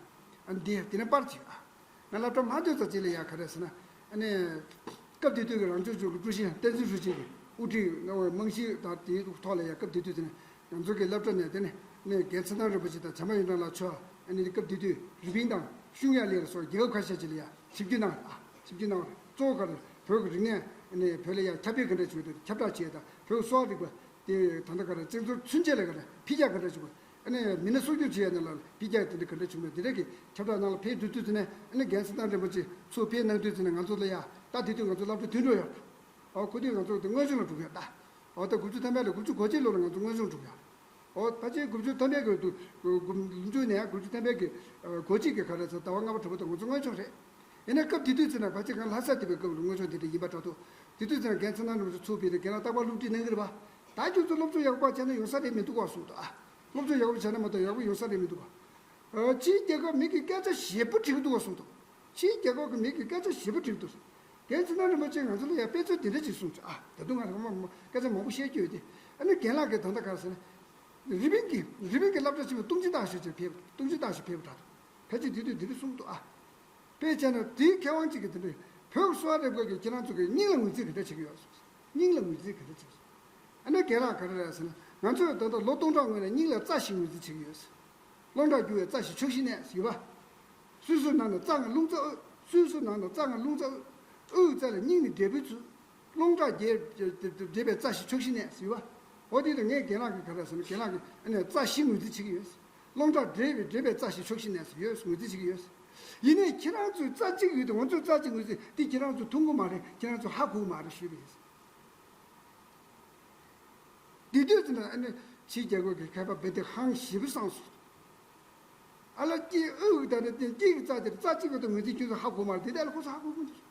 ཨ་འདི་དེ་ནས་པར་ཅིག་ཨ། ང་སློབ་གྲྭ་མ་སྡོད་ཙམ་ཅིག་ལ་ཡ་ག་རེ་ཟེར་ན། ཨ་ནི། སྐབས་དེ་དུས་ཀྱི་རང་སྐྱོང་ལྗོངས་ཀྱི་ཀྲུའུ་ཞི་བསྟན་འཛིན་ཧྲུའུ་ཅི་གི་དབུ་ཁྲིད་ང་བའི་རྨང་གཞི་དང་དེའི་ཐོག་ལ་ཡ་སྐབས་དེ་དུས་དེ་ནས་ང་ཚོ་གི་སློབ་གྲྭ་ནས་དེ་ནས་ནས་རྒན་ཚེ་བརྟན་རིན་པོ་ཆེ་དང་བྱམས་པ་ཡོན་ཀྲང་ལགས་མཆོག་ཨ་ནི་སྐབས་དེ་དུས་རི་པིན་དང་ཤུང་ཡ་ལེ་ར་སོགས་རྒྱལ་ཁབ་ཁ་ཤས་ཅིག་ལ་ཡ་ཆིབས་བསྒྱུར་གནང་རེད་ཨ་ཆིབས་བསྒྱུར་གནང་རེད་གཙོ་བོ་ག་རེ་བོད་ཀྱི་རིག་གནས་ཨ་ནི་བོད་ལ་ཡ་ཁྱབ་སྤེལ་ག་འདྲ་བྱུང་འདུག་ཁྱབ་བསྒྲགས་བྱས་དང་བོད་གསོ་བ་རིག་པ། དེ་ད་ལྟ་ག་རེ་བཙན་འཛུལ་ཚུན་ཆད་ལ་ག་རེ་འཕེལ་རྒྱས་ག་འདྲ་བྱུང་བ། ཨ་ནི་མི་སྣ་གསོ་སྐྱོང་བྱེད་ཡ་ནང་ལ་འཕེལ་རྒྱས་དེ་འདྲ་ག་འདྲ་བྱུང་བ་དེ་འདྲ་གི་ཁྱབ་བསྒྲགས་ནང་ལ་ཕེབས་འགྲོ་དུས་ཙམ་ནས་ཨ་ནི་རྒན་ཚེ་བརྟན་རིན་པོ་ཆེ་ཚུར་ཕེབས་གནང་དུས་ཙམ་ནས་ང་ཚོ་ལ་ཡ་ད་དེ་དུས་ང་ཚོ་སློབ་གྲྭ་མཐུན་འགྲོ་ཡོད། ཨོ་ཁོ་དུས་ང་ཚོ་དེ་དངོས་སྦྱོང་ལ་འགྲོ་གི་ཡོད་ད། ཨོ་ད་དགུ་བཅུ་ཐམ་པའི་ལོ་དགུ་བཅུ་གོ་གཅིག་ལོ་ལ་ང་ཚོ་དངོས་སྦྱོང་འགྲོ་གི་ཡོད། ཨོ་ཕལ་ཆེར་དགུ་བཅུ་ཐམ་པའི་གི་དུ་དགུ་བཅུ་ནས་དགུ་བཅུ་ཐམ་པའི་གི་གོ་གཅིག་གི་ག་རེ་ཚོ་ཟླ་བ་ལྔ་པ་དྲུག་པ་དུ་ང་ཚོ་དངོས་སྦྱོང་རེད། ཡིན་ན་སྐབས་དེ་དུས་ཚེ་ན་ཕལ་ཆེར་གང་ལྷ་ས་དེ་བའི་སྐབས་ལ་དངོས་སྦྱོང་དེ་འདྲ་ཡིན་པ་འདྲ་འདུག་དེ་དུས་ཚེ་ན་རྒན་ཚེ་བརྟན་རིན་པོ་ཆེ་ཚུར་ཕེབས་ཏེ་རྒན་ལགས་རྟག་པར་སློབ་ཁྲིད་གནང་གི་རེད་པ། ད་ཁྱོད་ཚོ་སློབ་སྦྱོང་ཡག་པོ་བྱས་ན་ཡོང་ས་རེད་མི་འདུག་ག་གསུངས་འདུག་ཨ། སློབ་སྦྱོང་ཡག་པོ་བྱས་ན་མ་གཏོགས་ཡག་པོ་ཡོང་ས་རེད་མི་འདུག་ག་ཕྱིའི་རྒྱལ་ཁབ་མི་གི་སྐད་ཆ་ཞེ་པོ་དྲི་གི་འདུག་ག་གསུངས་འདུག་ཕྱིའི་རྒྱལ་ཁབ་ཀྱི་མི་གི་སྐད་ཆ་ཞེ་པོ་དྲི་གི་འདུག་རྒན་ཚེ་བརྟན་རིན་པོ་ཆེ་ང་ཚོ་ལ་ཡང་དཔེ་མཚོན་དེ་འདྲ་ཅིག་གསུངས་བྱུང་ཨ། ད་དུང་ང་རང་མ་སྐད་ཆ་མང་པོ་བཤད་རྒྱུ་ཡོད་དེ། ཨ་ནི་རྒན་ལགས་ཀྱིས་ད་ལྟ་ག་རེ་ཟེར་ན། རི་པིན་གྱི་རི་པིན་གྱི་སློབ་གྲྭ་ཆེན་མོ་ཏུང་ཅིན་ཏཱ་ཞེས་ཅིག་ཕེབས་ཏུང་ཅིན་ཏཱ་ཞེས་ཕེབས་དྲག་འདུག་ཕལ་ཆེར་དེ་དུས་འདི་འདྲ་གསུངས་འདུག་ཨ། དཔེ་བྱས་ན་དེའི་མཁས་དབང་གཅིག་གིས་དེ་འདྲ་བོད་གསོ་བ་རིག་པ་གིས་ཁྱེད་རང་ཚོ་གི་སྙིང་ལ་ངོས་འཛིན་ག་འདྲ་བྱེད་ཀྱི་ཡོད་གསུངས། སྙིང་ལ་ངོས་འཛིན་ག་འདྲ་བྱེད་གསུངས། ཨ་ནི་རྒན་ལགས་ག་རེ་རེད་ཟེར་ན་ང་ཚོས་ད་ལྟ་ལོ་སྟོང་ཕྲག་སྔོན་ལ་སྙིང་ལ་རྩ་ཞིག་ངོས་འཛིན་བྱེད་ཀྱི་ཡོད་ཟེར། རླུང་ཁྲག་རྒྱུ་བའི་རྩ་ཞིག་ཕྱོགས་བཞི་ནས་ཟེར་ཡོད་པ། སོ་སོའི་ནང་ན་རྩ་ལྔ་རླུང་རྩ་དབུགས། སོ་སོའི་ནང་ན་རྩ་ལྔ་རླུང་རྩ་དབུགས། དབུགས་རྩ་ལ་སྙིང་ནི་འབྲས་བུའི་ཚུལ། རླུང་ཁྲག་རྒྱས་འབྲས་བའི་རྩ་ཞིག་ཕྱོགས་བཞི་ནས་ཟེར་བ། འོ་དེ་ལ་ངས་རྒན་ལགས་ཀྱིས་ག་རེ་ཟེར་ན་རྒན་ལགས་ཀྱིས་ཨ་ནི་རྩ་བཞི་ངོས་འཛིན་བྱེད་ཀྱི་ཡོད། རླུང་ཁྲག་འབྲས་བུའི་འབྲས་བའི་རྩ་ཞིག་ཕྱོགས་བཞི་ནས་ཟེར་ཡོད་ངོས་འཛིན་བྱེད་ཀྱི་ཡོད། ཡིན་ནའི་ཁྱེད་རང་ཚོའི་རྩ་གཅིག་ཡོད་དེ་ང་ཚོའི་རྩ་གཅིག་ངོས་འཛིན་དེ་ཁྱེད་རང་ཚོ་མཐོང་གི་མ་རེད་ཁྱེད་རང་ཚོ་ཧ་གོ་གི་མ་རེད་ཞུས་པ་ཡིན། དེ་དུས་ཙམ་ན་ཨ་ནི་ཕྱིའི་རྒྱལ་ཁབ་ཀྱི་མཁས་པ་དཔེ་དེ་ཧང་ཞེ་པོ་སངས་སོང་། ཨ་ལ་སྐྱེ་དབུགས་ད་ནི་དེ་སྐྱེ་གི་རྩ་དེར་རྩ་གཅིག་གི་ཐོག་ངོས་འཛིན་ཁྱོད་ཚོ་ཧ་གོ་མ་རེད་དེ་ལྟར་ཁོ་ཚོ་ཧ་གོ་གི་མི་འདུག་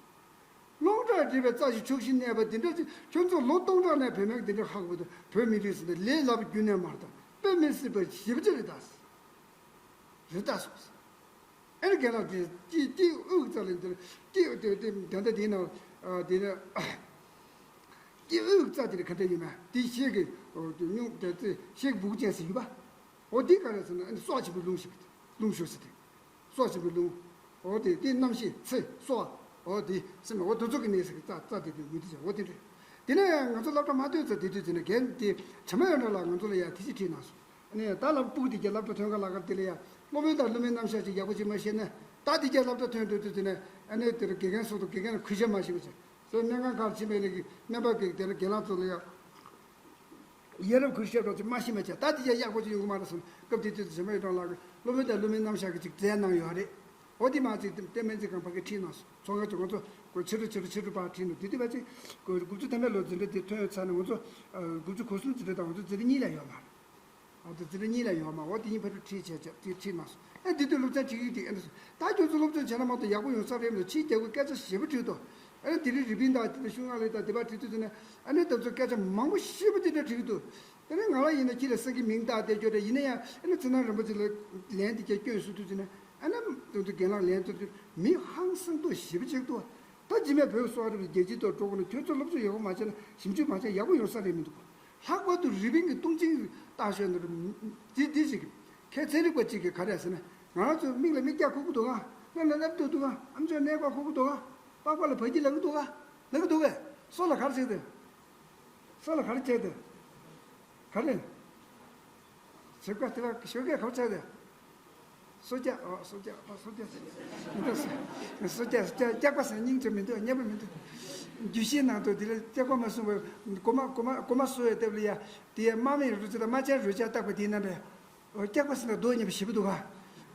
རླུང་ཁྲག་འདྲེས་པའི་རྩ་ཞིག་ཕྱོགས་བཞི་གནས་པ་འདི་འདྲ་ཅིག་ཁྱོད་ཚོ་ལོ་སྟོང་ཕྲག་ནས་བོད་སྨན་འདི་འདྲ་ཧ་གོ་དང་བོད་མི་རིགས་ཟེར་ནས་ལས་སླ་པོ་རྒྱུན་ནས་མ་རེད་དང་དཔེ་མི་སྲིད་པ་ཞེ་པོ་ཅིག་རེད་ད། རེད་ད་སོང་། ཨེ་རྒན་ལགས་དེ་སྐྱེ་སྐྱེ་དབུགས་རྩ་ལ་འདིར་སྐྱེ་དེ་དེ་ད་ལྟ་དེའི་ནང་དེ་ནས་སྐྱེ་དབུགས་རྩ་དེ་ནས་ག་འདྲ་ཡིན་མེད་དེ་ཤེལ་གྱི་སྨྱུག་དེ་ཚེ་ཤེལ་གྱི་སྦུག་ཅན་ཟེར་ཡོད་པ། འོ་དེ་ག་རེ་ཟེར་ན་ཨ་ནི་སྲོག་ཆེན་པོའི་རླུང་ཞིག་རླུང་ཞུགས་ཟེར་ཏེ། སྲོག་ཆེན་པོའི་རླུང་། འོ་དེ་དེ་རྣམ་ཤེས་ཚེ་སྲོག་འོ་དེ་སེམས་འོ་དེ་ཚོ་གི་གནས་ཟེར་གི་རྩ་རྩ་དེ་དེ་ངོས་དེ་བྱ་འོ་དེ་འདྲ། དེ་ནས་ང་ཚོ་སློབ་གྲྭ་མ་སྡོད་ཚེ་དེ་དུས་དེ་ནས་རྒན་དེ་བྱམས་པ་ཡོན་ཀྲང་ལགས་ང་ཚོ་ལ་ཡ་དེ་ཅི་བྲིས་གནང་སོང་། ཨ་ནི་ད་ལམ་སྤུ་གུ་དེ་གའི་སློབ་གྲྭ་ཐོན་ཁ་ལ་ཁར་དེ་ལ་ཡ་སློབ་དཔོན་དང་སློབ་མའི་རྣམ་གཞག་ཅིག་ཡག་པོ་ཅིག་མ་ཤེས་ན་ད་དེ་གའི་སློབ་གྲྭ་ཐོན་འགྲོ་དུས་དེ་ནས་ཨ་ནི་དེར་དགེ་རྒན་སོགས་དང་དགེ་རྒན་ལ་གུས་ཞབས་མ་ཞུ་བ་བྱས། སོ་སྨན་ཁང་ཁག་ཕྱིན་པའི་ནས་ཀྱི་སྨན་པ་གི་དེ་ལ་རྒན་ལགས་ཚོ་ལ་ཡ། ཡ་རབས་གུས་ཞབས་རོགས་ཅིག་མ་ཤེས་མ་བྱས་ད་དེ་གའི་ཡག་པོ་ཅིག་ཡོང་གི་མ་རེད་སོང་སྐབས་དེ་དུས་དུ་བྱམས་པ་ཡོན་ཀྲང་ལགས་ཀྱི་སློབ་དཔོན་དང་སློབ་མའི་རྣམ་གཞག་གི་ཅིག་མཛད་གནང་ཡོད་རེད། འོ་དེ་མ་ཅིག་དེ་སྨན་རྩིས་ཁང་ཕ་གི་ཁྲིད་གནང་སོང་ཚོང་ཁང་ཚོ་ང་ཚོ་ཕྱི་དྲོ་ཕྱི་དྲོ་ཕྱི་དྲོ་ཕར་ཁྲིད་ནས་དེ་དུས་ཕལ་ཆེར་དགུ་བཅུ་ཐམ་པའི་ལོ་འཛིན་གྲྭ་དེ་ཐོན་ཚར་ནས་ང་ཚོ་དགུ་བཅུ་གོ་གསུམ་འཛིན་གྲྭ་དང་ང་ཚོ་འཛིན་གྲྭ་གཉིས་ལ་ཡོད་མ་རེད། ཨ་ད་འཛིན་གྲྭ་གཉིས་ལ་ཡོད་མ་འོ་དེ་གཉིས་ཕ་རུ་ཁྲིད་བྱས་བྱས་དེ་ཁྲིད་གནང་སོང་། ཨ་འདི་དུས་སློབ་ཚན་ཁྲིད་ཀྱི་དེ་ཨ་འདི་སོང་ད་ཁྱོད་ཚོ་སློབ་ཚན་བྱས་ན་མ་གཏོགས་ཡག་པོ་ཡོང་ས་རེད་མ་གཏོགས་ཕྱིའི་རྒྱལ་ཁབ་སྐད་ཆ་ཞེ་པོ་དྲིས་ཏོ། ཨ་ནི་དེ་རིང་རི་པིན་དང་དེ་འདྲ་ཤུང་ཨ་ལི་དང་དེ་པར་ཁྲིད་དུས་ཚོད་ནས་ཨ་ནི་ད་ཚོ་སྐད་ཆ་མང་པོ་ཞེ་པོ་དེ་འདྲ་དྲིས་ཀྱི་འདུག་དེ་ནས་ང་ལ་ཡིན་ན་ཁྱེད་ལ་སེང་གེ་མིང་བཏགས་བསྡད་རྒྱུ་རེད་ཡིན་ན་ཡང་ཨ་ནི་ཚེ་ན་རིན་པོ་ཆེ་ལ་ལན་དེ་ཀྱང་སྐྱོན་སུ་དུས་ཚོད་ནས་ཨ་ནི་དེ་ཚོ་རྒན་ལགས་ལན་ཚོ་དུས་མི་ཧང་སང་ཏོ་ཞེ་པོ་ཅིག་འདུག་ད་རྗེས་མའི་བོད་གསོ་བ་རིག་པའི་རྒྱལ་སྤྱིའི་ཐོག་འགྲོ་དགོས་ན་ཁྱོད་ཚོ་སློབ་གསོ་ཡག་པོ་ཡོང་ས་རེད་མི་འདུག་ལྷག་པར་དུ་རི་པིན་གྱི་སྟོང་ཆིང་བཏང་ཤོད་ན་འདི་འདི་ཞིག་ཁྱེད་ཚན་རིག་པ་གཅིག་གིས་ག་རེ་ཟེར་ན། ང་རང་ཚོ་མིག་ལ་མིག་རྒྱག་ཁུག་གི་འདུག་ག་སྣ་ལ་སྣབས་འདུག་འདུག་ག་ཨམ་ཅོག་སྣ་སྒོག་ཁུག་གི་འདུག་ག་པགས་པ་ལ་བ་གི་ལབ་གི་འདུག་ག་ལབ་གི་འདུག་གས། སོ་ལ་ག་རེ་བྱེད་འདུག་སོ་ལ་ག་རེ་བྱེད་འདུག་ག་རེ། ཞོགས་ཀས་དེ་ལ་ཞོགས་ཀས་ག་རེ་བྱེད་འདུག་སོ་སྐྱ། ཨོ་སོ་སྐྱ། ཨོ་སོ་སྐྱ། སོ་སྐྱ། སོ་སྐྱ། སྐྱག་པ་ཟེར་སྙིང་རྗེ་མི་འདུག་སྙན་པོ་མི་འདུག་རྒྱུད་བཞིའི་ནང་དུ་དེ་ལ་སྐྱག་པ་མ་གསུངས་པར་གོ་མ་གོ་མ་གོ་མ་སོ་ཡི་ལྟེབ་ལ་ཡ། དེ་ཡ་དམག་མི་རུ་ཚོ་དང་དམག་ཆེན་རུ་ཆག་བཏགས་པ་དེའི་རྣམ་པས། ཨོ་སྐྱག་པ་ཟེར་ན་རྡོ་ཉེས་པ་ཞེ་པོ་འདུག་ག་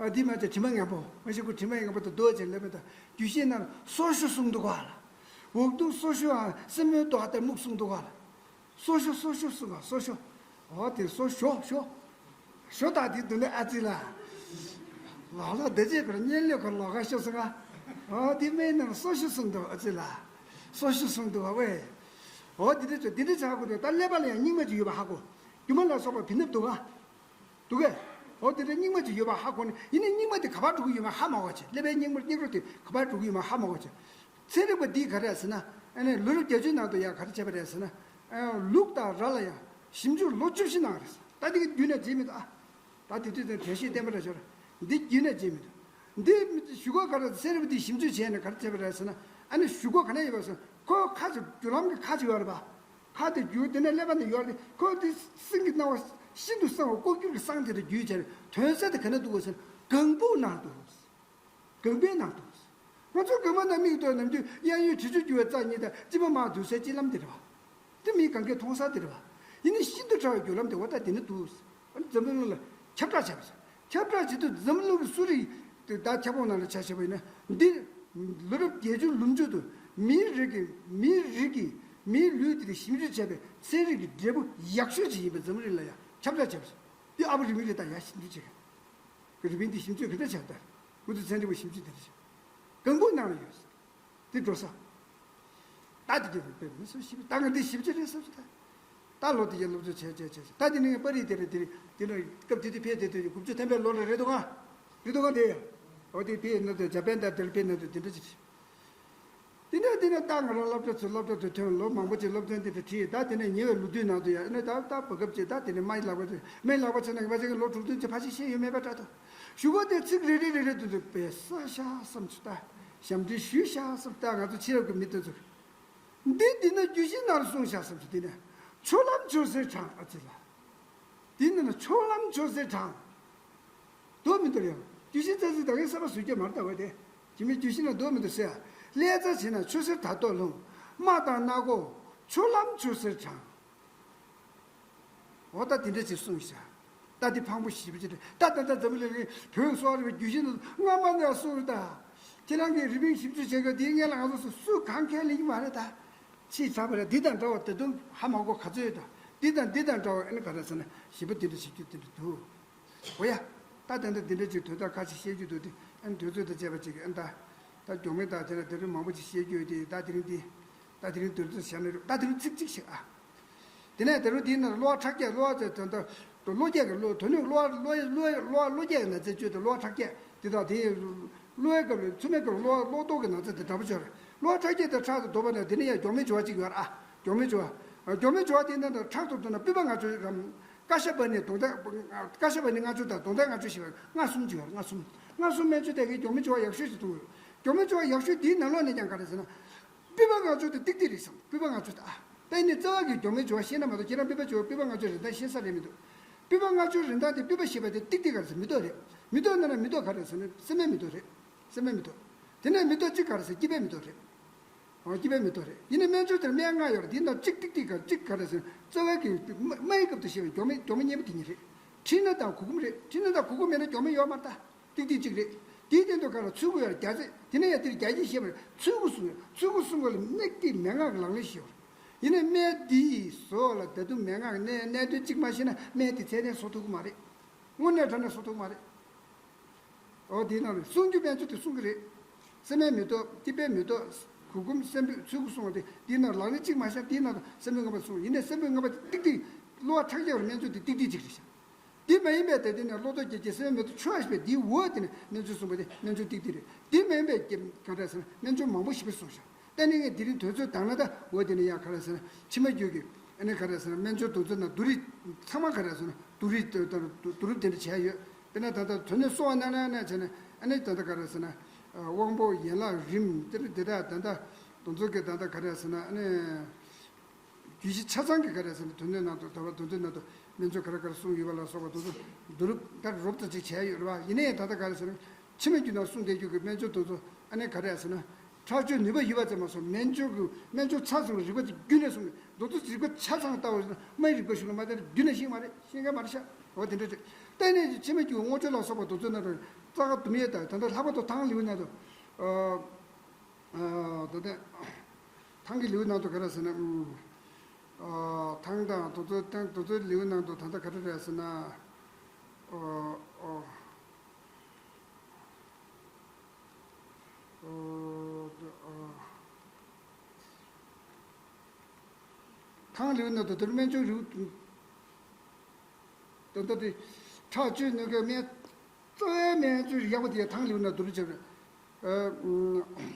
ཨ་འདི་མ་ཚད་དྲི་མ་ངན་པོ་མ་ཞིག་གུ་དྲི་མ་ངན་པོ་དང་རྡོ་ཅན་ལབ་མེད་དང་རྒྱུད་བཞིའི་ནང་སོ་ཤོ་གསུངས་འདུག་ག་ལ། འུག་སྡུག་སོ་ཤོའང་སེན་མོའི་རྡོ་ལྟར་སྨུག་གསུངས་འདུག་ག་ལ། སོ་ཤོ་སོ་ཤོ་གསུངས་ག་སོ་ཤོ། ཨོ་དེ་སོ་ཤོ་ཤོ། ཤོ་དག་དེ་འདུག་ན་ཨ་ཙི་ལ། ལོག་ལོག་འདི་རྗེས་ཁར་གཉན་ལོས་ཁར་ལོག་ག་ཤོ་གསུངས་ག་ཨོ་དེ་སྨན་ནང་སོ་ཤོ་གསུངས་འདུག་ཨ་ཙི་ལ། སོ་ཤོ་གསུངས་འདུག་བ་ཝེ། ཨོ་དེ་འདྲ་ཚོ་དེ་འདྲ་ཚ་གོ་འདུག་ད་ཀླད་པ་ལ་ཡང་རྙིང་མ་ཅིག་ཡོད་པ་ཧ་གོ་རྒྱུ་མ་ལ་སོགས་པ་བི་ནབ་འདུག་ག་འདུག་གས། འོ་དེ་འདྲ་རྙིང་མ་ཅིག་ཡོད་པ་ཧ་གོ་ནས་ཡིན་ནའི་རྙིང་མ་དེ་ག་པར་འགྲོ་གི་ཡོད་མ་ཧ་མ་གོ་བྱས་ཀླད་པའི་རྙིང་མ་རྙིང་རོ་དེ་ག་པར་འགྲོ་གི་ཡོད་མ་ཧ་མ་གོ་བྱས། ཚན་རིག་པ་འདིས་ག་རེ་ཟེར་ན་ཨ་ནི་ལོ་རབས་བརྒྱད་ཅུའི་ནང་དུ་ཡང་ག་རེ་བྱས་པ་རེད་ཟེར་ན། ལུག་དང་ར་ལ་ཡང་ཞིབ་འཇུག་ལོ་བཅུ་བཞི་གནང་རེད། ད་འདི་གི་བརྒྱུད་ནས་བྱས་མི་འདུག་ཨ། ད་དེ་དུས་དེ་གྲལ་བཤད་བསྟན་པ་རེད་ཤོར། འདི་བརྒྱུད་ནས་བྱས་མི་འདུག་འདི་ཞུ་ག་ག་རེ་ཚན་རིག་པ་འདིས་ཞིབ་འཇུག་བྱས་ནས་ག་རེ་བྱས་པ་རེད་ཟེར་ན། ཨ་ནི་ཞུ་ག་ག་ནས་ཡོད་པ་ཟེར་ན་ཁོའི་ཁ་ཅིག་རྒྱུ་ལམ་གྱི་ཁ་ཅིག་ཡོད་རེད་པ། ཁ་དེ་རྒྱུ་དེ་ནས་ཀླད་པ་ནས་ཡོད་རེད། ཁོ་དེ་སེང་གི་སྣང་བ་ཤིན་ཏུ་གསང་བ་ལྐོག་གྱུར་གྱི་གསང་དེ་དུ་བརྒྱུད་བྱས་རེད། དོན་གསལ་དེ་ག་ནས་འདུག་གོ་ཟེར་ན་གངས་བུག་ནང་དུ། གངས་པའི་ནང་དུ། ང་ཚོ་གངས་པ་ནང་མིག་ཏོ་ནམ་རྒྱུན་གཡས་གཡོན་དྲི་ཆུ་རྒྱུ་བའི་རྩ་གཉིས་དང་གཅིན་པ་མར་འདུ་སའི་གཅིན་ལམ་དེ་རེད་བ། དེ་མིའི་གང་གས་མཐོང་ས་དེ་རེད་བ། ཡིན་ནའི་ཤིན་ཏུ་ཕྲ་བའི་བརྒྱུད་ལམ་དེ་འོ་ད་དེ་ནི་འདུག་ཨ་ནི་འཛམ་བུ་གླིང་ལ་ཁྱབ་བསྒྲགས་བྱས་པ་རེད། ཁྱབ་བསྒྲགས་བྱེད་དུས་འཛམ་བུ་གླིང་གི་གསོ་རིག་དེ་ད་ཁྱབ་ཁོངས་ནང་ལ་ཆ་བཞག་པ་ཡིན་ན་འདི་ལོ་རབས་བརྒྱད་ཅུ་ལོ་མཇུག་ཏུ་མིའི་རིགས་ཀྱི་མིའི་རིགས་ཀྱི་མིའི་ལུས་དེ་ཞིབ་འཇུག་བྱས་པའི་ཚན་རིག་གི་འབྲས་བུ་ཡག་ཤོས་ཅིག་ཡིན་པའི་འཛམ་བུ་གླིང་ལ་ཡང་ཁྱབ་བསྒྲགས་བྱས་པ་རེད། འདི་ཨ་བོ་རི་མི་རི་དང་ཡང་ཞིབ་འཇུག་བྱེད་མཁན་རི་པིན་འདི་ཞིབ་འཇུག་ག་འདྲ་བྱས་པ་ད། ཁོ་ཚོ་ཚན་རིག་པ་ཞིབ་འཇུག་དེ་འདྲ་བྱས། གང་པོའི་ནང་ལ་ཡོད། དེ་འགྲོ་ས། ད་དེ་གྱོད་དཔེ་མི་སྲིད་ཞིབ་ད་ང་འདི་ཞིབ་ཆ་རེད་བསམ་སོང་ད། ད་ལོ་དེ་གྱོད་སློབ་གསོ་བྱས་བྱས་བྱས་ད་དེ་ནི་ངས་པར་རིས་དེ་རེད་དེ་རེད་དེ་ལ་སྐབས་དེ་དུས་ཕེབས་དེ་དུས་དགུ་བཅུ་ཐམ་པའི་ལོ་ལ་རེད་འདུག་ག་རེད་འདུག་ག་དེ། འོ་དེ་ཕེབས་ན་དུ་ཇ་པན་དང་དེར་ཕེབས་ན་དུ་དེ་འདྲ་ཅིག་རེད། དེ་ནས་དེ་ནས་ད་ང་རང་སློབ་གྲྭ་ཚུར་སློབ་གྲྭ་ཚུར་ཐོན་ལོ་མང་པོ་ཅིག་སློབ་ཚན་དེ་འདྲ་ཁྲིད་ད་དེ་ནས་ཉེ་བའི་ལོ་དུས་ནང་དུ་ཡང་ཨ་ནི་ད་ད་བར་སྐབས་ཅིག་ད་དེ་ནས་མའི་ལག་པ་ཚུར་མའི་ལག་པ་ཚུར་ནང་གི་བ་ཅིག་གི་ལོ་དྲུག་བདུན་ཅིག་ཕལ་ཆེར་ཤེས་ཡོད་མེད་པ་འདྲ་འདུག་ཞུ་བ་དེ་ཚིག་རེ་རེ་རེ་རེ་དུ་དུ་པས་ས་ཤ་བསམ་ཚུལ་ད་ཞབས་འདྲེན་ཞུས་ཤ་བསམ་ད་ང་ཚོ་ཕྱི་རབས་ཀྱི་མི་དེ་ཚོར་འདི་འདི་ན་རྒྱུད་བཞི་ནང་གསུངས་ཤ་བསམ་ཚུལ་དེ་ནས་ཆོས་ལམ་ཆོས་སེར་དྲངས་ཨ་ཙི་ལ། དེ་ནི་ན་ཆོས་ལམ་ཆོས་སེར་དྲངས། དོ་མི་འདུག་ཡང་། རྒྱུད་བཞི་རྩ་ཚིག་ད་གིན་གསར་པ་བཟོ་རྒྱུ་མ་རེད་ད་བ་དེ། རྒྱུད་མི་རྒྱུད་བཞི་ན་དོ་མི་འདུག་ཟེར། ལྷའི་རྩ་བྱེད་ན་ཆོས་སེར་དར་ཏོག་ལྷུང་། རྨ་དང་སྣ་སྒོ། ཆོས་ལམ་ཆོས་སེར་དྲངས། འོ་ད་དེ་འདྲ་ཅིག་གསུངས་ཤག་ད་དེ་ཕངས་པོ་ཞེ་པོ་ཅིག་རེད་ད་ད་ད་འཛམ་བུ་གླིང་གི་བོད་གསོ་བ་རིག་པའི་རྒྱུད་བཞི་ནི་སྔ་མ་ནས་གསུངས་རེད་ད། ཁྱེད་རང་གིས་རི་པིན་ཞིབ་འཇུག་བྱེད་དགོས་དེའི་སྔོན་ལ་ང་ཚོ་སུ་སུ་གང་གས་ལེགས་མ་རེད་ད། ཕྱིས་ཚར་བ་རེད་འདི་དང་འདྲ་བ་ད་དུང་ཧ་མ་གོ་ག་ཚོད་ཡོད་ད། འདི་དང་འདི་དང་འདྲ་བ་ཨ་ནི་ག་རེ་ཟེར་ན་ཞིབ་པ་འདི་འདྲ་བྱེད་རྒྱུ་འདི་འདྲ་འདུག་འོ་ཡ། ད་དེ་འདྲ་འདི་འདྲ་ཅིག་དོན་དག་ཁ་ཅིག་བཤད་རྒྱུ་འདུག་དེ་ཨ་ནི་དུས་ཚོད་དང་བཅས་པ་ཅིག་ཨ་ནི་ད། ད་མགྱོགས་མེད་ད་དེ་ལ་དེ་རིང་མང་པོ་ཅིག་བཤད་རྒྱུ་ཡོད་དེ་ད་དེ་རིང་འདི། ད་དེ་རིང་དུས་ཚོད་བཞག་ནས་རེད་ད་དེ་རིང་ཚིག་གཅིག་བཤད་ཨ། དེ་ནས་དེ་རིང་འདིའི་ནང་གློ་བ་ཁྲག་རྒྱས་གློ་བ་ཚོས་དོན་དག་གློ་རྒྱས་ཀྱི་གློ་དོན་སྙིང་གློ་བ་གློ་གློ་གློ་བ་གློ་རྒྱས་ཀྱི་ན་ཚ་བཅོས་ཏེ་གློ་བ་ཁྲག་རྒྱས་དེ་དག་དེ་གློ་བའི་སྐབས་ལ་མཚམས་མེད་སྐབས་གློ་བ་གློ་རྡོག་གི་ན་ཚ་དེ་འདྲ་པོ་བཅོས་རེད། གློ་བ་ཁྲག་རྒྱས་དང་ཁྲག་དང་བསྡོངས་པ་ནས་དེ་ནས་ཡང་མགྱོགས་མེད་སྦྱོར་བ་ཅིག་ཡོད་རེད་ཨ། མགྱོགས་མེད་སྦྱོར་བ། མགྱོགས་མེད་སྦྱོར་བ་དེ་ནང་དུ་ཁྲག་ཏུ་བསྡུ་ན་སྤོས་པ་ལྔ་བཅུ་རམ། ཀ་ཤ་པ་ནི་བསྡོངས་ཟླ། ཀ་ཤ་པ་ནི་ལྔ་བཅུ་དང་བསྡོངས་ཟླ་ལྔ་བཅུ་ཞེས་པ་ལྔ་གསུམ་ཅིག་ཡོད་རེད་ལྔ་གསུམ། ལྔ་གསུམ་སྨན་བཅོས་དེ་གའི་མགྱོགས་མེད་སྦྱོར་བ་ཡག་ཤོས་ཤིག་འདུག་མགྱོགས་མེད་སྦྱོར་བ་ཡག་ཤོས་དེའི་ནང་ལོགས་ནས་ཀྱང་ག་རེ་ཟེར་ན། སྤོས་པ་ལྔ་བཅུ་དེ་ཏིག་ཏིག་རེད་བསམ་སྤོས་པ་ལྔ་བཅུ་དེ་ཨ། དཔེ་ནི་རྩ་བ་གི་མགྱོགས་མེད་སྦྱོར་བ་ཤེས་ན་མ་གཏོགས་ཁྱེད་རང་སྤོས་པ་སྦྱོར་སྤོས་པ་ལྔ་བཅུ་རིན་ཐང་ཤེས་ས་རེད་མི་འདུག་སྤོས་པ་ལྔ་བཅུ་རིན་ཐང་དེ་སྤོས་པ་ཞེས་པ་དེ་ཏིག་ཏིག་ག་རེ་ཟེར་མི་ཏོག་རེད། མི་ཏོག་ནང་ན་མི་ཏོག་ག་རེ་ཟེར་ན་སྲན་མའི་མི་ཏོག་རེད། སྲན་མའི་མི་ཏོག་དེ་ནས་མི་ཏོག་གཅིག་ག་རེ་ཟེར་སྐྱེས་པའི་མི་ཏོག་རེད། འོ་སྐྱེས་པའི་མི་ཏོག་རེད། ཡིན་ནའི་སྨན་བཅོས་དེར་སྨན་ལྔ་ཡོད་རེད་དེའི་ནང་གཅིག་ཏིག་ཏིག་ག་གཅིག་ག་རེ་ཟེར་ན་རྩ་བའི་གི་རྨ་རྨའི་སྐབས་སུ་བཤད་པའི་མགྱོགས་མེད་མགྱོགས་མེད་གཉེན་པོ་དེ་གཉིས་རེད། མཁྲིས་སྣ་དང་གུར་གུམ་རེད་མཁྲིས་སྣ་དང་གུར་གུམ་མེད་ན་མགྱོགས་མེད་ཡོད་མ་རེད་ད། ཏིག་ཏིག་གཅིག་རེད། དེའི་སྟེང་དུ་ག་ལ་ཚུལ་ཁུ་ཡོད་རེད་རྒྱ་ཚད་དེ་ནས་ཡང་དེར་རྒྱ་ཡིག་བཤད་པ་རེད་ཚུལ་ཁུ་གསུང་ཡོད་ཚུལ་ཁུ་གསུང་བ་ལ་སྨན་གྱི་མན་ངག་གི་ལག་ལེན་ཞིག་ཡོད་རེད། ཡིན་ནའི་སྨན་འདིའི་བཟོ་བ་ལ་ད་དུང་མན་ངག་གི་གནད་གནད་དོན་གཅིག་མ་ཤེས་ན་སྨན་དེ་ཚད་ལྡན་བཟོ་ཐུབ་ཀྱི་མ་རེད། དངོས་གནས་དྲང་གནས་བཟོ་ཐུབ་ཀྱི་མ་རེད། འོ་དེའི་ནང་ལ་གསུང་རྒྱུ་དཔལ་འབྱོར་དེ་གསུང་གི་རེད། སྲན་མའི་མེ་ཏོག་སྐྱེས་པའི་མེ་ཏོག་གུར་གུམ་སྲན་པོའི་ཚུལ་ཁུ་གསུང་བ་དེ་དེའི་ནང་ལག་ལེན་གཅིག་མ་བཞག་དེའི་ནང་དུ་སྲན་པོའི་རྔོན་པ་གསུང་ཡིན་ནའི་སྲན་པོའི་རྔོན་པ་དེ་ཏིག་ཏིག་གློ་བ་ཁྲག་རྒྱས་པར་སྨན་བཅོས་དེ་ཏིག་ཏིག་ཅིག་རེད་ཤག་དེ་མ་ཡིན་པའི་དེ་དེ་ནས་གློ་རྡོག་རྒྱས་རྒྱས་སྲན་མའི་མེ་ཏོག་ཆོས་ཞེས་པའི་དེའི་འོག་དེ་ནས་སྨན་བཅོས་གསུང་བ་དེ་སྨན་བཅོས་ཏིག་ཏིག་རེད། དེ་མ་ཡིན་པའི་ག་འདྲ་ཟེར་ན་སྨན་བཅོས་མང་པོ་ཞེ་པོ་གསུངས་ཤག་ད་ནི་ངས་དེ་རིང་དུས་ཚོད་བཏང་ན་ད་འོ་དེ་ནི་ཡ་ག་རེ་ཟེར་ན་ཕྱི་མ་རྒྱུད་ཀྱི་ཨ་ནི་ག་རེ་ཟེར་ན་སྨན་སྦྱོར་དུས་ཚོད་ན་བསྡུ་རིགས་ཚང་མ་ག་རེ་ཟེར་ན་བསྡུ་རིགས་དེ་ལྟར་བསྡུ་རུབ་དེ་འདྲ་བྱས་ཡོད། དཔེར་ན་ད་ལྟ་དོན་ནི་གསོ་བ་ནས་ནས་ནས་བྱས་ནས་ཨ་ནི་ད་ལྟ་ག་རེ་ཟེར་ན་དབང་པོ་ཡན་ལག་རིམ་དེ་འདྲ་དེ་འདྲ་ད་ལྟ་དུས་ཚོད་ཀྱི་ད་ལྟ་ག་རེ་ཟེར་ན་ཨ་ནི། རྒྱུད་བཞི་ཆ་ཚང་གི་ག་རེ་ཟེར་ན་དོན་ཚན་ནང་དུ་ད་བར་དོན་ཚན་ནང་དུ་སྨན་བཅོས་ག་རེ་ག་རེ་གསུངས་ཡོད་པ་ལ་སོགས་པ་དོན་ཚན་བསྡུ་རུབ་ད་རོབ་ཙམ་ཅིག་བྱས་ཡོད་རེད་བ། ཡིན་ནའི་ད་ལྟ་ག་རེ་ཟེར་ན་ཕྱི་མ་རྒྱུད་ནང་གསུངས་བསྡད་རྒྱུ་གི་སྨན་བཅོས་དོན་ཚན་ཨ་ནི་ག་རེ་ཟེར་ན་ཁྲག་སྦྱོར་ནུས་པ་ཡོད་པ་ཙམ་མ་ཟད་སྨན་བཅོས་ཀྱི་སྨན་བཅོས་ཚ་ཚང་རིག་པ་དེ་རྒྱུད་ནས་གསུངས་ནས་དོན་ཚན་རིག་པ་ཆ་ཚང་ལྟ་བ་ཟེར་ན་སྨན་རིག་པ་ཞིག་ལ་མ་བལྟས་ན་རྒྱུད་ནས་ཤེས་མ་རེད། ཤེས་མཁན་མ་རེད་ཤག་འོ་དེ་འདྲ་རེད། ལྟས་ནས་ཕྱི་མ་རྒྱུད་སྔོ་ཆོས་ལ་སོགས་པ་དོན་ཚན་ནང་དུ་རྩ་ཁ་དུམ་ཡས་དང་ད་ལྟ་ལྷག་པར་དུ་ཐང་ལེའུ་ནང་དུ། ཨ། ཨ། ད་ལྟ་ཐང་གི་ལེའུ་ནང་དུ་ག་རེ་ཟེར་ན། ཨ། ཐང་དང་དོ་ཚོད་ཐང་དོ་ཚོད་ལེའུ་ནང་དུ་ད་ལྟ་ག་རེ་རེད་ཟེར་ན། ཨ། ཨ། ཨ། ཐང་ལེའུ་ནང་དུ་དེར་སྨན་བཅོས་རིགས། ད་ལྟ་དེ་ཁྲག་བཅད་ནུས་པའི་སྨན། རྩ་བའི་སྨན་བཅོས་ཡག་པོ་དེ་ཐང་ལེའུ་ནང་བསྡུ་རུབ་བྱས་པས། ཨ། ཨ།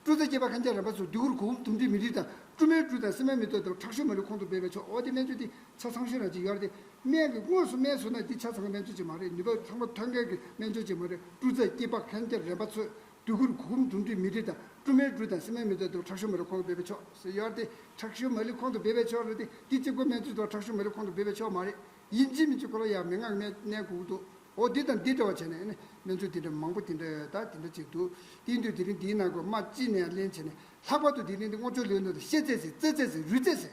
བཀྲུ་རྩ་སྐྱེད་པ་ཁན་ཆ་རན་པ་ཚོས་དུས་འཁོར་གུ་གུམ་དུམ་གྲིབ་མི་རིགས་དང་བཀྲུ་སྨན་བཀྲུས་དང་སིལ་སྨན་མི་གཏོར་དང་ཁྲག་ཤུགས་མ་ལུས་ཁོང་དུ་སྦས་པའི་མཆོག་འོ་དེ་སྨན་བཅོས་དེ་ཆ་ཚང་ཤོས་རང་ཅིག་ཡོད་རེད་དེ། སྨན་གྱི་དངོས་སུ་སྨན་བཟོས་ན་དེ་ཆ་ཚང་གི་སྨན་བཅོས་ཅིག་མ་རེད། ནུས་པ་ཚང་མ་ཐོན་མཁན་གྱི་སྨན་བཅོས་ཅིག་མ་རེད། བཀྲུ་རྩ་སྐྱེད་པ་ཁན་ཆ་རན་པ་ཚོས་དུས་འཁོར་གུ་གུམ་དུམ་གྲིབ་མི་རིགས་དང་བཀྲུ་སྨན་བཀྲུས་དང་སིལ་སྨན་མི་གཏོར་དང་ཁྲག་ཤུགས་མ་ལུས་ཁོང་དུ་སྦས་པའི་མཆོག་ཟེར་ཡོད་རེད་དེ། ཁྲག་ཤུགས་མ་ལུས་ཁོང་དུ་སྦས་པའི་མཆོག་རེད་དེ། དེ་གཅིག་པོ་སྨན་བཅོས་དང་ཁྲག་ཤུགས་མ་ལུས་ཁོང་དུ་སྦས་པའི་མཆོག་མ་རེད། ཡིན་གཅིག་མིན་གཅིག་ཁོ་ལ་ཡང་མི་ངག་གནས་གནས་དགོས་ཀྱི་འདུག་འོ་འདི་དང་འདི་འདྲ་བ་བྱས་ནས་ཨ་ནི་སྨན་བཅོས་དེ་འདྲ་མང་པོ་དེ་འདྲ་ད་དེ་འདྲ་ཅིག་འདུག་དེ་ཡིན་དུས་དེ་རིང་འདིའི་ནང་གི་མ་གཅིག་ནས་ལེན་བྱས་ནས་ལྷག་པར་དུ་དེ་རིང་འདི་སྔོ་ཆོས་ལེའུ་ནང་དུ་བཤད་ཚད་ཟེར་རྩེ་ཚད་ཟེར་རུས་ཚད་ཟེར་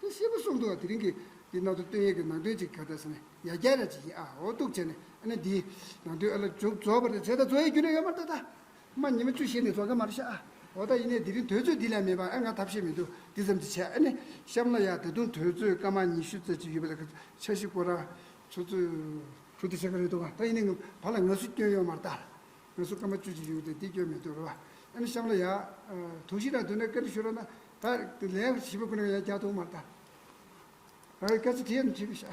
དེ་ཞེ་པོ་གསུངས་འདུག་དེ་རིང་གི་འདི་ནང་དུ་སྟོན་ཡས་ཀྱི་ནང་དོན་ཅིག་ག་འདྲ་ཟེར་ན་ཡ་རྒྱ་ར་ཅིག་ཡིན་ཨ། འོ་འདུག་བྱས་ནས་ཨ་ནི་འདིའི་ནང་དོན་ཨ་ལ་མཇུག་རྫོགས་པ་རེད། བྱས་ད་རྫོགས་ཡས་རྒྱུ་ནས་ཡོད་མ་རེད་ད། ད་མ་ཉི་མ་བཅུ་བཞི་ནས་རྫོགས་ཀྱི་མ་རེད་ཤག་འོ་ད་ཡིན་ནའི་དེ་རིང་དུས་ཚོད་འདི་ལས་མེད་པ་ཨ་ང་ཐབས་ཤེས་མི་འདུག་འདི་ཙམ་གྱིས་བྱས། ཨ་ནི་གཤམ་ལ་ཡ་ད་དུང་དུས་ཚོད་སྐར་མ་ཉི་ཤུ་ཙམ་ཅིག་ཡོད་པ་ལ་འཆར་གཞི་སྐོར་ར་ཆུ་ཚོད་དྲུག་དེ་ཆགས་ཀྱི་རེད་འདུག་ད་ཡིན་ནའི་ང་ཕར་ལ་ངལ་གསོ་སྐྱོན་ཡོད་མ་རེད་ད། ངལ་གསོ་སྐར་མ་བཅུ་ཅིག་ཡོད་དེ་འདི་སྐྱོན་མི་འདུག་རེད་བ། ཨ་ནི་གཤམ་ལ་ཡ་དུས་བཞི་ར་འདུག་ན་བཀའ་འདྲི་ཞུ་རོགས་གནང་། ད་ལས་ཞིབ་པ་ཀུན་ནས་ཡ་རྒྱག་ཐུབ་མ་རེད་ད། ཨ་སྐད་ཆ་དྲིས་ཡ་ནི་དྲིས་པ་ཤག